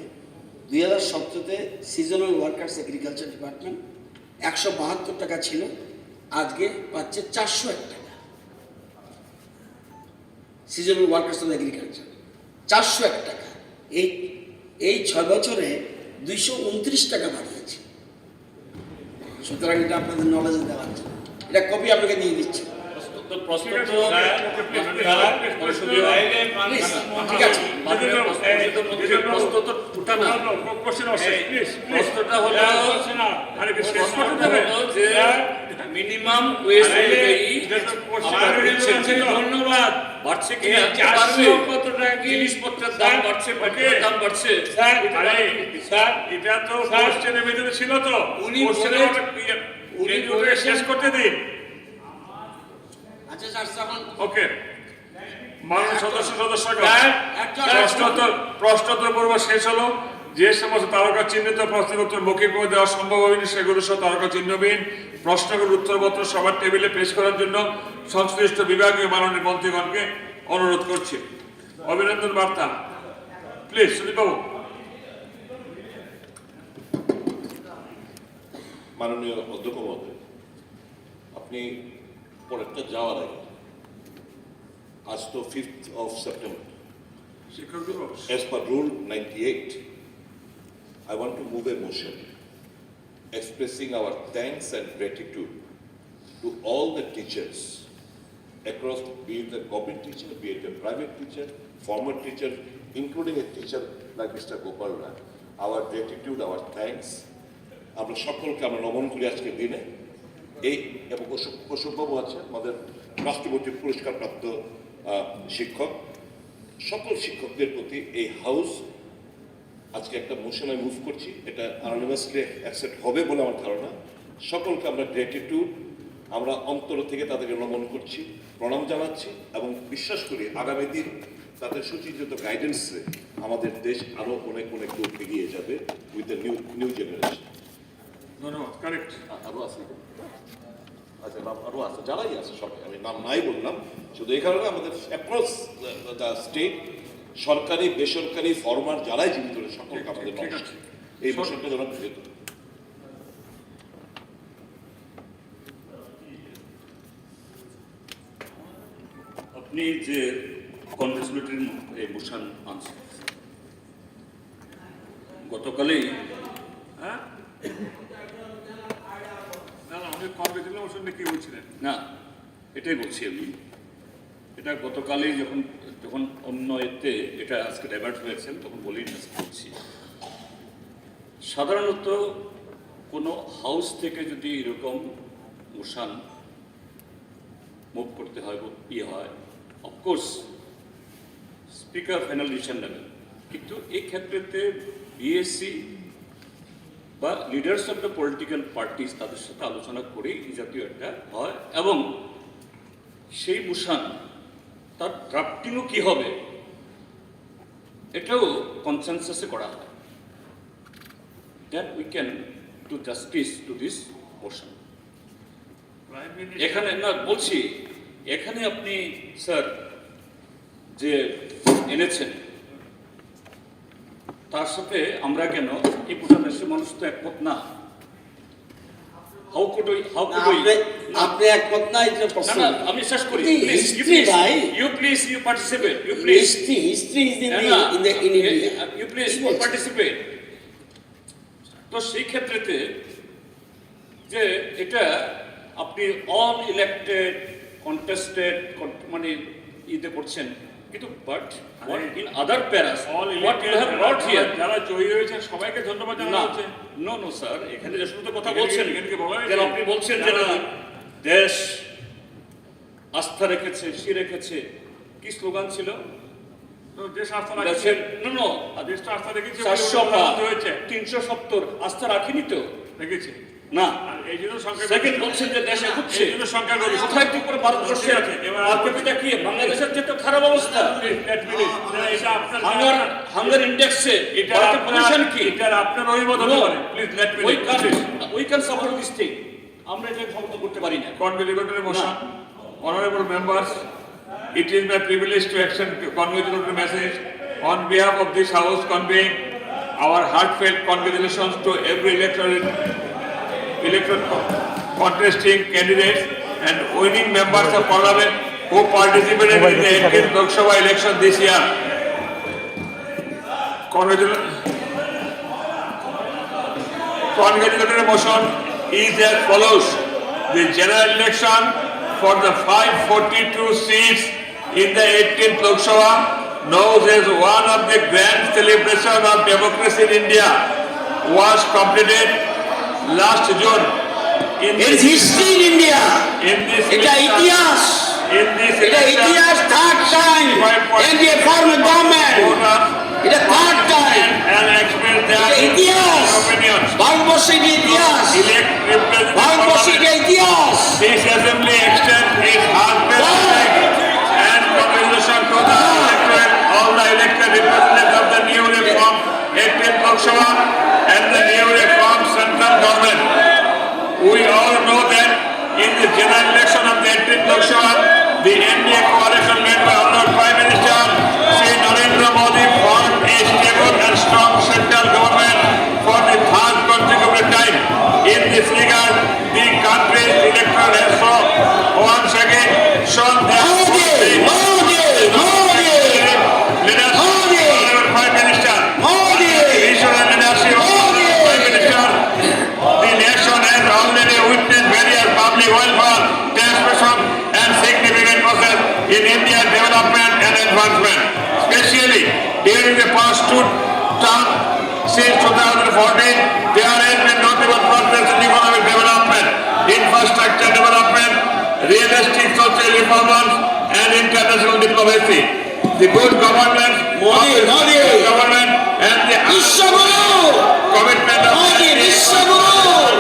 দুই হাজার সতেরোতে সিজনাল ওয়ার্কার্স এগ্রিকালচার ডিপার্টমেন্ট একশো বাহাত্তর টাকা ছিল, আজকে পাচ্ছে চারশো এক টাকা। সিজনাল ওয়ার্কার্স অফ এগ্রিকালচার চারশো এক টাকা। এই এই ছয় বছরে দুইশো উনত্রিশ টাকা বাড়িয়েছে। সুতরাং এটা আপনাদের নলেজে দেওয়া হচ্ছে, এটা কপি আপনাকে দিয়ে দিচ্ছি। প্রশ্ন তো, প্রশ্ন তো, স্যার, স্যার, সংসদীয় আইনে প্লিজ, ঠিক আছে। মাননীয় প্রশ্ন তো মন্ত্রীর প্রশ্ন তো উঠা না। কোশ্চেন আসছে, এই প্লিজ, প্লিজ। প্রশ্নটা হলো, আরে, শেষ করতে প্রশ্নটা দেবে। হলো যে স্যার, মিনিমাম ওয়েজ আরে, অনুযায়ী এটা তো কোশ্চেন আমার আছে। ধন্যবাদ। বাড়ছে কি এই না? চারশো পারবে? কত টাকা কি? জিনিসপত্রের দাম স্যার, বাড়ছে, ওকে। পেট্রোলের দাম বাড়ছে। স্যার, আরে, স্যার, এটা তো স্যার, কোশ্চেনের ভিতরে ছিল তো। উনি কোশ্চেন বলে- আমাকে ইয়ে, উনি এই দুটো বলেছেন- শেষ করতে দিন। আচ্ছা স্যার, তখন ওকে। মাননীয় সদস্য, সদস্যগণ, স্যার, একটা প্রশ্নোত্তর, প্রশ্নোত্তর পর্ব শেষ হলো। যে সমস্ত তারকা চিহ্নিত প্রশ্নের উত্তর মৌখিকভাবে দেওয়া সম্ভব হয়নি, সেগুলো সহ তারকা চিহ্নবিহীন প্রশ্নগুলোর উত্তরপত্র সবার টেবিলে পেশ করার জন্য সংশ্লিষ্ট বিভাগীয় মাননীয় মন্ত্রীগণকে অনুরোধ করছি। অভিনন্দন বার্তা, প্লিজ, সুদীপ বাবু। মাননীয় অধ্যক্ষ মহোদয়, আপনি পরেরটা যাওয়ার আগে, আজ তো ফিফথ অফ সেপ্টেম্বর, শিক্ষক দিবস। As per rule ninety-eight, I want to move a motion expressing our thanks and gratitude to all the teachers across, be it a government teacher, be it a private teacher, former teacher, including a teacher like Mister Gopal Rai. Our gratitude, our thanks. আমরা সকলকে আমরা নমন করি আজকের দিনে। এই এবং অশোক, অশোকবাবু আছে আমাদের রাষ্ট্রপতি পুরস্কারপ্রাপ্ত, আহ, শিক্ষক। সকল শিক্ষকদের প্রতি এই হাউস আজকে একটা মোশন আমি মুভ করছি, এটা আনঅ্যানিমাসলি অ্যাকসেপ্ট হবে বলে আমার ধারণা। সকলকে আমরা গ্র্যাটিটিউড, আমরা অন্তর থেকে তাদেরকে নমন করছি, প্রণাম জানাচ্ছি এবং বিশ্বাস করি আগামী দিন তাদের সুচিন্তিত গাইডেন্সে আমাদের দেশ আরও অনেক অনেক দূর এগিয়ে যাবে with the new, new generation। ধন্যবাদ। কারেক্ট। আ-, আরও আছে? আচ্ছা, নাম আরও আছে, যারাই আছে সব, আমি নাম নাই বললাম, শুধু এখানে না, আমাদের অ্যাক্রস দ্য স্টেট, সরকারি, বেসরকারি, ফর্মাল যারাই জীবিত রয়েছে, সকলকে ঠিক, আমাদের ঠিক, ঠিক নমস্কার। আছে। এই সব মোশনটা যেন গৃহীত হয়। আপনি যে কনগ্রেচুলেটরি মো-, এই মোশন আনছেন, গতকালই, হ্যাঁ? না, না, আমি কনগ্রেচুলেশন নিয়ে কি বলছিলেন? না, এটাই বলছি আমি। এটা গতকালই যখন, যখন অন্য এতে এটা আজকে ডাইভার্ট হয়েছে, আমি তখন বলি না, আজকে বলছি। সাধারণত কোনো হাউস থেকে যদি এরকম মোশন মুভ করতে হয় বা ইয়ে হয়, অফকোর্স স্পিকার ফাইনাল ডিসিশন নেবেন, কিন্তু এই ক্ষেত্রেতে বিএসসি বা leaders of the political parties তাদের সাথে আলোচনা করেই এই জাতীয় একটা হয় এবং সেই মোশন তার ড্রাফটিংও কী হবে এটাও কনসেনসাসে করা হয়। Then we can do justice to this motion. এখানে না বলছি, এখানে আপনি স্যার যে এনেছেন তার সাথে আমরা কেন, এই গোটা দেশের মানুষ তো একমত না। How could we, how could we? আপনি, আপনি একমত না, এটা না, প্রশ্ন না, না। আমি শেষ করি। Please, you হিস্ট্রি please, ভাই। You please, you participate, you please। History, history is in না, the, না, in the, in A, India। You please, ঠিক you আছে। Participate। তো সেই ক্ষেত্রেতে যে এটা আপনি আনইলেক্টেড, কন্টেস্টেড, মানে ইতে করছেন, কিন্তু but what in other paras, all what you elected have brought যারা, here? যারা জয়ী হয়েছে সবাইকে ধন্যবাদ জানানো না, হচ্ছে। No, no, sir, এখানে যে সমস্ত কথা এখানে কি, বলছেন, এখানে কি বলা হয়েছে? যেন আপনি বলছেন যে না, জানানো। দেশ আস্থা রেখেছে, সে রেখেছে, কি স্লোগান ছিল? তো দেশ আস্থা রাখেছে। দেশের, no, no, আর দেশ তো আস্থা রেখেছে বলে চারশো পার, হয়েছে। তিনশো সত্তর, আস্থা রাখেনি তো? রেখেছে। না। আর এই জন্য সংখ্যা সেকেন্ড বলছেন যে দেশে হচ্ছে। এই জন্য সংখ্যাগরিষ্ঠ। কোথায় কি করে ভারতবর্ষে ঠিক আছে, এবার আর ক্যাপিটা কি? বাংলাদেশের যে তো খারাপ অবস্থা। Please, let me read। না, এটা আপনার হাঙ্গার, হাঙ্গার ইন্ডেক্সে এটা ভারতের আপনার, পজিশন কি? এটা আপনার অভিমত হতে No। পারে। Please, let me We read। Can't, we can support this thing। আমরা এটা সমর্থন করতে পারি না। Congratulatory motion। না। Honorable members, it is my privilege to extend congratulatory message on behalf of this house conveying our heartfelt congratulations to every electorate, electorate co-, contesting candidates and winning members of parliament who participated in the eighteenth Lok Sabha election this year. Congratula-, congratulatory motion is as follows. The general election for the five forty-two seats in the eighteenth Lok Sabha, known as one of the grand celebration of democracy in India, was completed last June. In It is this history in India। In this এটা election, ইতিহাস। In this এটা election, ইতিহাস, third time. Five point NDA form government. Voters এটা third time. And express their এটা ইতিহাস। Opinions। ভারতবর্ষের যে ইতিহাস। Elect representative ভারতবর্ষের যে ইতিহাস। This assembly extends its heartfelt thanks and congratulations to the electorate, all the elected representatives of the newly formed eighteenth Lok Sabha and the newly formed central government. We all know that in the general election of the eighteenth Lok Sabha, the N D A coalition led by Honorable Prime Minister Shri Narendra Modi formed a stable and strong central government for the third consecutive time. In this regard, the country's electorate has so once again shown their Modi, Modi, Modi, leadership, Modi, Honorable Prime Minister, Modi, visionary leadership of Modi. Prime Minister. The nation has already witnessed various public welfare transformation and significant process in India's development and advancement. Especially during the past two terms since two thousand fourteen, there has been notable progress in economic development, infrastructure development, realistic social reforms, and international diplomacy. The good governance of the Modi, Modi. Government and the বিশ্বগুরু। Commitment of Modi বিশ্বগুরু।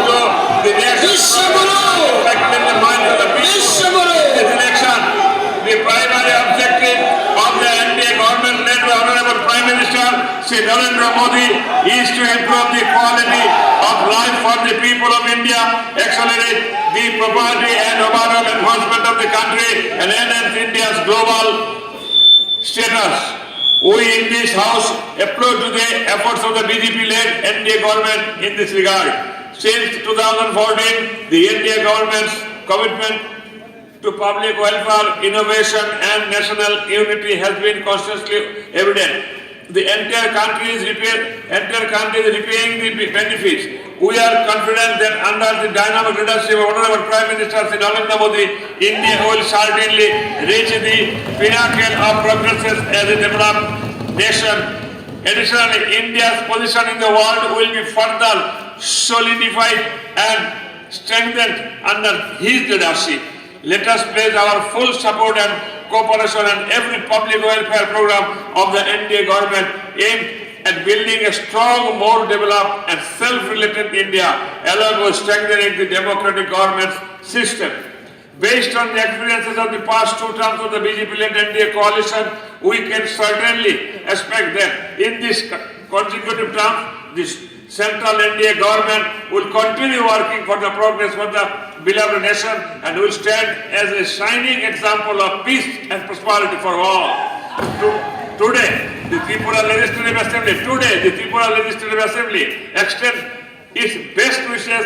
To the nation. বিশ্বগুরু। Reflected in the minds of the people. বিশ্বগুরু। This election, the primary objective of the N D A government led by Honorable Prime Minister Shri Narendra Modi is to improve the quality of life for the people of India, accelerate the prosperity and overall advancement of the country, and enhance India's global status. We in this House applaud to the efforts of the B J P-led N D A government in this regard. Since two thousand fourteen, the N D A government's commitment to public welfare, innovation and national unity has been constantly evident. The entire country is repair, entire country is repaying the be-, benefits. We are confident that under the dynamic leadership of Honorable Prime Minister Shri Narendra Modi, India will certainly reach the pinnacle of progress as a developed nation. Additionally, India's position in the world will be further solidified and strengthened under his leadership. Let us pledge our full support and cooperation in every public welfare program of the N D A government aimed at building a strong, more developed and self-reliant India, along with strengthening the democratic governance system. Based on the experiences of the past two terms of the B J P-led N D A coalition, we can certainly expect that in this co-, consecutive term, this central N D A government will continue working for the progress for the beloved nation and will stand as a shining example of peace and prosperity for all. To-, today, the Tripura Legislative Assembly, today, the Tripura Legislative Assembly extends its best wishes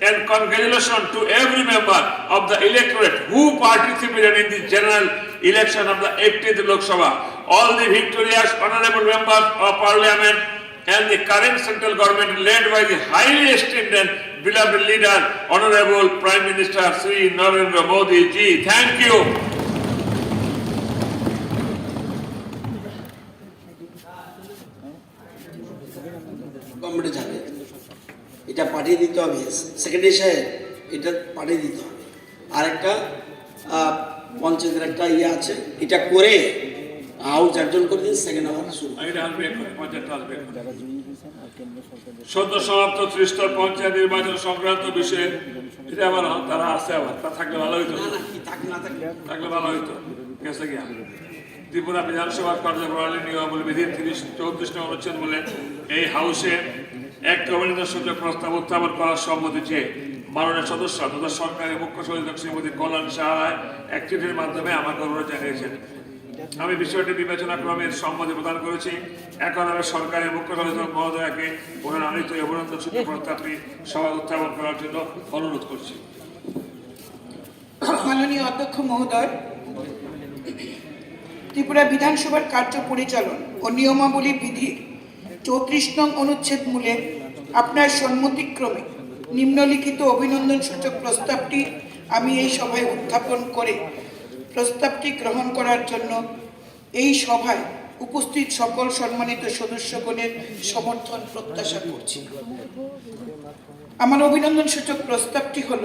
And congratulations to every member of the electorate who participated in the general election of the eighteenth Lok Sabha. All the victorious honorable members of parliament and the current central government led by the highly esteemed and beloved leader, Honorable Prime Minister Shri Narendra Modi ji. Thank you. গভর্নমেন্টে যাবে, এটা পাঠিয়ে দিতে হবে। সেক্রেটারি সাহেব, এটা পাঠিয়ে দিতে হবে। আর একটা আহ, পঞ্চায়েতের একটা ইয়ে আছে, এটা করে হাউস একজন করে দিন, সেকেন্ড আওয়ার শুরু। এটা আসবে এখন, পঞ্চায়েতটা আসবে এখন। সদ্য সমাপ্ত ত্রিস্তর পঞ্চায়েত নির্বাচন সংক্রান্ত বিষয়ে এটা আবার তারা আসছে, আবার তা থাকলে ভালো হইতো। না না, কি থাক না থাকলে থাকলে ভালো হইতো। গেছে গিয়া। ত্রিপুরা বিধানসভার কার্যপ্রণালী নিয়মাবলী বিধির তিরিশ চৌত্রিশ নং অনুচ্ছেদ বলে এই হাউসে এক অভিনন্দন সূচক প্রস্তাব উত্থাপন করার সম্মতি চেয়ে মাননীয় সদস্য তথা সরকারের মুখ্য সচেতক শ্রীমতী কল্যাণ সাহা রায় এক চিঠির মাধ্যমে আমাকে অনুরোধ জানিয়েছেন। আমি বিষয়টি বিবেচনা ক্রমে সম্মতি প্রদান করেছি। এখন আমি সরকারের মুখ্য সচেতক মহোদয়কে ওনার আনিত এই অভিনন্দন সূচক প্রস্তাবটি সভায় উত্থাপন করার জন্য অনুরোধ করছি। মাননীয় অধ্যক্ষ মহোদয়, ত্রিপুরা বিধানসভার কার্য পরিচালন ও নিয়মাবলী বিধির চৌত্রিশ নং অনুচ্ছেদ মূলে আপনার সম্মতিক্রমে নিম্নলিখিত অভিনন্দন সূচক প্রস্তাবটি আমি এই সভায় উত্থাপন করে প্রস্তাবটি গ্রহণ করার জন্য এই সভায় উপস্থিত সকল সম্মানিত সদস্যগণের সমর্থন প্রত্যাশা করছি। আমার অভিনন্দন সূচক প্রস্তাবটি হল,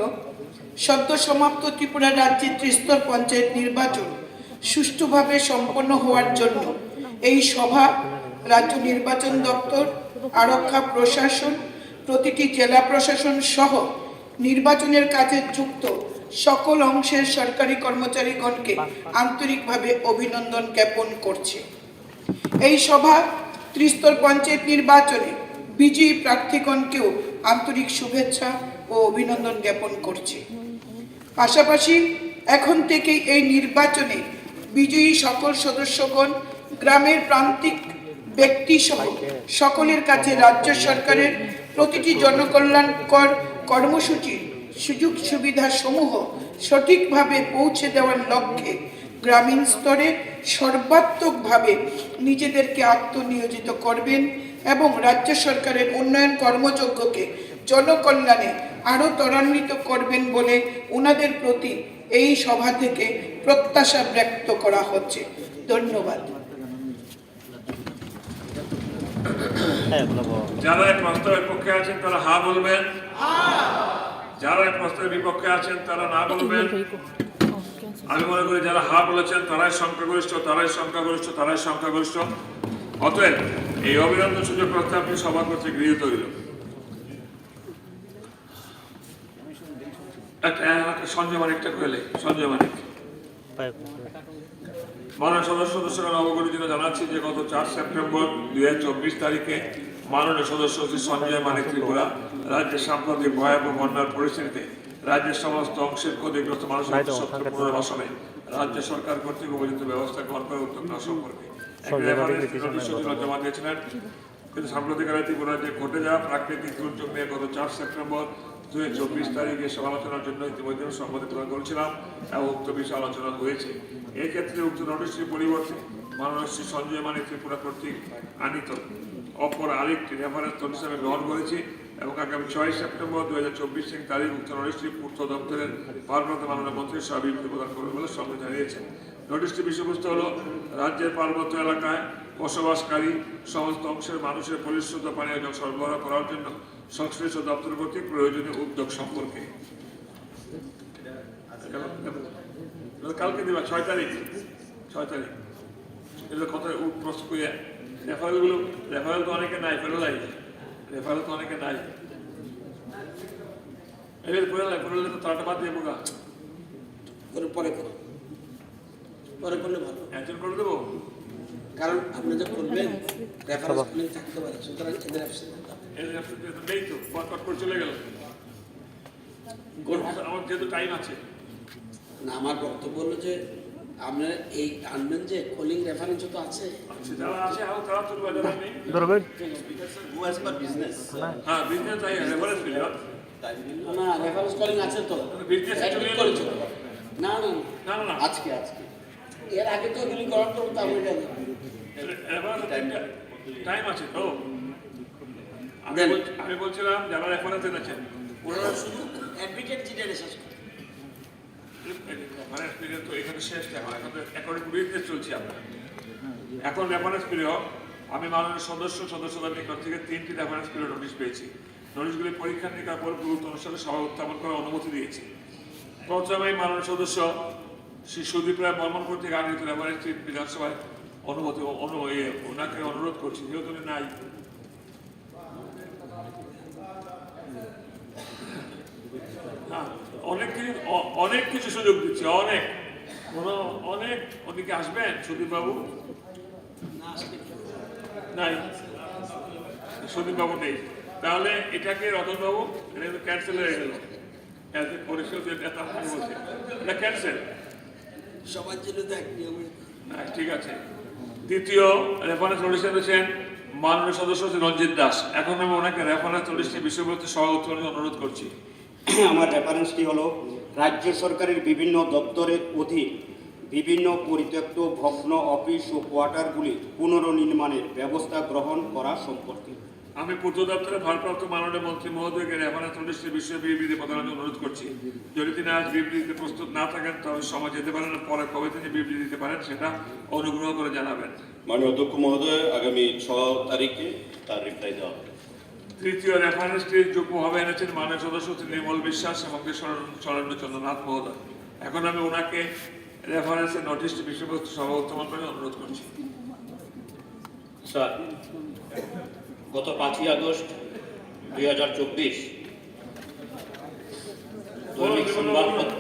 সদ্য সমাপ্ত ত্রিপুরা রাজ্যের ত্রিস্তর পঞ্চায়েত নির্বাচন সুষ্ঠুভাবে সম্পন্ন হওয়ার জন্য এই সভা, রাজ্য নির্বাচন দপ্তর, আরক্ষা প্রশাসন, প্রতিটি জেলা প্রশাসন সহ নির্বাচনের কাজে যুক্ত সকল অংশের সরকারি কর্মচারীগণকে আন্তরিকভাবে অভিনন্দন জ্ঞাপন করছে। এই সভা ত্রিস্তর পঞ্চায়েত নির্বাচনে বিজয়ী প্রার্থীগণকেও আন্তরিক শুভেচ্ছা ও অভিনন্দন জ্ঞাপন করছে। পাশাপাশি এখন থেকেই এই নির্বাচনে বিজয়ী সকল সদস্যগণ গ্রামের প্রান্তিক ব্যক্তিসহ সকলের কাছে রাজ্য সরকারের প্রতিটি জনকল্যাণকর কর্মসূচির সুযোগ সুবিধাসমূহ সঠিকভাবে পৌঁছে দেওয়ার লক্ষ্যে গ্রামীণ স্তরে সর্বাত্মকভাবে নিজেদেরকে আত্মনিয়োজিত করবেন এবং রাজ্য সরকারের উন্নয়ন কর্মযজ্ঞকে জনকল্যাণে আরও ত্বরান্বিত করবেন বলে ওনাদের প্রতি এই সভা থেকে প্রত্যাশা ব্যক্ত করা হচ্ছে। ধন্যবাদ। যারা এই প্রস্তাবের পক্ষে আছেন তারা হা বলবেন, যারা এই প্রস্তাবের বিপক্ষে আছেন তারা না বলবেন। আমি মনে করি যারা হা বলেছেন তারাই সংখ্যাগরিষ্ঠ, তারাই সংখ্যাগরিষ্ঠ, তারাই সংখ্যাগরিষ্ঠ। অতএব এই অভিনন্দন সূচক প্রস্তাবটি সভা কর্তৃক গৃহীত হইল। একটা একটা সঞ্জয় মানিকটা কইলে, সঞ্জয় মানিক। মাননীয় সদস্য সদস্যরা অবগতির জন্য জানাচ্ছি যে গত চার সেপ্টেম্বর দুই হাজার চব্বিশ তারিখে মাননীয় সদস্য শ্রী সঞ্জয় মানিক ত্রিপুরা রাজ্যের সাম্প্রতিক ভয়াবহ বন্যার পরিস্থিতিতে রাজ্যের সমস্ত অংশের ক্ষতিগ্রস্ত মানুষের সত্য পুনর্বাসনে রাজ্য সরকার কর্তৃক উপযুক্ত ব্যবস্থা গ্রহণ করার উদ্যোগ নেওয়া সম্পর্কে একটি রেফারেন্স নোটিশ জমা দিয়েছিলেন। কিন্তু সাম্প্রতিক কালে ত্রিপুরা রাজ্যে ঘটে যাওয়া প্রাকৃতিক দুর্যোগ নিয়ে গত চার সেপ্টেম্বর দুই হাজার চব্বিশ তারিখে সমালোচনার জন্য ইতিমধ্যে সম্মতি প্রদান করেছিলাম এবং উক্ত বিষয়ে আলোচনা হয়েছে। এক্ষেত্রে উক্ত নোটিশটির পরিবর্তে মাননীয় শ্রী সঞ্জয় মানিক ত্রিপুরা কর্তৃক আনিত অপর আরেকটি রেফারেন্স নোটিশ আমি গ্রহণ করেছি এবং আগামী ছয় সেপ্টেম্বর দুই হাজার চব্বিশ তারিখ উক্ত নোটিশটি পূর্ত দপ্তরের ভারপ্রাপ্ত মাননীয় মন্ত্রী সহ বিবৃতি প্রদান করবেন বলে সম্মতি জানিয়েছেন। নোটিশটির বিষয়বস্তু হল রাজ্যের পার্বত্য এলাকায় বসবাসকারী সমস্ত অংশের মানুষের পরিশ্রুত পানীয় জল সরবরাহ করার জন্য সংশ্লিষ্ট দপ্তর কর্তৃক প্রয়োজনীয় উদ্যোগ সম্পর্কে। কালকে দিবা, ছয় তারিখ, ছয় তারিখ। এটা কথা প্রস্তুত করে রেফারেলগুলো, রেফারেল তো অনেকে নাই, ফেরত লাগে। রেফারেল তো অনেকে নাই। এটা ফেরত লাগে, ফেরত তো তারটা বাদ দিয়ে বোকা। করে পরে করো, পরে করলে ভালো। একজন করে দেবো। কারণ আপনি যে করবেন, রেফারেন্স প্লেন থাকতে পারে, সুতরাং এদের অ্যাবসেন্ট করতে হবে। এই রেফারেন্স তো নেই তো, কট কট করে চলে গেল। আমার যেহেতু টাইম আছে। না, আমার বক্তব্য হলো যে আপনার এই আনবেন যে কলিং রেফারেন্স তো আছে। আচ্ছা, যারা আছে, আরো তারা তুলবে, যারা নেই। ধরবেন। Who has got business? হ্যাঁ, বিজনেস তাই রেফারেন্স পেলে। না, রেফারেন্স কলিং আছে তো। বিদেশে অ্যাডমিট চলে করেছে তো। না, না, না। না, না, না। আজকে, আজকে। এর আগে তো এগুলি করার তো তা হয়ে যাবে। এবার টাইম আছে তো। আমি দেন। বলছি, আমি বলছিলাম যারা রেফারেন্স এনেছেন, ওনারা শুধু অ্যাডমিটেড চিঠি রেফারেন্স পিরিয়ড তো এখানে শেষ, এখন, এখন তো অ্যাকর্ডিং টু রিকোয়েস্ট চলছি আমরা। এখন রেফারেন্স পিরিয়ড, আমি মাননীয় সদস্য, সদস্যদের নিকট থেকে তিনটি রেফারেন্স পিরিয়ড নোটিশ পেয়েছি। নোটিশগুলি পরীক্ষা নিরীক্ষার পর গুরুত্ব অনুসারে সভায় উত্থাপন করার অনুমতি দিয়েছি। প্রথমেই মাননীয় সদস্য শ্রী সুদীপ রায় বর্মন কর্তৃক আহ্বানিত রেফারেন্সটি বিধানসভায় অনুমতি, অনু-, এ, ওনাকে অনুরোধ করছি, যেহেতু উনি নাই। হ্যাঁ, অনেক কিছু, অ-, অনেক কিছু সুযোগ দিচ্ছে, অনেক। কোনো অনেক, ওদিকে আসবেন সুদীপবাবু? নাই, সুদীপবাবু নেই। তাহলে এটাকে রতনবাবু, এটা কিন্তু ক্যান্সেল হয়ে গেল। As a পরিষদের নেতা আমি বলছি, এটা ক্যান্সেল। সবার জন্য তো এক নিয়মই। হ্যাঁ, ঠিক আছে। দ্বিতীয় রেফারেন্স নোটিশ এনেছেন মাননীয় সদস্য শ্রী রঞ্জিত দাস। এখন আমি ওনাকে রেফারেন্স নোটিশটি বিষয়বস্তু সভাপতি অনুরোধ করছি। আমার রেফারেন্সটি হলো রাজ্য সরকারের বিভিন্ন দপ্তরের অধীন বিভিন্ন পরিত্যক্ত ভগ্ন অফিস ও কোয়ার্টারগুলি পুনর্নির্মাণের ব্যবস্থা গ্রহণ করা সম্পর্কে। আমি পূর্ত দপ্তরের ভারপ্রাপ্ত মাননীয় মন্ত্রী মহোদয়কে রেফারেন্স নোটিশের বিষয়ে বিবৃতি প্রদানের জন্য অনুরোধ করছি। যদি তিনি আজ বিবৃতিতে প্রস্তুত না থাকেন, তবে সময় যেতে পারেন, পরে কবে তিনি বিবৃতি দিতে পারেন, সেটা অনুগ্রহ করে জানাবেন। মাননীয় অধ্যক্ষ মহোদয়, আগামী ছ তারিখে তার রিপ্লাই দেওয়া হবে। তৃতীয় রেফারেন্সটি যুগ্মভাবে এনেছেন মাননীয় সদস্য শ্রী নির্মল বিশ্বাস এবং শ্রী শরণ-, শরণ্যচন্দ্র নাথ মহোদয়। এখন আমি ওনাকে রেফারেন্সের নোটিশটি বিষয়বস্তু সভা উত্থাপন করে অনুরোধ করছি। স্যার, গত পাঁচই আগস্ট দুই হাজার চব্বিশ দৈনিক সংবাদপত্র,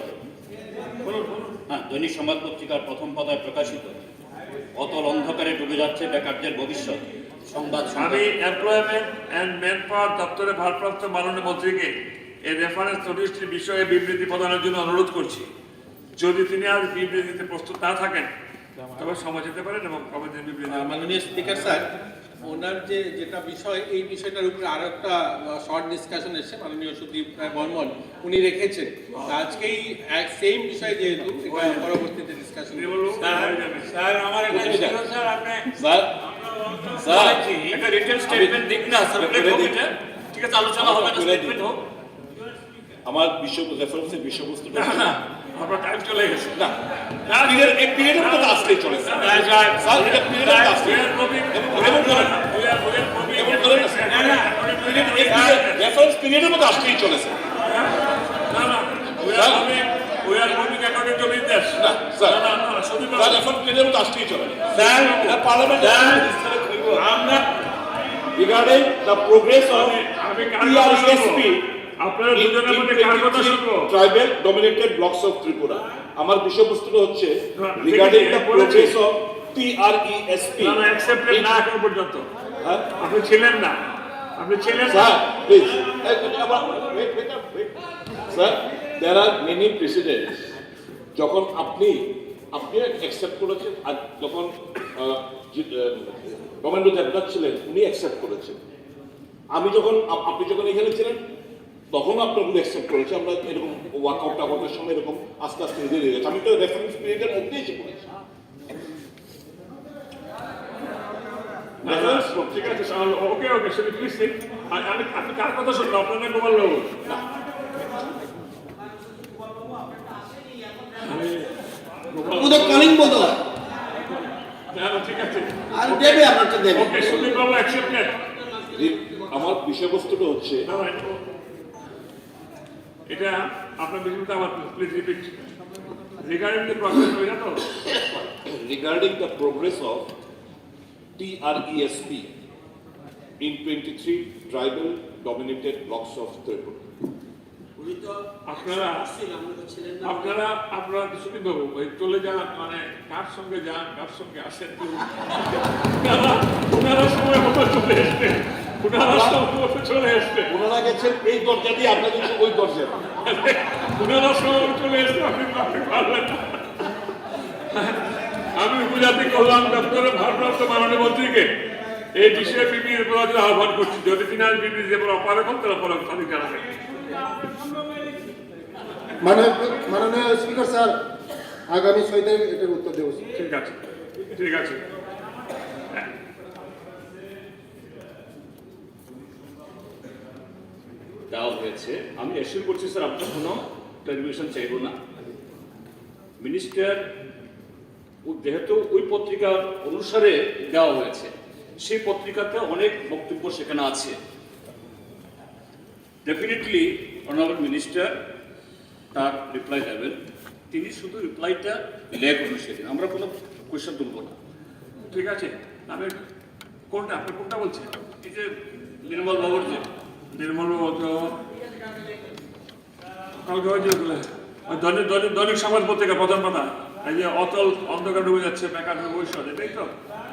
হ্যাঁ, দৈনিক সংবাদ পত্রিকার প্রথম পাতায় প্রকাশিত "অতল অন্ধকারে ডুবে যাচ্ছে বেকারদের ভবিষ্যৎ" সংবাদ আমি সম্পাদক। এমপ্লয়মেন্ট অ্যান্ড ম্যানপাওয়ার দপ্তরের ভারপ্রাপ্ত মাননীয় মন্ত্রীকে এই রেফারেন্স নোটিশটির বিষয়ে বিবৃতি প্রদানের জন্য অনুরোধ করছি। যদি তিনি আজ বিবৃতি দিতে প্রস্তুত না থাকেন, তবে সময় যেতে পারেন এবং কবে তিনি বিবৃতি আহ, দেবেন। মাননীয় স্পিকার স্যার, ওনার যে যেটা বিষয়, এই বিষয়টার উপরে আরো একটা, আহ, শর্ট ডিসকাশন এসেছে মাননীয় সুদীপ রায় বর্মন, উনি রেখেছেন। তা আজকেই এক সেম বিষয় যেহেতু, এটা পরবর্তীতে ডিসকাশন তিনি বলুন, স্যার, হয়ে যাবে। স্যার, আমার একটা কোথায় ছিল, যাবে? স্যার, আপনি স্যার, স্যার, বলেছি। একটা রিটেন আমি স্টেটমেন্ট দিক না, সার্কুলেট করে হোক দিই। এটা। ঠিক আছে, আলোচনা আমি হবে না, করে দিই। স্টেটমেন্ট হোক। আমার বিষয়, রেফারেন্সের বিষয়বস্তুটা না, না, আপনার টাইম চলে গেছে। না, না, পিরিয়ড, এই পিরিয়ডের মধ্যে তো আসতেই চলেছে। না, না, স্যার, স্যার, এটা পিরিয়ডের মধ্যে আসতেই। We are moving, এবং, এবং করেন। We are, we are moving এবং করেন না, স্যার। না, না, পিরিয়ড, এই পিরিয়ড, রেফারেন্স পিরিয়ডের মধ্যে আসতেই চলেছে। না, না, we are sir. Moving, we are moving according to business। না, স্যার। না, না, না, শুধু স্যার, রেফারেন্স পিরিয়ডের মধ্যে আসতেই চলে। স্যার, এটা পার্লামেন্ট স্যার, আমরা regarding the progress of আমি, আমি কার কথা শুনবো? T R E S P আপনারা in, দুজনের in মধ্যে কার কথা twenty-three শুনবো? Tribal dominated blocks of Tripura। আমার বিষয়বস্তুটা হচ্ছে না, regarding দেখেছি, the বলেছি। Progress of T R E S P না, না, accepted in না এখন পর্যন্ত। হ্যাঁ? আপনি ছিলেন না, আপনি ছিলেন না। Sir, please. এই, এই, আবার, wait, wait, wait। Sir, there are many precedents। যখন আপনি, আপনি অ্যাকসেপ্ট করেছেন, আর যখন, আহ, জি-, আহ, ডোমেন্দ্র দেবনাথ ছিলেন, উনি অ্যাকসেপ্ট করেছেন। আমি যখন, আপ-, আপনি যখন এখানে ছিলেন, তখন আপনার উনি অ্যাকসেপ্ট করেছে। আমরা এরকম ওয়ার্কআউট টাকআউটের সময় এরকম আস্তে আস্তে ধীরে ধীরে গেছে। আমি তো রেফারেন্স পিরিয়ডের মধ্যে এসে পড়েছি। রেফারেন্স, ঠিক আছে, স্যার, ওকে, ওকে, সেটা প্লিজ ঠিক। আর আমি, আপনি কার কথা শুনবেন? আপনার না গোপাল বাবু? আমি গোপাল ওদের কলিং বোধ হয়। না, না, ঠিক আছে। আর দেবে, আপনারটা দেবে। ওকে, সুদীপ বাবু অ্যাকসেপ্টেড। জি, আমার বিষয়বস্তুটা হচ্ছে না, না, এটা আপনার বিষয়টা আবার please repeat. Regarding the progress, ওইটা তো? Regarding the progress of T R E S P in twenty-three tribal dominated blocks of Tripura। উনি তো আপনারা, ছিলেন, আমরা তো ছিলেন না। আপনারা, আপনারা কিছুদিন বাবু, ওই চলে যান, মানে, কার সঙ্গে যান, কার সঙ্গে আসেন, ওনারা, ওনারা সময় মতো চলে এসবেন, ওনারা সময় মতো চলে এসবেন। ওনারা গেছেন এই দরজা দিয়ে, আমরা গেছি ওই দরজা দিয়ে। ওনারা সময় মতো চলে এসবেন, আপনি, আপনি পারবেন না। আমি উপজাতি কল্যাণ দপ্তরের ভারপ্রাপ্ত মাননীয় মন্ত্রীকে এই বিষয়ে বিবৃতি প্রদানের আহ্বান করছি। যদি তিনি আজ বিবৃতি দেবার অপারগ হন, তাহলে পরবর্তী জানাবেন। মাননীয় মাননীয় স্পিকার স্যার, আগামী ছয় তারিখ এটার উত্তর দেবো। ঠিক আছে, ঠিক আছে। দেওয়া হয়েছে। আমি অ্যাসিওর করছি স্যার, আপনার কোনো ক্লারিফিকেশন চাইবো না। মিনিস্টার, ও যেহেতু ওই পত্রিকা অনুসারে দেওয়া হয়েছে, সেই পত্রিকাতে অনেক বক্তব্য সেখানে আছে। ডেফিনেটলি অনারেবল মিনিস্টার তার রিপ্লাই দেবেন। তিনি শুধু রিপ্লাইটা লেখ অনুসারে, আমরা কোনো কোয়েশ্চেন তুলব না। ঠিক আছে? আমি কোনটা, আপনি কোনটা বলছেন? এই যে নির্মল বাবুর যে, নির্মল বাবু তো কালকে ওই যে ওগুলো, ওই দৈনিক, দৈনিক, দৈনিক সংবাদ পত্রিকা প্রথম পাতা, এই যে অতল অন্ধকার ডুবে যাচ্ছে, বেকার ভবিষ্যৎ, এটাই তো?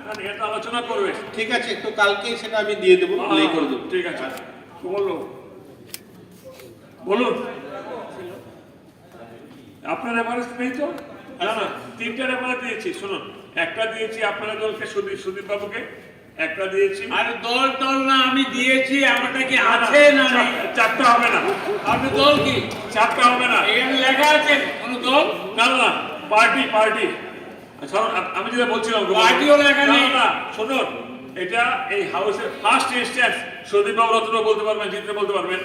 মানে এটা আলোচনা করবে। ঠিক আছে, একটু কালকে সেটা আমি দিয়ে দেবো, হ্যাঁ, প্লে করে দেবো। ঠিক আছে, বলো, বলুন। আপনার রেফারেন্স নেই তো? না, না, তিনটা রেফারেন্স দিয়েছি, শুনুন, একটা দিয়েছি আপনার দলকে, সুদীপ, সুদীপ বাবুকে, একটা দিয়েছি। আরে দল টল না, আমি দিয়েছি, আমারটা কি আছে না নেই? চার-, চারটা হবে না। আপনি দল কি? চারটা হবে না। এখানে লেখা আছে কোনো দল? না, না, না, পার্টি, পার্টি। আচ্ছা, আ-, আমি যেটা বলছিলাম, পার্টিও লেখা না, নেই। না, শুনুন, এটা এই হাউসের ফার্স্ট ইনস্ট্যান্স, সুদীপ বাবু রত্ন বলতে পারবেন, জিততে বলতে পারবেন।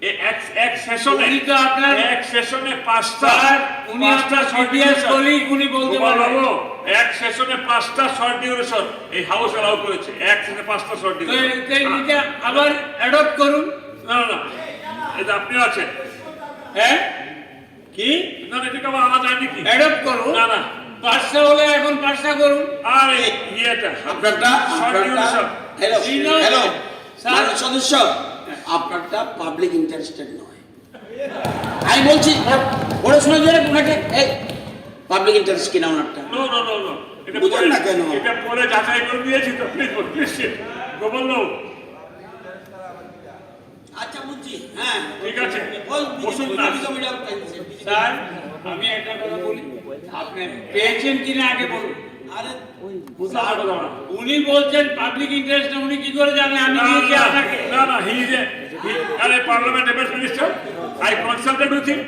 এ এক, এক সেশনে, উনি তো আপনার এক সেশনে পাঁচটা, স্যার, উনি পাঁচটা আপনার শর্ট প্রিভিয়াস ডিউরেশন। কলিগ, উনি বলতে গোপাল পারবেন। বাবু, এক সেশনে পাঁচটা শর্ট ডিউরেশন এই হাউস অ্যালাউ করেছে, এক সেশনে পাঁচটা শর্ট তো ডিউরেশন। এই, তো এইটা আবার অ্যাডপ্ট করুন। না, না, না, এটা আপনি আছেন। হ্যাঁ? কি? না, না, এটা আবার আনা যায়নি কি? অ্যাডপ্ট করুন। না, না। পাঁচটা হলে এখন পাঁচটা করুন। আরে, ইয়েটা। আপনারটা, শর্ট আপনারটা, ডিউরেশন। হ্যালো, জি, না। Hello, sir. মাননীয় সদস্য, আপনারটা পাবলিক ইন্টারেস্টেড নয়। আমি বলছি, ওরা, ওরা শুনে যারা ওনাকে, এই, পাবলিক ইন্টারেস্ট কিনা ওনারটা? No, no, no, no. এটা বুঝেন পরে, না কেন? এটা পরে যাচাই করে দিয়েছি তো, প্লিজ, প্লিজ, গোপাল বাবু। আচ্ছা, বুঝছি, হ্যাঁ। ঠিক আছে। বল, বসুন না। স্যার, আমি একটা কথা বলি, আপনি পেয়েছেন কিনা আগে বলুন। আরে, বুঝলাম না কথা বলা। উনি বলছেন পাবলিক ইন্টারেস্ট, উনি কি করে জানে আমি না, দিয়েছি না, আপনাকে? না, না, he is a, he, আরে, parliament affairs minister, I consulted with him।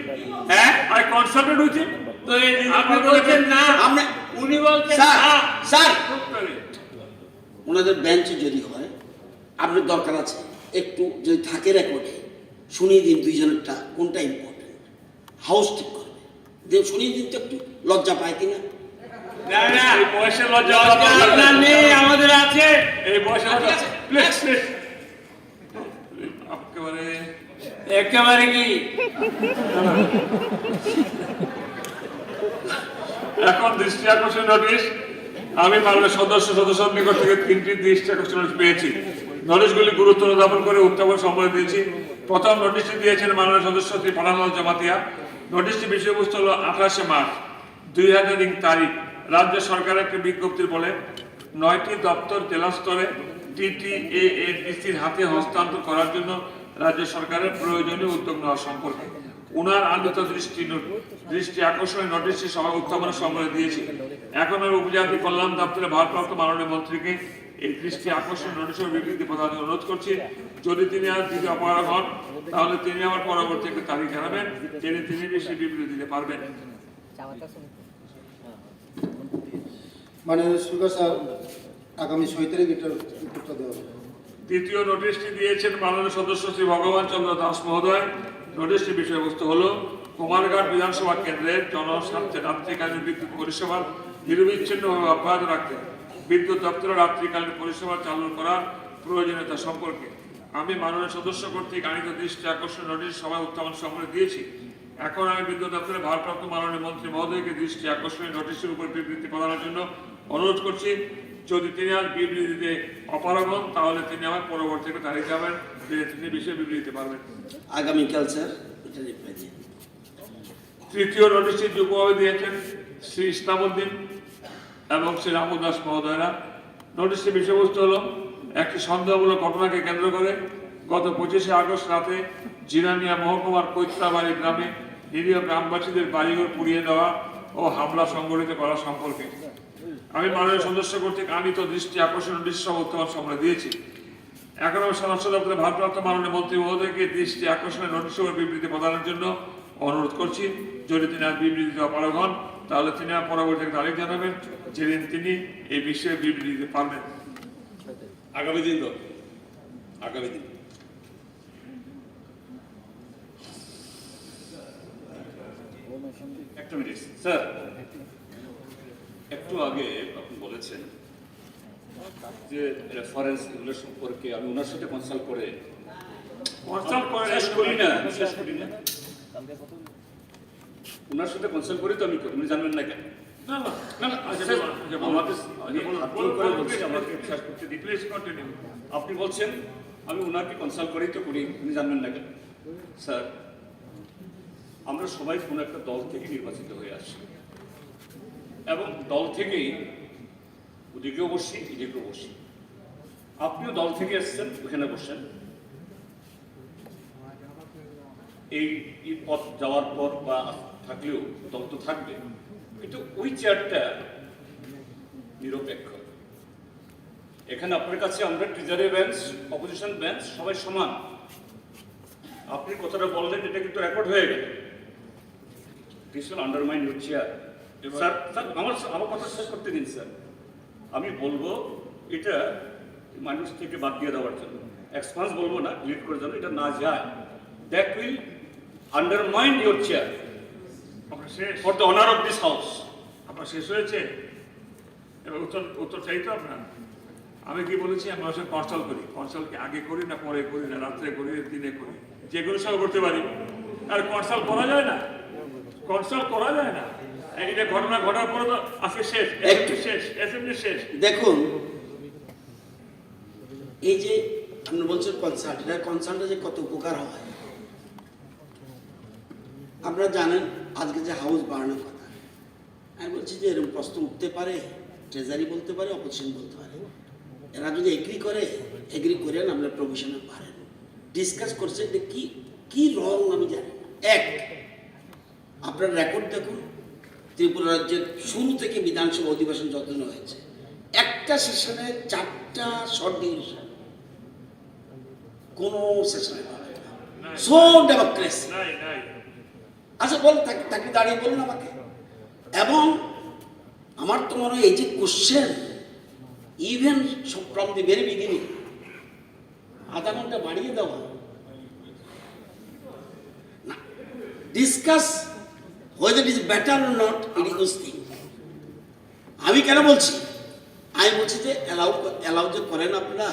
হ্যাঁ? I consulted with him। তো এই আপনি বলছেন না, আমরা উনি বলছেন স্যার, না। স্যার, ওনাদের বেঞ্চে যদি হয়, আপনার দরকার আছে, একটু যদি থাকে রেকর্ডে, শুনিয়ে দিন দুইজনেরটা কোনটা ইম্পর্টেন্ট, হাউস ঠিক করবে। যে শুনিয়ে দিন তো একটু লজ্জা পায় কিনা? না, না, এই বয়সে লজ্জা লজ্জা পাওয়া আপনার যাবে না। নেই, আমাদের আছে। এই বয়সে লজ্জা, আছে, আছে। Please, please. একেবারে একেবারে কি? এখন দৃষ্টি আকর্ষণ নোটিশ, আমি মাননীয় সদস্য সদস্যর নিকট থেকে তিনটি দৃষ্টি আকর্ষণ নোটিশ পেয়েছি। নোটিশগুলি গুরুত্ব অনুধাবন করে উত্থাপন সম্পর্কে দিয়েছি। প্রথম নোটিশটি দিয়েছেন মাননীয় সদস্য শ্রী ফারহান আল জমাতিয়া। নোটিশটি বিষয়বস্তু হলো আঠাশে মার্চ দুই হাজার তারিখ রাজ্য সরকারের একটি বিজ্ঞপ্তির বলে নয়টি দপ্তর জেলা স্তরে টিটিএএডিসির হাতে হস্তান্তর করার জন্য রাজ্য সরকারের প্রয়োজনীয় উদ্যোগ নেওয়া সম্পর্কে ওনার আনিত দৃষ্টি নো-, দৃষ্টি আকর্ষণীয় নোটিশটি সভায় উত্থাপনের সম্মতি দিয়েছি। এখন আমি উপজাতি কল্যাণ দপ্তরের ভারপ্রাপ্ত মাননীয় মন্ত্রীকে এই দৃষ্টি আকর্ষণ নোটিশের বিবৃতি প্রদানের অনুরোধ করছি। যদি তিনি আর দিতে অপারগ হন, তাহলে তিনি আমার পরবর্তী একটি তারিখ জানাবেন, যেদিন তিনি বেশি বিবৃতি দিতে পারবেন। মাননীয় স্পিকার স্যার, আগামী ছয় তারিখ এটার উত্তরটা দেওয়া হবে। দ্বিতীয় নোটিশটি দিয়েছেন মাননীয় সদস্য শ্রী ভগবান চন্দ্র দাস মহোদয়। নোটিশটির বিষয়বস্তু হল কুমারঘাট বিধানসভা কেন্দ্রের জনস্বার্থে রাত্রিকালীন বিদ্যুৎ পরিষেবা নিরবিচ্ছিন্নভাবে অব্যাহত রাখতে বিদ্যুৎ দপ্তরের রাত্রিকালীন পরিষেবা চালু করার প্রয়োজনীয়তা সম্পর্কে আমি মাননীয় সদস্য কর্তৃক আনিত দৃষ্টি আকর্ষণ নোটিশ সভায় উত্থাপন সম্পর্কে দিয়েছি। এখন আমি বিদ্যুৎ দপ্তরের ভারপ্রাপ্ত মাননীয় মন্ত্রী মহোদয়কে দৃষ্টি আকর্ষণীয় নোটিশের উপর বিবৃতি প্রদানের জন্য অনুরোধ করছি। যদি তিনি আর বিবৃতি দিতে অপারগ হন, তাহলে তিনি আমার পরবর্তী একটা তারিখ যাবেন, যে তিনি বিষয়ে বিবৃতি দিতে পারবেন। আগামীকাল স্যার, এটা রিপ্লাই দিন। তৃতীয় নোটিশটি যুগ্মভাবে দিয়েছেন শ্রী ইসলামউদ্দিন এবং শ্রী রামদাস মহোদয়রা। নোটিশটির বিষয়বস্তু হল, একটি সন্দেহমূলক ঘটনাকে কেন্দ্র করে গত পঁচিশে আগস্ট রাতে জিরানিয়া মহকুমার কৈতলাবাড়ি গ্রামে নিরীহ গ্রামবাসীদের বাড়িঘর পুড়িয়ে দেওয়া ও হামলা সংঘটিত করা সম্পর্কে আমি মাননীয় সদস্য কর্তৃক আনিত দৃষ্টি আকর্ষণ নোটিশ সহ উত্থাপন সম্পর্কে দিয়েছি। এগারো স্বরাষ্ট্র দপ্তরের ভারপ্রাপ্ত মাননীয় মন্ত্রী মহোদয়কে দৃষ্টি আকর্ষণে নোটিশ ও বিবৃতি প্রদানের জন্য অনুরোধ করছি। যদি তিনি আর বিবৃতি দেওয়া পারক হন, তাহলে তিনি আর পরবর্তী তারিখ জানাবেন, যেদিন তিনি এই বিষয়ে বিবৃতি দিতে পারবেন। আগামী দিন তো, আগামী দিন। একটা মিনিট স্যার, একটু আগে আপনি বলেছেন যে রেফারেন্স এগুলো সম্পর্কে আমি ওনার সাথে কনসাল্ট করে কনসাল্ট করে শেষ করি না, শেষ করি না। ওনার সাথে কনসাল্ট করি তো আমি করি, উনি জানবেন না কেন? না, না। না, না, আচ্ছা, স্যার, বলুন, আচ্ছা, বলুন। আমাকে, আমি বলুন, হাত জোড় বলুন, করে বলুন, বলছি, please, আমাকে please। বিশ্বাস করতে দিন। Please continue। আপনি বলছেন, আমি ওনাকে কনসাল্ট করি তো করি, উনি জানবেন না কেন? স্যার, আমরা সবাই কোনো একটা দল থেকে নির্বাচিত হয়ে আসি এবং দল থেকেই ওদিকেও বসি, এদিকেও বসি। আপনিও দল থেকে এসেছেন, ওখানে বসেন। এই, এই পথ যাওয়ার পর বা থাকলেও দল তো থাকবে, কিন্তু ওই চেয়ারটা নিরপেক্ষ। এখানে আপনার কাছে আমরা ট্রেজারি বেঞ্চ, অপোজিশন বেঞ্চ সবাই সমান। আপনি কথাটা বললেন, এটা কিন্তু রেকর্ড হয়ে গেল। This will undermine your chair। এবার স্যার, স্যার, আমার, আমার কথা শেষ করতে দিন স্যার। আমি বলবো এটা মানুষ থেকে বাদ দিয়ে দেওয়ার জন্য, এক্সপান্স বলবো না, ডিলিট করে দেওয়ার, এটা না যায়। That will undermine your chair আপনার শেষ for the honor of this house। আপনার শেষ হয়েছে? এবার উত্তর, উত্তর চাই তো আপনার। আমি কি বলেছি, আমরা আসলে কনসাল্ট করি। কনসাল্ট কি আগে করি না পরে করি না রাত্রে করি না দিনে করি, যে কোনো সময় করতে পারি। আর কনসাল্ট করা যায় না, কনসাল্ট করা যায় না। এটা ঘটনা ঘটার পরে তো আজকে শেষ, অ্যাসেম্বলি শেষ, অ্যাসেম্বলি শেষ। দেখুন, এই যে আপনি বলছেন কনসাল্ট, এটা কনসাল্টে যে কত উপকার হয় আপনারা জানেন। আজকে যে হাউস বাড়ানোর কথা, আমি বলছি যে এরকম প্রশ্ন উঠতে পারে, ট্রেজারি বলতে পারে, অপোজিশন বলতে পারে। এরা যদি এগ্রি করে, এগ্রি করেন, আমরা প্রভিশনে পারেন। ডিসকাস করছে যে কি, কি রং আমি জানি না। এক, আপনার রেকর্ড দেখুন, ত্রিপুরা রাজ্যের শুরু থেকে বিধানসভা অধিবেশন যতদিন হয়েছে, একটা সেশনে চারটা শর্ট ডিউরেশন, কোনো সেশনে পাবেন না। So democracy. আচ্ছা, বল, থাক-, থাকলে দাঁড়িয়ে বলুন আমাকে। এবং আমার তো মনে হয় এই যে question, even from the very beginning, আধা ঘন্টা বাড়িয়ে দেওয়া না, discuss whether it is better or not, it is thing। আমি কেন বলছি? আমি বলছি যে অ্যালাউ, অ্যালাউ যে করেন আপনারা,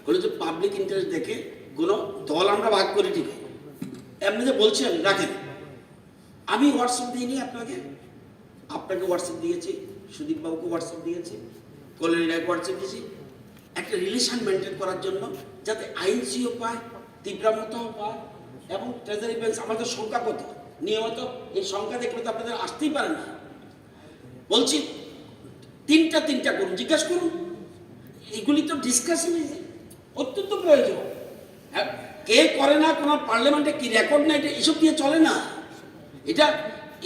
বলে যে পাবলিক ইন্টারেস্ট দেখে কোনো দল আমরা ভাগ করি, ঠিক আছে, এমনি যে বলছি আমি, রাখেন। আমি হোয়াটসঅ্যাপ দিইনি আপনাকে, আপনাকে হোয়াটসঅ্যাপ দিয়েছি, সুদীপ বাবুকে হোয়াটসঅ্যাপ দিয়েছি, কল্যাণী রায়কে হোয়াটসঅ্যাপ দিয়েছি, একটা রিলেশন মেনটেন করার জন্য, যাতে আইএনসিও পায়, তিপ্রা মথা পায়, এবং ট্রেজারি বেঞ্চ। আমাদের সংখ্যা কত? নিয়মিত এই সংখ্যা দেখলে তো আপনাদের আসতেই পারে না। বলছি, তিনটা তিনটা করুন, জিজ্ঞাসা করুন, এগুলি তো ডিসকাশন অত্যন্ত প্রয়োজন। হ্যাঁ, কে করে না, কোনো পার্লামেন্টে কি রেকর্ড না, এটা এসব দিয়ে চলে না। এটা,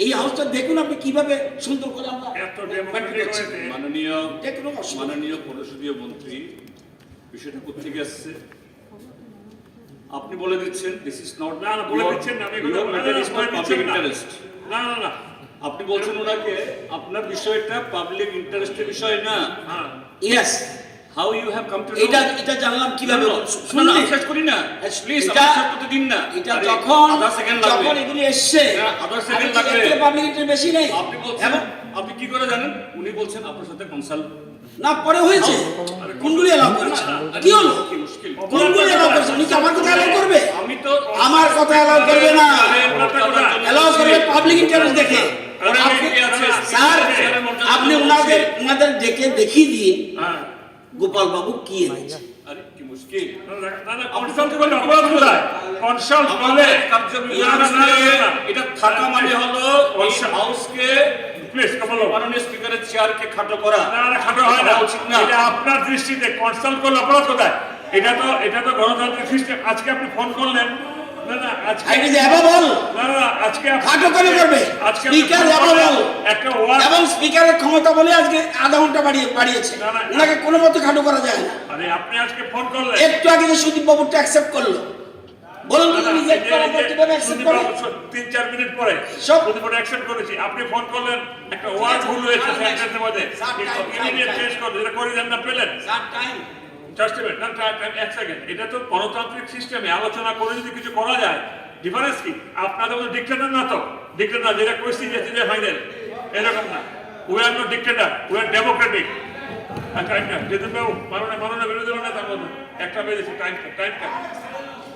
এই হাউসটা দেখুন আপনি কিভাবে সুন্দর করে আমরা এত ডেমোক্রেটিক হয়েছে। মাননীয়, যে কোনো অসুবিধা নেই। মাননীয় পরিষদীয় মন্ত্রী, বিষয়টা কোথেকে আসছে? আপনি বলে দিচ্ছেন, this is not না, না, বলে your, দিচ্ছেন না, আমি এগুলো your না, না, matter না, is for বলে public দিচ্ছেন না। Interest। না, না, না। আপনি বলছেন ওনাকে, আপনার বিষয়টা পাবলিক ইন্টারেস্টের বিষয় না। হ্যাঁ। Yes. How you have come to know? এটা, এটা জানলাম কিভাবে? না, না, না, শুনুন। আমি শেষ করি না। আচ্ছা, প্লিজ, এটা, আমার শেষ করতে দিন না। এটা আরে, যখন, আধা সেকেন্ড লাগবে। যখন এগুলি এসছে, না, আধা সেকেন্ড আমি তো লাগবে। এর থেকে পাবলিক ইন্টারেস্ট বেশি নেই। আপনি বলছেন, এবং আপনি কি করে জানেন? উনি বলছেন আপনার সাথে কনসাল্ট না, পরে হয়েছে। আরে, কোনগুলি অ্যালাউ করেছে? কি হলো? কি মুশকিল? কোনগুলি অ্যালাউ করেছে? উনি কি আমার কথা অ্যালাউ করবে? আমি তো আমার কথা অ্যালাউ করবে না। অ্যালাউ করবে পাবলিক ইন্টারেস্ট দেখে। আরে, আপনি, কি আছে? স্যার, আপনি ওনাদের, ওনাদের ডেকে দেখিয়ে দিন। হ্যাঁ। গোপাল বাবু কি এনেছে? আরে, কি মুশকিল। না, না, না, কনসাল্ট করলে অপরাধ কোথায়? কনসাল্ট করলে আমাদের কার্যবিধান না, না, না, না, না। এটা থাকা মানে হলো এই কনসাল্ট হাউসকে প্লিজ, গোপাল বাবু। মাননীয় স্পিকারের চেয়ারকে খাটো করা। না, না, খাটো হয় না। এটা উচিত না। এটা আপনার দৃষ্টিতে কনসাল্ট করলে অপরাধ কোথায়? এটা তো, এটা তো গণতান্ত্রিক সিস্টেম। আজকে আপনি ফোন করলেন, না, না, আজকে I was above all। না, না, আজকে আপ-, খাটো কেন করবে? আজকে আপনি স্পিকার ফোন above করলেন, all। একটা ওয়ার্ড এবং স্পিকারের ক্ষমতা বলে আজকে আধা ঘন্টা বাড়িয়ে বাড়িয়েছে। না, না। ওনাকে কোনো মতে খাটো করা যায় না। আরে, আপনি আজকে ফোন করলেন। একটু আগে যে সুদীপ বাবুটা অ্যাকসেপ্ট করলো, বলুন তো, না, না, রিজেক্ট এই যে- করার এই পর যে কিভাবে অ্যাকসেপ্ট সুদীপ করে? বাবু স- তিন চার মিনিট পরে সব- সুদীপ বাবু অ্যাকসেপ্ট করেছি। আপনি ফোন করলেন, একটা ওয়ার্ড ভুল হয়েছে স্যার, সেন্টেন্সের মধ্যে। Sir, time, time, immediate time. Change করুন, যেটা করি দেন না পেলেন। Sir, time. জাস্ট মিনিট, না, টাইম, টাইম, এক সেকেন্ড। এটা তো গণতান্ত্রিক সিস্টেমে আলোচনা করে যদি কিছু করা যায়, ডিফারেন্স কি? আপনাদের মতো ডিক্টেটর না তো, ডিক্টেটর না, যেটা কইছি যে সেটা ফাইনাল, এরকম না। We are not dictator, we are democratic. আচ্ছা, একটা, জিতেন বাবু, মাননীয়, মাননীয় বিরোধী দল নেতা বলুন, একটা বেজেছে, টাইম, টাইম, টাইম,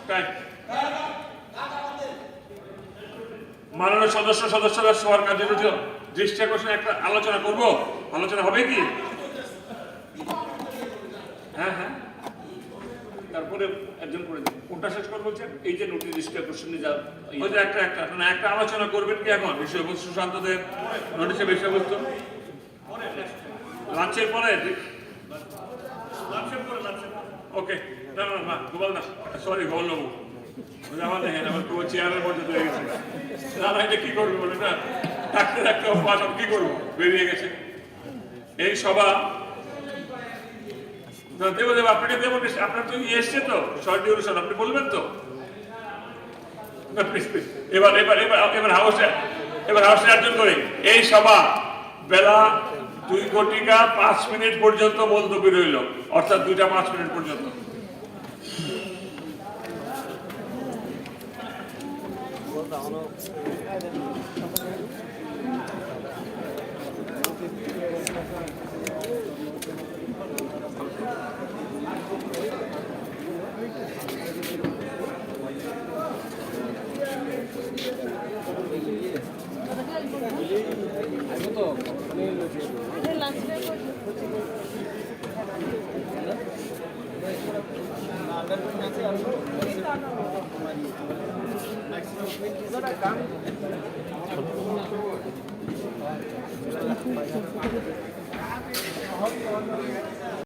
টাইম। মাননীয় সদস্য সদস্যরা সবার কার্যসূচি দৃষ্টি আকর্ষণ একটা আলোচনা করব। আলোচনা হবে কি? হ্যাঁ, হ্যাঁ। তারপরে একজন করে দিন। কোনটা শেষ করবো বলছেন? এই যে নোটিশ দৃষ্টি আকর্ষণ নিয়ে যা ওই যে একটা একটা মানে একটা আলোচনা করবেন কি এখন? বিষয়বস্তু সুশান্তদের নোটিশের বিষয়বস্তু লাঞ্চের পরে। ওকে। না না না, গোপাল না, সরি, গোপাল বাবু। ওই যে আমার দেখেন, আমার পুরো চেয়ারের মধ্যে রয়ে গেছে। না না, এটা কি করবে বলে না? ডাক্তার একটা অভ্যাস, আমি কি করবো? বেরিয়ে গেছে। এই সভা না, দেবো দেবো, আপনাকে দেবো নিশ্চয়। আপনার তো ইয়ে এসছে তো, শর্ট ডিউরেশন, আপনি বলবেন তো? না, প্লিজ প্লিজ। এবার এবার এবার এবার হাউসে এবার হাউসে একজন করে। এই সভা বেলা দুই ঘটিকা পাঁচ মিনিট পর্যন্ত মুলতবি রইল, অর্থাৎ দুইটা পাঁচ মিনিট পর্যন্ত।